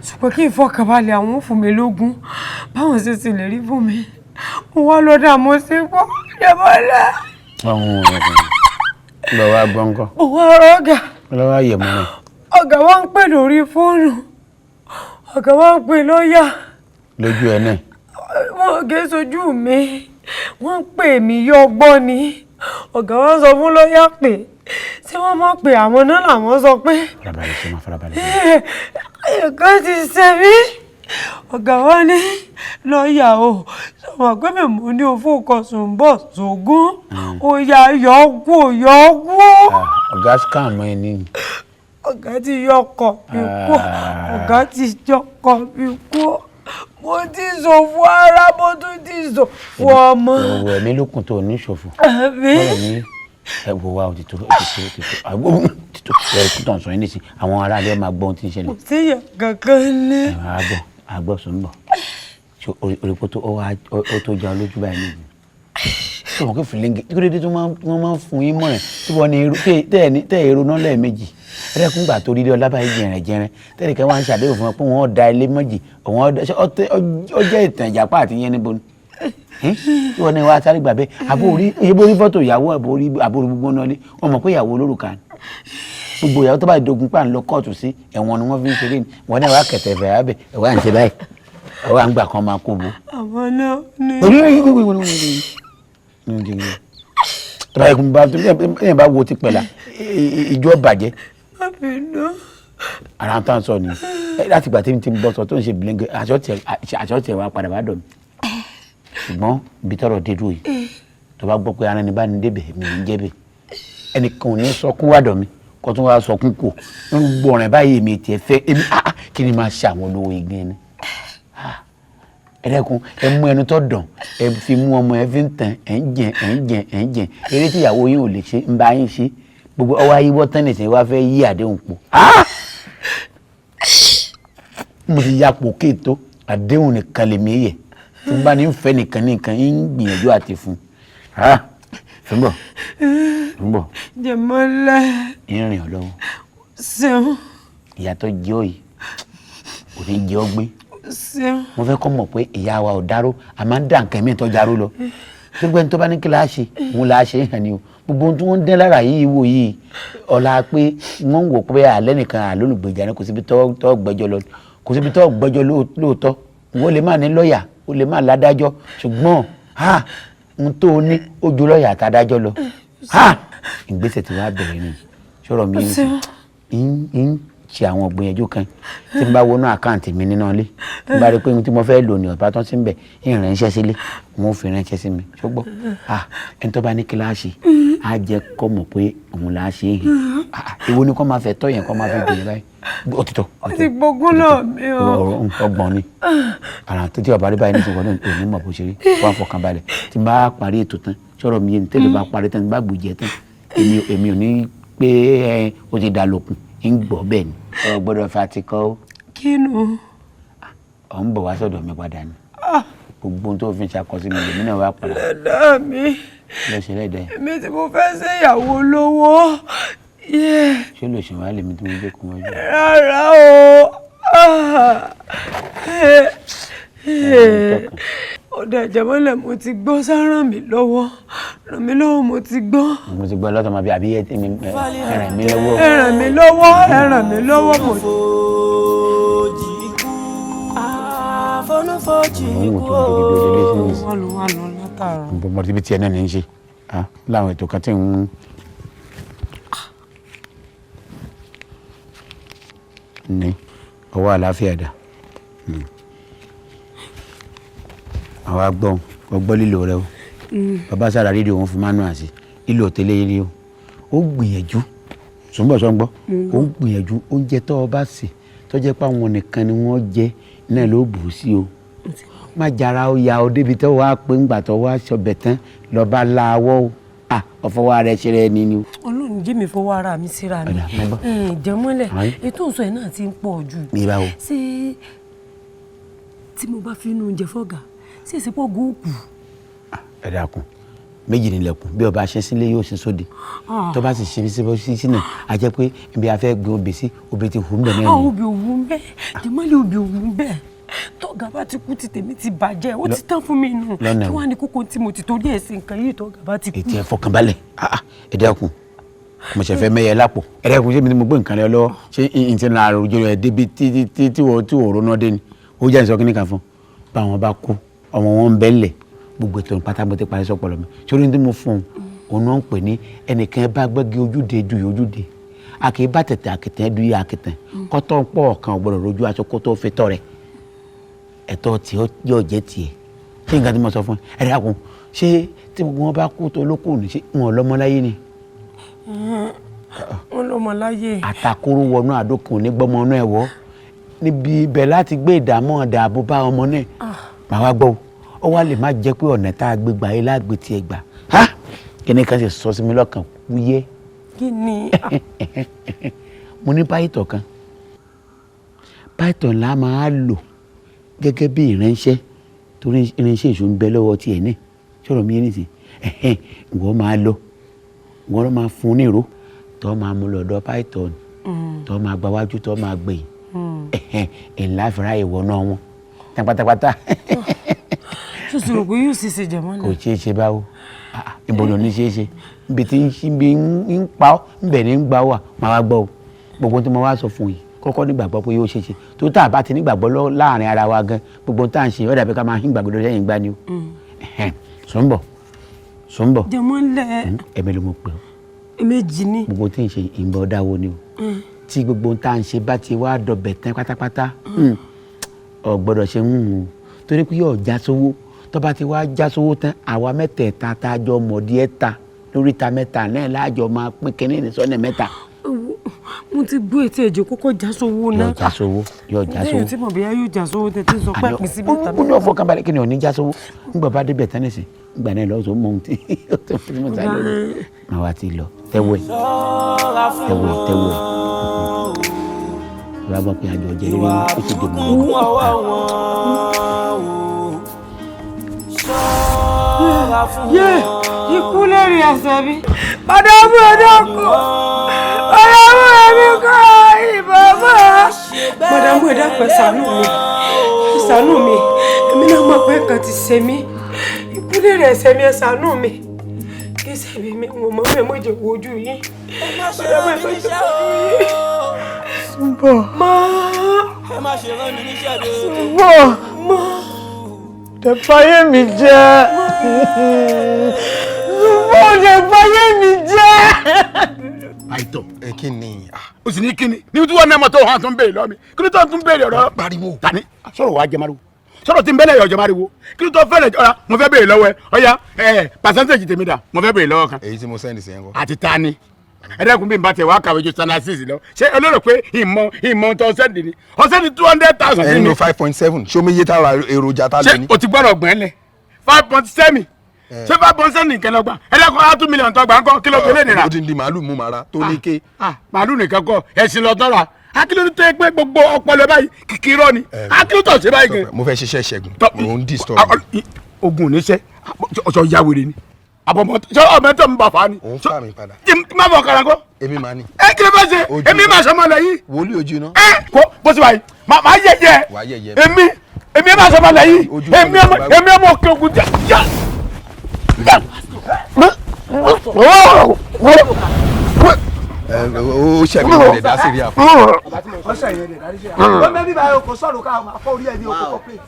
[SPEAKER 6] ṣùgbọ́n kí n fọkàn balẹ̀, àwọn ò fún mi lógún báwọn ṣe ti lè rí fún mi. Mo wá lọ́dà, mo sì gbọ́ jẹ́mọ́lá.
[SPEAKER 14] Ọ̀hún lọ wá gbọ́ ńkọ́.
[SPEAKER 6] Mo wá rọ́gà.
[SPEAKER 14] Lọ́wọ́ àyẹ̀mọ́ náà.
[SPEAKER 6] Ọ̀gá wa ń pè lórí fóònù, ọ̀gá wa ń pè lọ́ọ̀yà.
[SPEAKER 14] Lójú ẹ náà.
[SPEAKER 6] Wọ́n gé sojú mi, wọ́n ń pè mí yọ gbọ́ ni. Ọ̀gá wa sọ fún lọ́ọ̀yà pé tí wọ́n mọ̀ pé àwọn náà làwọn sọ pé.
[SPEAKER 14] Farabalẹ̀ ṣe máa farabalẹ̀.
[SPEAKER 6] Nǹkan ti ṣe mí. Ọ̀gá wa ní lọ́ọ̀yà o, sọ̀rọ̀ pé mi mú ní òfò kan Sùnbọ̀ sógún, ó yà yọ kú, yọ kú.
[SPEAKER 14] Ọ̀gá scam ẹ ní.
[SPEAKER 6] Ọ̀gá ti yọkọ̀ mi kú, ọ̀gá ti yọkọ̀ mi kú. Mo ti ṣòfò ara, mo tún ti ṣòfò ọmọ.
[SPEAKER 14] Òwò ẹ̀mí lókun tó ní ṣòfò.
[SPEAKER 6] Àmín.
[SPEAKER 14] Bọ́lá ní ẹ̀wò wa òtítọ́, òtítọ́, òtítọ́, òtítọ́ ẹ̀rọ tó ń sọ yín nísìn, àwọn aráàlú ẹ̀ máa gbọ́ ohun tí ń ṣẹlẹ̀.
[SPEAKER 6] Kò síyàn kankan ní.
[SPEAKER 14] Àgbọ̀ àgbọ̀ sùn bọ̀ orí tó ó tó já lójú báyìí nìyí. Tí wọ́n kò fi léńgé tí kò dédé tí wọ́n máa ń fún yín mọ̀ràn tí wọ́n ní tẹ́ èrò náà lẹ́ẹ̀mejì ẹ̀rẹ́kùn gbà tó rírí ọlá báyìí jẹ̀rẹ̀ jẹ̀rẹ̀ tẹ́lẹ̀ kẹ́ wọ́n á ń ṣàdéhùn fún wọn pé wọ́n da ilé méjì ó jẹ́ ìtàn ìjàpá àti yẹn níbo ni tí wọ́n ní wàá sáré gbà bẹ́ẹ̀. Àbó orí fọ́tò ìyàwó, àbó orí gbogbo náà lé wọ́n mọ̀ pé ìyàwó olórùka ni. Gbogbo ìyàwó tó bá dogun pa ń lọ kóòtù sí ẹ̀wọ̀n ni wọ́n fi ń ṣeré ni. Wọ́n náà wàá kẹ̀tẹ̀ fẹ̀ abẹ ẹ̀wọ̀n à ń ṣe báyìí, ẹ̀wọ̀n à ń gbà kan máa kó bo.
[SPEAKER 6] Àwọn náà ní.
[SPEAKER 14] Tọ́ba bá wo ti pẹ̀lá ìjọ bàjẹ́.
[SPEAKER 6] Má bínú.
[SPEAKER 14] Ara tó ń sọ ni láti ìgbà tí mi ti bọ́ sọ tó ń ṣe bìlẹ́ngẹ́ aṣọ tiẹ̀ wá padà bá dọ̀ mi. Ṣùgbọ́n ibi tọ́rọ̀ dé dúró yìí, tó bá gbọ́ pé ara ni bá ní débẹ̀ mi ń jẹ́ bẹ̀, ẹnìkan ò ní sọkún wá dọ̀ mi kó tún wá sọkún kù nínú gbogbo ọ̀rìn báyìí. Èmi tiẹ̀ fẹ́ èmi kí ni máa ṣe àwọn olówó igi ni ẹlẹ́kun ẹ mú ẹnu tó dàn ẹ fi mú ọmọ ẹ fi ń tàn ẹ ń jẹ ẹ ń jẹ ẹ ń jẹ eré tí ìyàwó yín ò lè ṣe ń bá yín ṣe gbogbo ọwọ́ ayíwọ́ tẹ́nìsì wá fẹ́ yí àdéhùn pò. Mo ti ya pò kéètò àdéhùn nìkan lèmi yẹ tí n bá ní fẹ́ nìkan nìkan ń gbìyànjú àti fún un. Túnbọ̀ túnbọ̀.
[SPEAKER 6] Jẹ̀mọ́lá.
[SPEAKER 14] Ìrìn ọlọ́wọ́.
[SPEAKER 6] Ṣeun.
[SPEAKER 14] Ìyá tó jẹ́ òyì kò ní jẹ́ ọ́ gbé. Mo fẹ́ kọ́ mọ̀ pé ìyá wa ò dáró, a máa ń dà nǹkan mí tó jaró lọ. Gbogbo ẹni tó bá ní kí láá ṣe òun láá ṣe hàn ni o. Gbogbo ohun tí wọ́n ń dẹ́ lára yìí wò yìí ọ̀la pé wọ́n ń wò pé àlẹ́ nìkan àlólùgbèjà ni, kò síbi tó gbẹ́jọ́ lọ, kò síbi tó gbẹ́jọ́ lóòótọ́. Wọ́n lè má ní lọ́ọ̀yà, ó lè má ládájọ́, ṣùgbọ́n ha n tó ní ó ju lọ́ọ̀yà àtàdájọ́ lọ. Ha ìgbésẹ̀ tí wàá bẹ̀rẹ̀ ni sọ̀rọ̀ mi ń ṣe àwọn ìgbìyànjú kan tí n bá wọnú àkáǹtì mi nínú ilé, tí n bá rí i pé ohun tí mo fẹ́ lò ní ọ̀bá tán sí ń bẹ̀ ń ránṣẹ́ sílé, wọn ò fi ránṣẹ́ sí mi. Ṣùgbọ́n ẹni tó bá ní kíláàsì á jẹ́ kó mọ̀ pé òun là á ṣe é hìn. Èwo ni kó máa fẹ́ tọ́ yẹn kó máa fi bèrè báyìí? Ó ti tọ́.
[SPEAKER 6] Ó ti gbógun náà mi o.
[SPEAKER 14] Ọgbọ̀n ni ara tó tí ọba rí báyìí ní ìsìnkú ọdún òní mọ̀ bó ṣe rí. Wọ́n á fọkàn balẹ̀ tí n bá parí ètò tán, sọ̀rọ̀ mi yẹn tẹ́lẹ̀ bá parí tán, tí n bá gbòjẹ́ tán, èmi ò ní pé ó ti dà lókun, ń gbọ́ bẹ́ẹ̀ ni. Ọ gbọ́dọ̀ fa ti kọ́ ó.
[SPEAKER 6] Kí nu.
[SPEAKER 14] Ọ̀ ń bọ̀ wá sọ̀dọ̀ mi padà ni. Gbogbo ohun tó fi ń ṣàkọsí mi lèmi náà wá padà.
[SPEAKER 6] Lẹ́dàá mi.
[SPEAKER 14] Lọ ṣe lẹ́dàá ẹ̀.
[SPEAKER 6] Èmi tí mo fẹ́ ṣe ìyàwó olówó.
[SPEAKER 14] Ṣé lè ṣe wá lèmi tí mo gbé kún wájú?
[SPEAKER 6] Rárá o. Ọ̀dà ìjàmọ́lẹ̀ mo ti gbọ́, sá ràn mí lọ́wọ́, ràn mí lọ́wọ́, mo ti gbọ́.
[SPEAKER 14] Mo ti gbọ́ lọ́tọ̀ máa bí àbí ẹ ràn mí lọ́wọ́.
[SPEAKER 6] Ẹ ràn mí lọ́wọ́, ẹ ràn mí lọ́wọ́ mo.
[SPEAKER 14] Òun wò tó ń débi bí olè sí
[SPEAKER 6] Wọ́n ló wà lọ látàárọ̀.
[SPEAKER 14] Mo ti bí tiẹ̀ náà ní í ṣe láwọn ètò kan tí ń ní ọwọ́ àlàáfíà dà. Àwa gbọ́ ọgbọ́ lílo rẹ o. Bàbá sára rédíò wọn fún manual sí lílo tẹ́lẹ̀ rí o. Ó gbìyànjú sùnbọ̀ sọ́ngbọ́, ó ń gbìyànjú oúnjẹ tó o bá sè tó jẹ́ pé àwọn nìkan ni wọ́n jẹ náà ló bù ú sí o. Má jara ó ya o débi tó wàá pé ńgbà tó wàá sọbẹ̀ tán lọ́ba láwọ́ o. Ọ̀fọwọ́ rẹ ṣe rẹ ni ni o.
[SPEAKER 6] Ọlọ́run jẹ́ mi fọwọ́ ara mi síra mi. Ìjẹ́mọ́lẹ̀ ètò ìsọ ẹ̀ náà ti ń pọ̀ jù. Ṣé tí mo bá fi inú oúnjẹ fọ́gà ṣé èsì pọ̀ gòkù?
[SPEAKER 14] Ẹ dákun, méjì nílẹ̀kùn bí ọba ṣe sílé yóò ṣe sóde, tó bá sì ṣe sí náà a jẹ́ pé ibi a fẹ́ gbin obì sí obì ti hù ń bẹ̀ náà ni.
[SPEAKER 6] Obì òwú ń bẹ̀, Jẹ́mọ́lẹ̀ obì òwú ń bẹ̀. Tọ́gà bá ti kú ti tèmi ti bàjẹ́, ó ti tán fún mi nù. Kí wàá ní kókó tí mo ti torí ẹ̀ sí nǹkan yìí tọ́gà bá ti kú.
[SPEAKER 14] Ètò ẹ fọkànbalẹ̀, ẹ dákun, mo ṣe fẹ́ mẹ́yẹ lápò. Ẹ dákun, ṣé mi ni mo gbé nǹkan rẹ lọ́wọ́? Ṣé n ti na àròjọ rẹ débi tí wọ́n ronú dé ni? Ó jẹ́ ìsọ kíní kan fún báwọn bá kú ọmọ wọn ń bẹ́ lẹ̀ gbogbo ètò pátá mo ti parí sọpọlọ mi. Sórí ní mo fún un, òun náà ń pè ní ẹnìkan bá gbẹ́gi ojúde ju ojúde, a kì í bá tẹ̀tẹ̀ àkìtàn du iye àkìtàn kọ́tọ́ pọ̀ kan ò gbọ́dọ̀ rojú aṣọ kó tó fi tọ́ rẹ̀ ẹ̀tọ́ tí yóò jẹ́ tiẹ̀. Ṣé nǹkan tí mo sọ fún ẹ? Ẹ dákun, ṣé tí gbogbo wọn bá kú tó lókù ní ṣé wọn lọ́mọ láyé ni?
[SPEAKER 6] Wọn lọ́mọ láyé.
[SPEAKER 14] Àtàkùrú wọnú àdókùn ní gbọ́mọ náà wọ́ níbi ibẹ̀ láti gbé ìdààmú ọ̀dà àbò bá ọmọ náà. Màá wá gbọ́ ó wá lè má jẹ́ pé ọ̀nà tá a gbé gbà yé lágbè tiẹ̀ gbà. Kíni kan sì sọ sí mi lọ́kàn wúyẹ́.
[SPEAKER 6] Kí ni?
[SPEAKER 14] Mo ní páìtọ̀ kan, páìtọ̀ ńlá máa lò gẹ́gẹ́ bí ìránṣẹ́, torí irinṣẹ́ èṣù ń bẹ lọ́wọ́ tiẹ̀ ní sọ̀rọ̀ mi ní sìn. Ìwọ máa lọ, ìwọ ló máa fún un ní ìró tó máa mú lọ́dọ̀ páìtọ̀ tó máa gba wájú tó máa gbẹ̀yìn. Ńlá fìrà ìwọ náà wọn tán pátápátá.
[SPEAKER 6] Ṣoṣo rò pé yóò ṣe ṣe jẹ̀mọ́ náà.
[SPEAKER 14] Kò ṣeé ṣe báwo, ibo ló ní ṣeé ṣe, ibi tí ń pa ọ́ ńbẹ̀ ní ń gbà wà. Máa wá gbọ́ o, gbogbo tí mo wá sọ fún yìí kọ́kọ́ nígbàgbọ́ pé yóò ṣe ṣe tó tá a bá ti nígbàgbọ́ láàrin ara wa gan, gbogbo tá à ń ṣe ó dàbí ká máa ń gbàgbọ́ lẹ́yìn gbá ni o. Sùnbọ̀ sùnbọ̀
[SPEAKER 6] Jẹ́mọ́lẹ̀.
[SPEAKER 14] Ẹ̀mí ló mọ̀ pé o.
[SPEAKER 6] Méjì ni.
[SPEAKER 14] Gbogbo tí ń ṣe ìbọn dáwọ́ ni o. Tí gbogbo tá à ń ṣe bá ti wá dọbẹ̀ tán pátápátá, ò gbọ́dọ̀ ṣe ń hùn o, torí pé yóò já sówó. Tó bá ti wá já sówó tán, àwa mẹ́tẹ̀ẹ̀ta tá a jọ mọ̀ díẹ̀ ta lórí ta mẹ́ta náà láàjọ máa pín kínní ní sọ́nà mẹ́ta.
[SPEAKER 6] Mo ti gbọ́ ètò ẹ̀jẹ̀ kókó já sówó náà.
[SPEAKER 14] Yóò já sówó, yóò já sówó.
[SPEAKER 6] Lẹ́yìn tí mo bóyá yóò já sówó tètè sọ pé pín sí mẹ́ta.
[SPEAKER 14] Ó ní ọ̀fọ̀ kan balẹ̀ kí ni ò ní já sówó. Ńgbà bá débẹ̀ tán nísìn, ńgbà náà lọ́sọ̀ mọ ohun tí ó tó fi mọ̀ sáré lórí. Màá wá ti lọ tẹ́wọ̀ ẹ̀ tẹ́wọ̀ ẹ̀ tẹ́wọ̀ ẹ̀. Ìwà gbọ́ pé àjọ jẹ rírí ó sì dè mọ́.
[SPEAKER 6] Yé ikú lórí ẹsẹ̀ mi. Màdàmú ẹ dákun, màdàmú ẹ̀mí kọ́ ìbọn mọ́. Mọ̀dàmú, ẹ dákun, ẹ ṣàánú mi, ẹ ṣàánú mi. Èmi náà mọ̀ pé nǹkan ti ṣe mí, ìkúlẹ̀ rẹ̀ ṣe mí. Ẹ ṣàánú mi, kí sẹ́bi mi wọ́n mọ̀ mẹ́ mọ̀jẹ̀ wo ojú yín. Mọ̀dàmú, ẹ mọ̀jẹ̀ wo ojú yín.
[SPEAKER 5] Súnbọ̀.
[SPEAKER 6] Mọ́.
[SPEAKER 1] Ẹ má ṣe rán mi níṣẹ́ lóde.
[SPEAKER 5] Súnbọ̀.
[SPEAKER 6] Mọ́.
[SPEAKER 5] Tẹ̀fáyé mi jẹ́. Súnbọ̀, tẹ̀fáyé mi jẹ́.
[SPEAKER 4] Àìtọ́. Ẹ kí ni?
[SPEAKER 14] O sì ní kí ni níbi tí wọ́n náà mọ̀ tó hàn tó ń béèrè lọ́mi, kí ló tó tún béèrè ọ̀rọ̀.
[SPEAKER 4] Pariwo.
[SPEAKER 14] Tani sọ̀rọ̀ wa jẹ mariwo, sọ̀rọ̀ tí ń bẹ́lẹ̀ yọ̀ jẹ mariwo, kí ló tó fẹ́rẹ̀ ọ̀rọ̀? Mo fẹ́ béèrè lọ́wọ́ ẹ. Ọ̀ya ẹ, percentage tèmi dà? Mo fẹ́ béèrè lọ́wọ́ kan.
[SPEAKER 9] Èyí tí mo send sí ẹ ń kọ́.
[SPEAKER 14] Àti ta ni? Ẹ dẹ́kun, bí n bá tẹ̀ wá kàwé ju standard six lọ, ṣé olóró pé ìmọ̀ tó send ni ó send 200,000 sí
[SPEAKER 9] Ẹni
[SPEAKER 14] mi.
[SPEAKER 9] lo 5.7, ṣé omi iye tá ra èròjà tá lò ní.
[SPEAKER 14] Ṣé o ti gbọ́dọ̀ gbọ́n lẹ̀? 5.7, ṣé 5.7 nìkan lọ gbà? Ẹ dẹ́kun, á 2 million tó gbà ńkọ́? Kí ló fi lé nira?
[SPEAKER 9] Ó ti ń di màálù mú màrá tó ní ké.
[SPEAKER 14] Màálù nìkan kọ́, ẹ̀sìn lọ tọ́ra. Akíló tó yẹ pé gbogbo ọpọlọ báyìí kìkì irọ́ ni? Akíló tó ṣe báyìí gan?
[SPEAKER 9] Mo fẹ́ ṣiṣẹ́ ṣẹ́gun, mo ń disturb.
[SPEAKER 14] Ogun oníṣẹ́ ọ̀ṣọ́ ya wèrè ni àbọ̀mọ̀ ṣé ọmọ tó ń bà fà ni.
[SPEAKER 9] Òun fà mí padà.
[SPEAKER 14] Tí má fọ kàrà kọ́.
[SPEAKER 9] Èmi máa ní.
[SPEAKER 14] Ẹ kí ló fẹ́ ṣe? Èmi máa sọmọ lẹ́yìn.
[SPEAKER 9] Wòlíì ojú iná.
[SPEAKER 14] Ẹ kó bó ṣe wà yìí, máa yẹ yẹ.
[SPEAKER 9] Wàá yẹ yẹ.
[SPEAKER 14] Èmi máa sọmọ lẹ́yìn. Èmi ọmọ òkè ògùn jẹ.
[SPEAKER 9] Ó ṣẹ̀mí ló lè dá sí rí àpò.
[SPEAKER 17] Ọ̀sẹ̀ yẹn lè dárí sí àpò. Ó mẹ́bí báyìí, kò sọ̀rọ̀ ká máa fọ́ orí ẹ̀ ní oko corporate.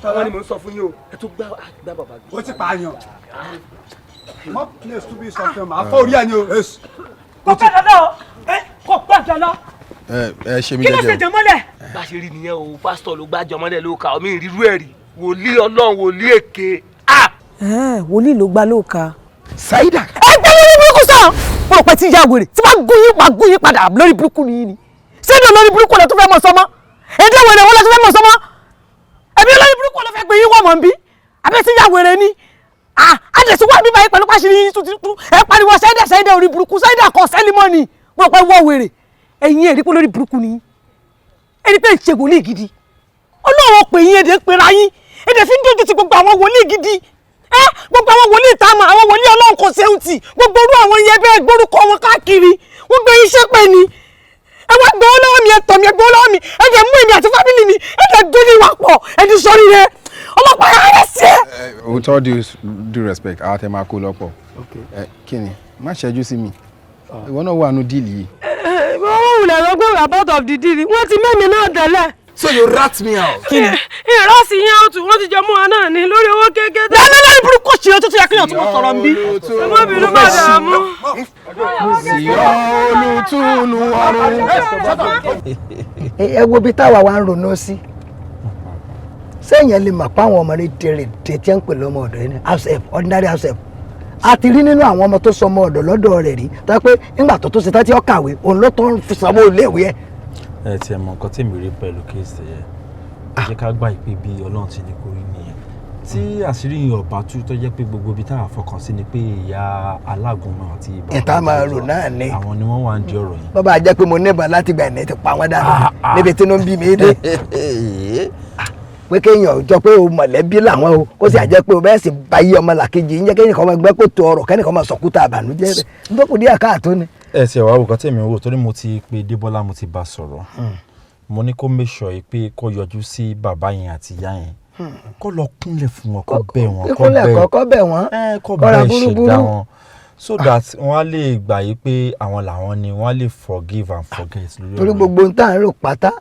[SPEAKER 18] Àwọn ni mò ń sọ fún yín o, ẹ tún gbá gbá bàbá gbé.
[SPEAKER 17] Ó ti pààyàn. Mọ place to be something, máa fọ́ orí ẹ̀ ní o.
[SPEAKER 5] Kò pẹ́ dandan o, kò pẹ́ dandan.
[SPEAKER 9] Ẹ ẹ ṣe mí
[SPEAKER 5] Kí ló ṣe
[SPEAKER 9] jẹ́jẹ́ o.
[SPEAKER 5] jẹ́mọ́lẹ̀?
[SPEAKER 18] Bá a ṣe rí nìyẹn o, pásítọ̀ ló gbájọ mọ́lẹ̀ ló kà omi ìrírú ẹ̀ rí, wòlíì Ọlọ́run, wòlíì èké.
[SPEAKER 5] Wòlíì ló gbá lóòka.
[SPEAKER 9] Saida.
[SPEAKER 5] Ẹ gbé lórí burúkú sàn. Mo rò pé tí ìyá wèrè tí wọ́n gún yín, máa gún yín padà. Lórí burúkú ni yín ni. Sẹ́ni olórí burúkú lọ tó fẹ́ mọ̀ sọ́mọ́? Èdè wèrè wọn lọ tó fẹ́ mọ̀ sọ́mọ́? Ẹbí olórí burúkú lọ fẹ́ gbé yín wọ̀ mọ̀ ń bí? Àbẹ́ tí ìyá wèrè ni? Àdẹ̀sí wà bíbáyìí pẹ̀lú pàṣírí yín tuntun. Ẹ pariwo Saida, Saida, orí burúkú Saida kọ sẹ́límọ́ ni. Mo rò pé wọ́ wèrè ẹ̀yin ẹ̀rí pé lórí burúkú ni yín. Ẹ̀rí pé ìṣe wòlíì gidi Ọlọ́run pè yín, èdè ń pera yín, èdè fi ń dójú ti gbogbo àwọn wòlíì gidi ẹ, gbogbo àwọn wòlíì tá a mọ̀, àwọn wòlíì Ọlọ́run kò ṣeun tì, gbogbo orú àwọn yẹn bẹ́ẹ̀ gbórúkọ wọn káàkiri, wọ́n gbé iṣẹ́ pè ní. Ẹ wá gbowó lọ́wọ́ mi, ẹ tọ̀ mi, ẹ gbowó lọ́wọ́ mi, ẹ dẹ̀ mú èmi àti family mi, ẹ dẹ̀ dún ní wa pọ̀, ẹ ti sọ́rí rẹ, ọlọ́pàá yàrá rẹ̀ sí ẹ.
[SPEAKER 9] With all due respect, àwọn tẹ máa kó lọ́pọ̀. Ẹ kí ni? Má ṣẹ́jú sí mi, ìwọ náà wà nù deal yìí.
[SPEAKER 6] Wọ́n wulẹ̀ lọ pé we are part of the deal, wọ́n ti mẹ́mi náà tẹ́lẹ̀.
[SPEAKER 9] So you rat me out.
[SPEAKER 6] Ìrọ́sì yẹn ó tù, wọ́n ti jọ mú wa náà ní lórí owó kékeré.
[SPEAKER 5] Dáná lórí burúkú ṣì ó tuntun yẹ kéèyàn tún mọ̀ sọ̀rọ̀ ń bí.
[SPEAKER 6] Ẹ má bínú, má dààmú.
[SPEAKER 9] Sí olùtúnú ọ̀run.
[SPEAKER 11] Ẹ wo bí táwa wa ń ronú sí, sẹ́yìn lè mọ̀ pé àwọn ọmọ rẹ̀ dèrè dè tí ń pè lọ́mọ ọ̀dọ̀ yìí ní house help, ordinary house help. A ti rí nínú àwọn ọmọ tó sọmọ ọ̀dọ̀ lọ́dọ̀ rẹ̀ rí tó yẹ pé nígbà tó tó ṣe tán tí ó kàwé, òun ló tó ń fi sanwó iléèwé ẹ̀.
[SPEAKER 10] Ẹ tiẹ̀ mọ nǹkan tí mi rí pẹ̀lú case yẹn, ẹ jẹ́ ká gbà pé bí Ọlọ́run ti ní kó rí nìyẹn. Tí àṣírí yẹn ọ̀bá tú, tó jẹ́ pé gbogbo ibi táwa fọkàn sí ni pé ìyá alágúnmu àti bàbá
[SPEAKER 11] Ìta máa rò náà ni.
[SPEAKER 10] Àwọn ni wọ́n wà ń di ọ̀rọ̀ yìí.
[SPEAKER 11] Bàbá jẹ́ pé mo níbọn láti gbà ní ti pa wọ́n dànù níbi tí inú ń bí mi dé, pé kéèyàn jọ pé o mọ̀lẹ́bí làwọn o, kó sì àjẹ́ pé o bẹ́ẹ̀ sì bá yí ọmọ làkejì ń jẹ́, kéèyàn kan máa gbẹ́ kótó ọ̀rọ̀, kẹ́nìkan máa sọ̀kúta àbànújẹ́ rẹ̀ nítorí díẹ̀ káàtó ni.
[SPEAKER 10] Ẹ tiẹ̀ wá wò kán tèmi wò, torí mo ti pe Débọ́lá, mo ti bá sọ̀rọ̀, mo ní kó make sure pé kó yọjú sí bàbá yẹn àti ìyá yẹn, kó lọ kúnlẹ̀ fún wọn, kó bẹ̀ wọ́n, kó
[SPEAKER 11] Ìkúnlẹ̀
[SPEAKER 10] bẹ̀
[SPEAKER 11] kọ́kọ́ bẹ̀ wọ́n.
[SPEAKER 10] Kó
[SPEAKER 11] Kọ́ra
[SPEAKER 10] bẹ̀ ṣẹ̀dá
[SPEAKER 11] búrúburú.
[SPEAKER 10] wọn, so that wọ́n á lè gbà yí pé àwọn làwọn ni wọ́n á lè forgive and forget lórí
[SPEAKER 11] Torí
[SPEAKER 10] ọ̀rọ̀.
[SPEAKER 11] gbogbo ohun tá à ń rò pátá,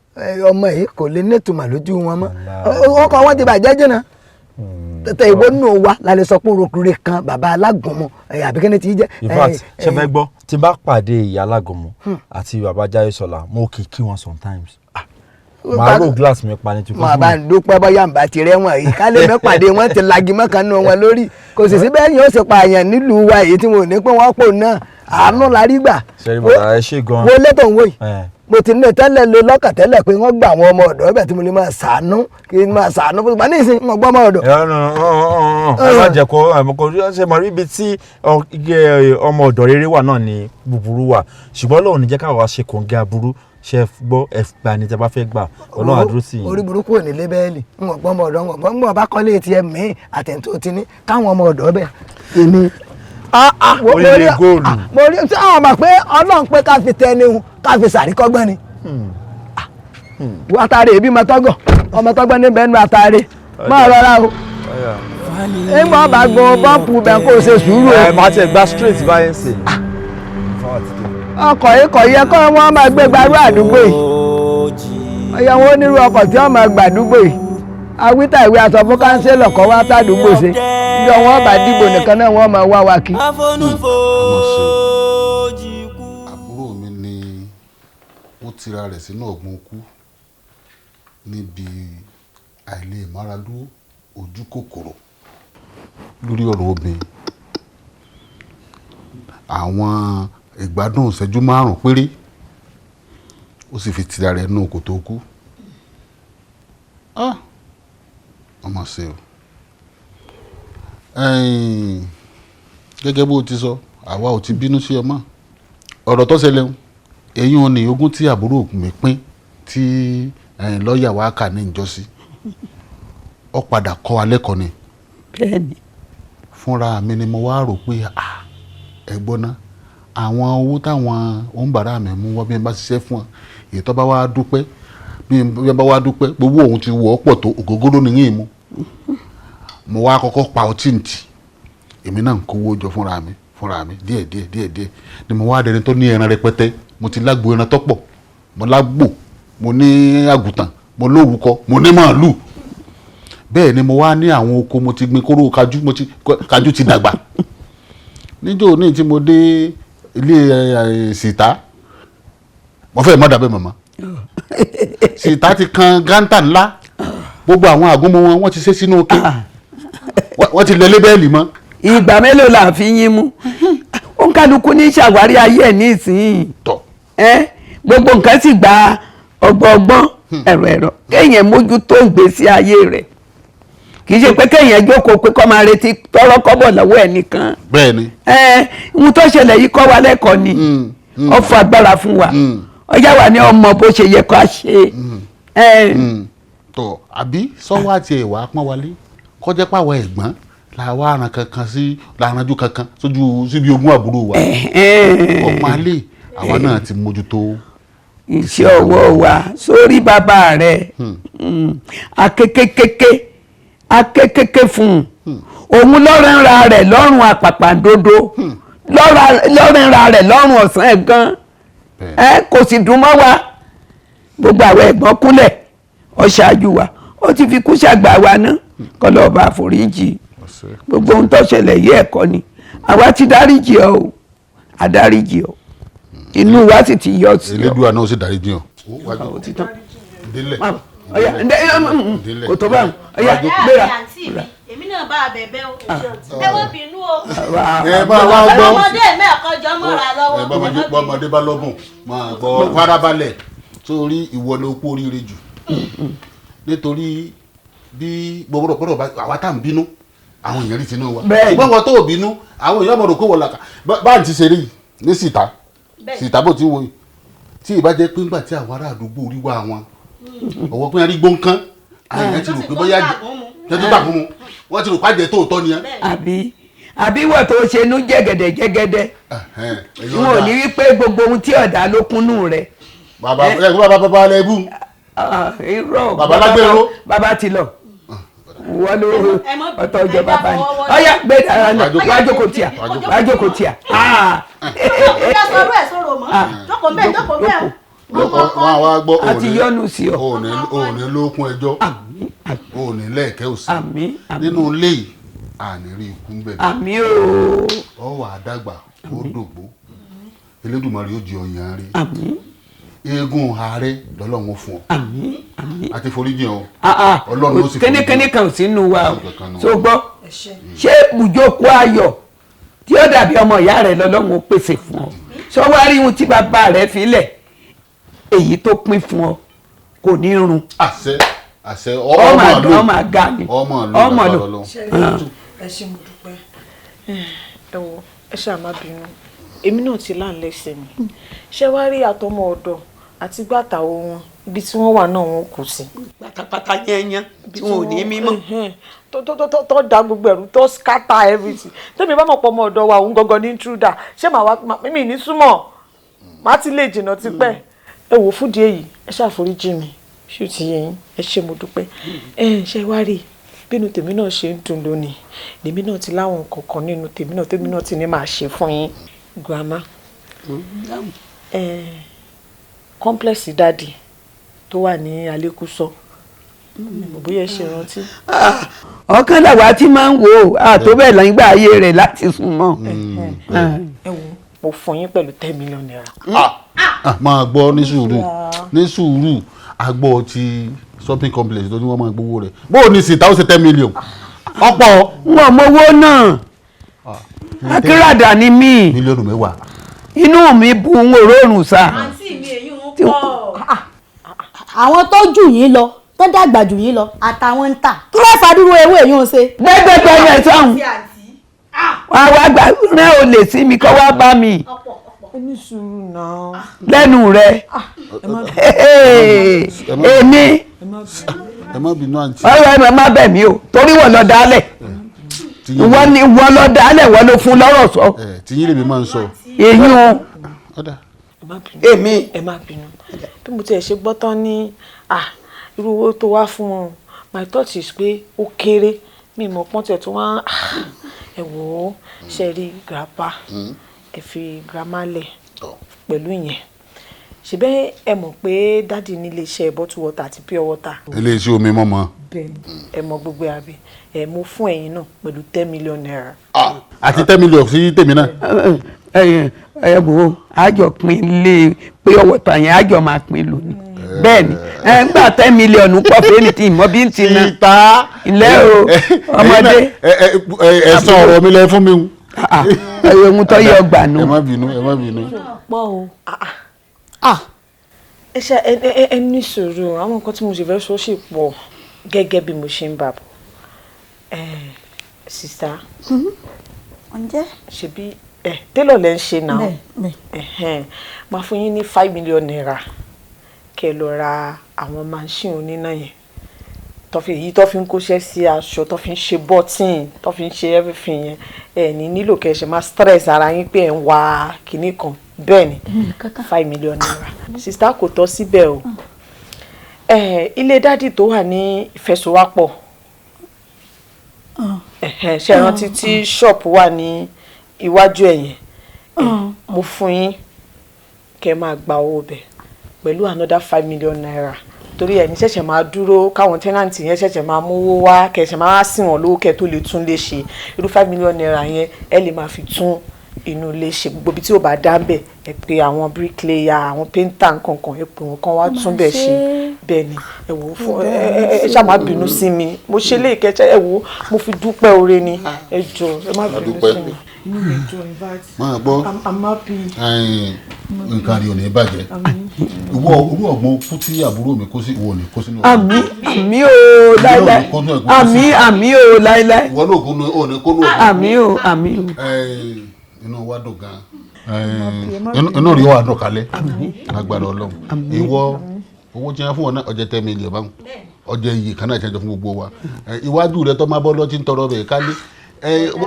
[SPEAKER 11] ọmọ yìí kò lè nítumọ̀ lójú wọn mọ́, ọkọ̀ wọn ti bàjẹ́ jìnnà. Tẹ̀tẹ̀ ìwọ nù wa la lè sọ pé orokure kan bàbá alágúnmu àbí kíni tí í jẹ́.
[SPEAKER 10] In fact, ṣe fẹ́ gbọ́, tí n bá pàdé ìyá alágúnmu àti bàbá Jáyésọlá, mo kì í kí wọn sometimes, màá rò glass mi pa ní tukọ̀.
[SPEAKER 11] Mà bá ń dúpẹ́, bóyá ń bá ti rẹ́wọ̀n yìí ká lè mẹ́pàdé wọn ti lagi mọ́kàn nù wọn lórí, kò sì sí bẹ́ẹ̀ yóò ṣe pààyàn nílùú wa èyí tí wọn ò ní pé wọ́n pò náà, àánú la rí gbà.
[SPEAKER 10] Ṣe rí bàbá, ẹ ṣe gan.
[SPEAKER 11] Wo létò ń wò yìí,
[SPEAKER 10] Ẹ.
[SPEAKER 11] mo ti ní tẹ́lẹ̀ lé lọ́kàn tẹ́lẹ̀ pé wọ́n gba àwọn ọmọ ọ̀dọ́ ẹ̀bẹ̀ tí mo lè máa ṣàánú, kí n máa ṣàánú fún ìgbà ní ìsìn mo gbọ́ ọmọ ọ̀dọ̀.
[SPEAKER 10] Ẹ má jẹ́ kó kó ṣe mọ̀ níbi tí ọmọ ọ̀dọ̀ rere wà náà ni búburú wà, ṣùgbọ́n Ọlọ́run ní jẹ́ káwa ṣe kòǹgẹ́ aburú. Ṣe gbọ́? Ẹ gbà ní tẹ́ bá fẹ́ gbà, Ọlọ́run á dúró sí yín.
[SPEAKER 11] Orí burúkú ò ní lébẹ́ẹ̀lì. Ń wọ̀n gbọ́ ọmọ ọ̀dọ́, ń wọ̀n gbọ́ ń bọ̀ bá kọ́lé tiẹ̀ mí àtẹ̀ntó ti ní káwọn ọmọ ọ̀dọ́ bẹ̀ èmi.
[SPEAKER 10] Oríire góòlù.
[SPEAKER 11] Mo rí tí àwọn mọ̀ pé Ọlọ́run pé ká fi tẹni hun, ká fi sàríkọ́gbọ́n ni. Wọ́n atare èbí mọ́tọ́gọ̀ ọmọ tọ́gbọ́n ní bẹ́ẹ̀ nu atare máa rọra o. Nígbà ọba gun bọ́ǹpù bẹ́ẹ̀ kó o ṣe sùúrù o.
[SPEAKER 10] Ẹ máa tẹ gba straight báyìí sí.
[SPEAKER 11] Ọkọ̀ yìí kò yẹ kó wọ́n máa gbé gbarú àdúgbò yìí. Ọyọ wọn onírú ọkọ̀ tí wọ́n máa gbàdúgbò yìí. Awítà ìwé aṣọ fún kánsílọ̀ kọ́ wá tàdúgbò ṣe. Bí wọ́n bá dìbò nìkan náà wọ́n máa wá wa kí.
[SPEAKER 4] Àbúrò mi ni ó tira rẹ̀ sínú ọ̀gbun kú níbi àìlèmáradúró ojú kòkòrò lórí ọ̀rọ̀ obìnrin. Àwọn ìgbádùn ìṣẹ́jú 5 péré ó sì fi tira rẹ̀ nù kòtò kú. Ọmọ ṣe o. Gẹ́gẹ́ bó ti sọ, àwa ò ti bínú sí ọmọ. Ọ̀rọ̀ tó ṣẹlẹ̀ ń eyín ò ní ogún tí àbúrò mi pín tí lọ́ọ̀yà wa kà ní ìjọsí. Ó padà kọ́ wa lẹ́kọ̀ọ́ ni.
[SPEAKER 2] Bẹ́ẹ̀ni.
[SPEAKER 4] Fúnra mi ni mo wá rò pé ẹ gbọ́ ná, àwọn owó táwọn òǹbàrà mi mú wá bí n bá ṣiṣẹ́ fún ọ, èyí tó bá wá dúpẹ́ bí n bá wá dúpẹ́ gbogbo òun ti wọ̀ ọ́ pọ̀ tó ògógóró ni yín mu. Mo wá kọ́kọ́ pa ọtí ntì, èmi náà ń kówó jọ fúnra mi díẹ̀ díẹ̀ díẹ̀ díẹ̀ ni mo wá dẹni tó ní ẹran rẹpẹtẹ. Mo ti lágbo ẹran tó pọ̀, mo lágbo, mo ní àgùntàn, mo lórúkọ, mo ní màálù. Bẹ́ẹ̀ ni mo wá ní àwọn oko, mo ti gbin kóró kajú, mo ti kajú ti dàgbà. Níjọ́ ní tí mo dé ilé sìtá, mo fẹ́ mọ́ dàbẹ́ mọ̀mọ́. Sìtá ti kan gántà ńlá, gbogbo àwọn àgúnmu wọn wọ́n ti ṣe sínú òkè, wọ́n ti lẹ lébẹ́ẹ̀lì mọ́.
[SPEAKER 2] Ìgbà mélòó la fi yín mú? Ó ń kálukú ní ṣàwárí ayé ẹ̀ ní ìsìn. Gbogbo nǹkan sì gba ọgbọ́n ẹ̀rọ ẹ̀rọ kéèyàn mójútó ìgbésí ayé rẹ̀. Kì í ṣe pé kéèyàn jókòó pé kó máa retí tọ́rọ́ kọ́bọ̀ lọ́wọ́ ẹ̀ nìkan.
[SPEAKER 4] Bẹ́ẹ̀ni.
[SPEAKER 2] Ohun tó ṣẹlẹ̀ yìí kọ́ wa lẹ́kọ̀ọ́ ni. Ó fún agbára fún wa. Ọjà wa ni ọmọ bó ṣe yẹ kó a ṣe.
[SPEAKER 4] Tọ àbí sọ́wọ́ àti ẹ̀wà pọ́n wálé kọjá pàwọ̀ ẹ̀gbọ́n làwa aràn kankan sí làránjú kankan sójú síbi ogún àbúrò wa. Ọmọ alẹ́ àwa náà ti mójútó
[SPEAKER 2] iṣẹ́ ọwọ́ wa sórí bàbá rẹ̀. Akékékéké fún un. Òun lọ́rẹ́nra rẹ̀ lọ́rùn àpàpàǹdodo, lọ́rẹ́nra rẹ̀ lọ́rùn ọ̀sán ẹ̀ gan. Kò sì dùn mọ́ wa. Gbogbo àwọn ẹ̀gbọ́n kúnlẹ̀ ọ̀ṣáájú wa, ó ti fi kú ṣàgbà wa ná, kọ́ lọ́ọ́ bá foríjì. Gbogbo ohun tó ṣẹlẹ̀ yìí ẹ̀kọ́ ni. Àwa ti dáríjì ọ o, àdáríjì ọ, inú wa sì ti yọ sí ọ.
[SPEAKER 4] Elédùà náà ó sì dáríjì ọ.
[SPEAKER 2] Kò tó bá ọyá gbéra.
[SPEAKER 8] Èmi náà bá a bẹ̀bẹ̀ o, ẹ wọ́n bínú o.
[SPEAKER 4] Ẹ bá wa gbọ́.
[SPEAKER 8] Ọmọdé mẹ́ẹ̀kọ́jọ́ mọ́ra lọ́wọ́.
[SPEAKER 4] Ẹ bá ọmọdé bá lọ́bùn máa gbọ́ farabalẹ̀ sórí ìwọ ló kú oríire jù. Nítorí bí gbogbo bá àwa tá à ń bínú àwọn èèyàn rí tinú wa. Ṣùgbọ́n wọn tó ò bínú àwọn èèyàn mọ̀ rò pé wọ́n làkà. Bá ń ti ṣe rí ní síta síta bó ti ń wo yìí tí ìbá jẹ́ pé ńgbà tí àwọn ará àdúgbò rí wá wọn ọwọ́ pé rí gbóǹkan àwọn èèyàn ti rò pé bóyá jẹ́ tó tàkùn mu wọ́n ti rò pàjẹ́ tóòtọ́ ni.
[SPEAKER 2] Àbí wọ́n tó ṣe inú jẹ́gẹ̀dẹ̀ jẹ́gẹ̀dẹ̀ wọn ò ní wí pé gbogbo ohun tí ọ̀dà ló kúnnú rẹ̀.
[SPEAKER 4] Bàbá bàbá lẹ́bù.
[SPEAKER 2] Irọ́
[SPEAKER 4] bàbá lágbèrò.
[SPEAKER 2] Bàbá ti lọ wọ́n ló ọ̀tọ̀ ọjọ́ bàbá ni. Ọ̀yá gbé dára náà wá jókòó tíà wá jókòó tíà. Àti yọ́nú sí ọ.
[SPEAKER 4] Òní lókun ẹjọ́, òní lẹ́ẹ̀kẹ́ òsì nínú ilé yìí, àní rí ikú ń bẹ̀rẹ̀.
[SPEAKER 2] Àmín o.
[SPEAKER 4] Ọ wà á dàgbà ó dògbó, Elédùmarè ó jẹ ọyàn rí.
[SPEAKER 2] Àmín.
[SPEAKER 4] Eégún ààrẹ lọ́lọ́run fún ọ.
[SPEAKER 2] Àmín àmín.
[SPEAKER 4] Àti foríjì ọ. Ọlọ́run ló sì foríjì.
[SPEAKER 2] Kẹ́nìkẹ́nì kan ò sínú wa o. So gbọ́, ṣé ibùjókòó ayọ̀ tí ó dàbí ọmọ ìyá rẹ̀ lọ́lọ́run ó pèsè fún ọ. Sọ wá rí ohun tí bàbá rẹ̀ fi lẹ̀, èyí tó pín fún ọ kò ní run.
[SPEAKER 4] Àṣẹ àṣẹ ọmọ lò
[SPEAKER 2] ọmọ àga ni
[SPEAKER 4] ọmọ lò.
[SPEAKER 5] Ẹ ṣé mo dúpẹ́. Ẹ wo ẹ ṣáà má bínú, èmi náà ti láǹlẹ́sẹ̀ mi. Ṣé wàá rí àtọmọ ọ̀dọ̀ àti gbàtàwọ wọn ibi tí wọ́n wà náà wọn kò sí.
[SPEAKER 2] Pátápátá yẹnyẹn tí wọn ò ní mímọ́.
[SPEAKER 5] Tó da gbogbo ẹ̀rú tó scatter everything. Tẹ́mi bá mọ̀ pọ̀ ọmọ ọ̀dọ̀ wa òun gangan ní intruder, ṣé màá wá mímì ní súnmọ́ màá ti lè jìnnà tipẹ́. Ẹ wò fúdi èyí, ẹ ṣàforíjì mi. Ṣé o ti yé yín? Ẹ ṣé, mo dúpẹ́. Ẹ ṣe wá rí bínú tèmi náà ṣe ń dùn lónìí, lèmi náà ti láwọn nǹkan kan nínú tèmi náà, tèmi náà ti ní máa ṣe fún yín, grandma. Complex daddy tó wà ní Alẹ́kùsọ, mo bóyá ẹ ṣe rántí.
[SPEAKER 2] Ọ̀kan làwa tí máa ń wò ó àtó bẹ́ẹ̀ lọ́ngbà ayé rẹ̀ láti sùn mọ́.
[SPEAKER 5] Ẹ wo, mo fún yín pẹ̀lú ₦10 million.
[SPEAKER 4] Máa gbọ́, ní sùúrù, ní sùúrù. Agbọ́ ti shopping complex tó ní wọ́n máa gbowó rẹ̀, bó o ní sì táwọn ṣe 10 million ọ̀pọ̀.
[SPEAKER 2] Wọn mọ owó náà, akérèdà ni mí.
[SPEAKER 4] 10 mílíọ̀nù.
[SPEAKER 2] Inú mi bu ń òróòrùn sá.
[SPEAKER 8] Àǹtí mi, èyí ń pọ̀. Àwọn tó jù yín lọ, tó dàgbà jù yín lọ, àtàwọn ń tà kí wọ́n fàdúró ewé yìí ń ṣe.
[SPEAKER 2] Gbẹgbẹgbẹ yẹn sọhùn, wàá wá gbà rẹ ò lè sí mi kọ́ wá bá mi.
[SPEAKER 5] Ẹ ní sùúrù náà.
[SPEAKER 2] Lẹ́nu rẹ, èmi.
[SPEAKER 4] Ẹ má bínú, àǹtí.
[SPEAKER 2] Ọ̀rọ̀ ẹ má bẹ̀ mí o, torí wọ́n lọ dálẹ̀, wọ́n ní wọ́n lọ dálẹ̀, wọ́n ló fún lọ́rọ̀ sọ.
[SPEAKER 4] Tí yín lèmi máa ń sọ.
[SPEAKER 2] Èyí o. Èmi.
[SPEAKER 5] Ẹ má bínú. Bí mo tiẹ̀ ṣe gbọ́ tán ní irú owó tó wá fún wọn, my thought is pé ó kéré. Mi mọ̀ pọ́n tiẹ̀ tó wá. Ẹ wò ó, ṣe rí grandpa, ẹ fi grandma lẹ̀ pẹ̀lú ìyẹn. Ṣebẹ́ ẹ mọ̀ pé daddy ní iléeṣẹ́ bottle water àti pure water.
[SPEAKER 4] Iléeṣẹ́ omi mọ́mọ́.
[SPEAKER 5] Bẹ́ẹ̀ni, ẹ mọ̀ gbogbo ẹ̀, àbí? Ẹ mo fún ẹ̀yin náà pẹ̀lú ₦10 million.
[SPEAKER 4] Àti 10 million sí tèmi náà.
[SPEAKER 2] Ẹ ẹ wo, àjọ pín lé pé ọwọ́ tà yẹn, àjọ máa pín lónìí. Bẹ́ẹ̀ ni, ẹ ń gbà 10 million pọ̀ fẹ́mi tí ìmọ̀ bí ń ti ná.
[SPEAKER 4] Ìta.
[SPEAKER 2] Ilé o, ọmọdé.
[SPEAKER 4] Ẹ sọ ọ̀rọ̀ mi lẹ fún mi.
[SPEAKER 2] Ẹ ohun tó yẹ ọgbà nù.
[SPEAKER 4] Ẹ má bínú, ẹ má bínú.
[SPEAKER 5] Pọ̀ o. Ẹ ṣe ẹ ní sùúrù, àwọn nǹkan tí mo sì fẹ́ sọ sì pọ̀ gẹ́gẹ́ bí mo ṣe ń bà bọ̀. Sister.
[SPEAKER 8] Ǹjẹ́.
[SPEAKER 5] Ṣebí ẹ télọ̀ lẹ́ ń ṣe náà?
[SPEAKER 8] Bẹ́ẹ̀.
[SPEAKER 5] Máa fún yín ní ₦5 million kẹ́ ẹ lọ ra àwọn machine oníná yẹn tó fi èyí tó fi ń kóṣẹ́ sí aṣọ, tó fi ń ṣe button, tó fi ń ṣe everything yẹn. Ẹ ní nílò kẹ́ ẹ ṣe máa stress ara yín pé ẹ ń wa kinní kan. Bẹ́ẹ̀ ni, ₦5 million. Sister, kò tọ́ síbẹ̀ o. Ilé daddy tó wà ní Ìfẹsowápọ̀, ṣe rántí tí ṣọ́ọ̀pù wà ní iwájú ẹ̀ yẹn? Mo fún yín kẹ́ ẹ máa gba owó bẹ̀ pẹ̀lú another ₦5 million, torí ẹ̀ ní ṣẹ̀ṣẹ̀ máa dúró káwọn tenant yẹn ṣẹ̀ṣẹ̀ máa mówó wá, kẹ́ ẹ ṣẹ̀ máa sìn wọ́n lówó kẹ́ ẹ tó lè tún lè ṣe. Irú ₦5 million yẹn, ẹ lè máa fi tún inú ilé ṣe. Gbogbo ibi tí ò bá dá ń bẹ̀, ẹ pè àwọn bricklayer, àwọn painter, nkankan, ẹ pè wọ́n kán wá tún bẹ̀ ṣe. Bẹ́ẹ̀ ni. Ẹ wò ó, fún ẹ ẹ ṣáà má bínú sí mi, mo ṣe lè kẹsẹ. Ẹ wò ó, mo fi dúpẹ́ oore ni. Ẹ jọ̀ọ́, ẹ má bínú sí mi. Inú mi dùn, in fact.
[SPEAKER 4] Máa gbọ́.
[SPEAKER 5] I'm happy.
[SPEAKER 4] Nǹkan rí ò ní bàjẹ́. Ìwọ orú ọ̀gbun kú tí àbúrò mi kó sí, ìwọ ò ní kó sínú.
[SPEAKER 2] Àmín, àmín o, láíláí. Àmín, àmín o, láíláí.
[SPEAKER 4] Ìwọ náà kó ò ní kó nù.
[SPEAKER 2] Àmín o, àmín o.
[SPEAKER 4] Inú wa dùn gan, inú rí wa dùn kalẹ̀ lágbára Ọlọ́run. Ìwọ, owó tí wọ́n fún wọn náà, ọjọ́ 10 million báwọn, ọjọ́ iye kan náà ṣẹjọ fún gbogbo wa. Iwájú rẹ tó máa bọ́ lọ́tí ń tọrọ bẹ̀ kálé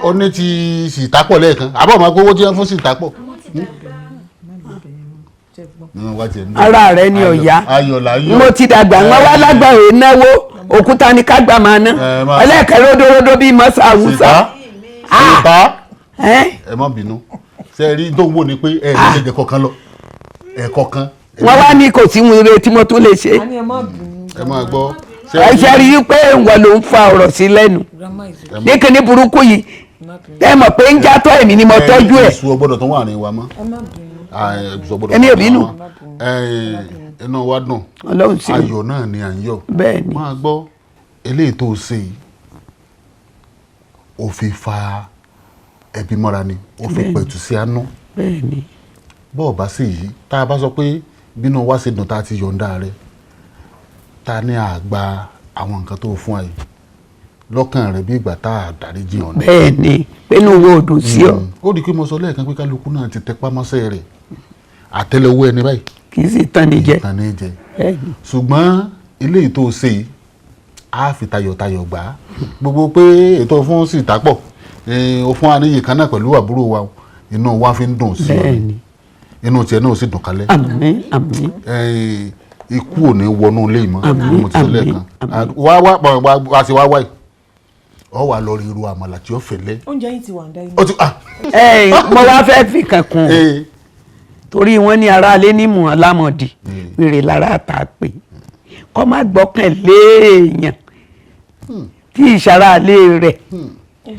[SPEAKER 4] ọ ní ti sìtápọ̀ lẹ́ẹ̀kan àbọ̀ máa kó owó tí wọ́n fún sìtápọ̀.
[SPEAKER 2] Ara rẹ ni ọ̀yá.
[SPEAKER 4] Ayọ̀ là ń yọ̀.
[SPEAKER 2] Mo ti dàgbà, wọn wá lágbàá náwó, òkúta ni kágbà máa ná, ẹlẹ́ẹ̀kẹ́ ródóródó bíi mọ́sá àwùsá.
[SPEAKER 4] Sìtá, ẹ má bínú. Ṣe rí tó ń wò ni pé ẹ ní jẹjẹ kọ̀ọ̀kan lọ ẹ̀kọ̀ọ̀kan.
[SPEAKER 2] Wọ́n wá ní kò sí ire tí mo tún lè ṣe.
[SPEAKER 4] Ẹ máa gbọ́.
[SPEAKER 2] Ẹ ṣe rí i pé ìwọ ló ń fa ọ̀rọ̀ sí lẹ́nu ní kíní burúkú yìí, tẹ́ mọ̀ pé ń játọ́, èmi ni mo tọ́jú ẹ̀.
[SPEAKER 4] Èso ọgbọ́dọ̀ tó wà ní wa mọ́.
[SPEAKER 2] Èmi ò bínú.
[SPEAKER 4] Inú wa dùn.
[SPEAKER 2] Ọlọ́run sí.
[SPEAKER 4] Ayọ̀ náà ni à ń yọ̀.
[SPEAKER 2] Bẹ́ẹ̀ ni.
[SPEAKER 4] Máa gbọ́, eléyìí tó ṣe yìí, ó fi fa ẹbí mọ́ra ni, ó fi pẹ̀tù sí àánú.
[SPEAKER 2] Bẹ́ẹ̀ ni.
[SPEAKER 4] Bọ́ọ̀ bá sì yìí, tá a bá sọ pé bínú wa ṣe dùn tá a ti yọ̀ǹda rẹ̀, ta ní àgbà àwọn nǹkan tó fún wa yìí lọ́kàn rẹ̀ bí ìgbà tá a dáríjì ọ̀nà.
[SPEAKER 2] Bẹ́ẹ̀ ni, pé inú wo dùn sí ọ.
[SPEAKER 4] Ó di pé mo sọ lẹ́ẹ̀kan pé kálukú náà ti tẹpá mọ́sẹ́ rẹ̀, àtẹ́lẹwọ́ ẹni báyìí.
[SPEAKER 2] Kì í sì tán ni jẹ.
[SPEAKER 4] Tán ni jẹ, ṣùgbọ́n eléyìí tó ṣe yìí, á fi tayọ̀tayọ̀ gbà á. Gbogbo pé ètò fún síta pọ̀, ó fún wa níyì kan náà pẹ̀lú àbúrò wa, inú wa fi ń dùn sí ọ, inú tiẹ̀ náà ó sì dùn kálẹ̀.
[SPEAKER 2] Àmín, àmín.
[SPEAKER 4] Ikú ò ní wọnú ilé yìí mọ́.
[SPEAKER 2] Àmín,
[SPEAKER 4] Mo ti sọ lẹ́ẹ̀kan. Wá wá wá wá sí wá wá yìí, ọ wà lọ rí irú àmàlà tí ó fẹ́lẹ́.
[SPEAKER 5] Oúnjẹ yìí ti wà ń dá
[SPEAKER 4] Ó ti ah.
[SPEAKER 2] Ẹ mo wá fẹ́ fi kan kún un torí wọ́n ní aráalé ní mọ̀ lámọ̀dì wèrè lára àtà pé kọ́ má gbọ́kàn léèyàn tí ìṣaráalé rẹ̀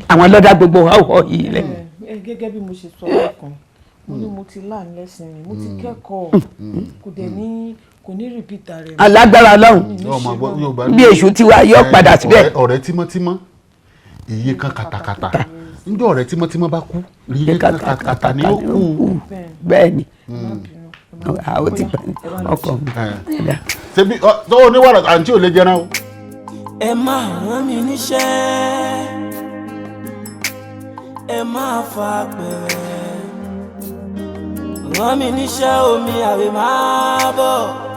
[SPEAKER 2] àwọn lọ́dá gbogbo ọ̀họ́ yìí lẹ̀.
[SPEAKER 5] Ẹ gẹ́gẹ́ bí mo ṣe sọ lẹ́ẹ̀kan, mo ní mo ti láàánú lẹ́sìn mi, mo ti kẹ́kọ̀ọ́, kò dẹ̀ ní kò ní repeat rẹ̀ mọ́.
[SPEAKER 2] Alágbára Ọlọ́run.
[SPEAKER 5] Mi ní
[SPEAKER 4] Ọmọ
[SPEAKER 5] ṣe
[SPEAKER 4] gbọ́-
[SPEAKER 5] mọ́.
[SPEAKER 4] Yorùbá ní-
[SPEAKER 2] Bí èṣù ti wá yọ padà síbẹ̀.
[SPEAKER 4] Ọ̀rẹ́ tímọ́tímọ́ iye kan kàtàkàtà, njọ́ ọ̀rẹ́ tímọ́tímọ́ bá kú, iye kan kàtàkàtà ni ó kú.
[SPEAKER 2] Bẹ́ẹ̀ ni, àwọn ti pẹ́ ọkọ mi.
[SPEAKER 4] Ṣebí tó oníwàrà àǹtí ò lè jẹran o.
[SPEAKER 1] Ẹ máa rán mi níṣẹ́, ẹ máa fa pẹ̀rẹ̀ rán mi níṣẹ́, omi àwẹ̀ máa bọ̀.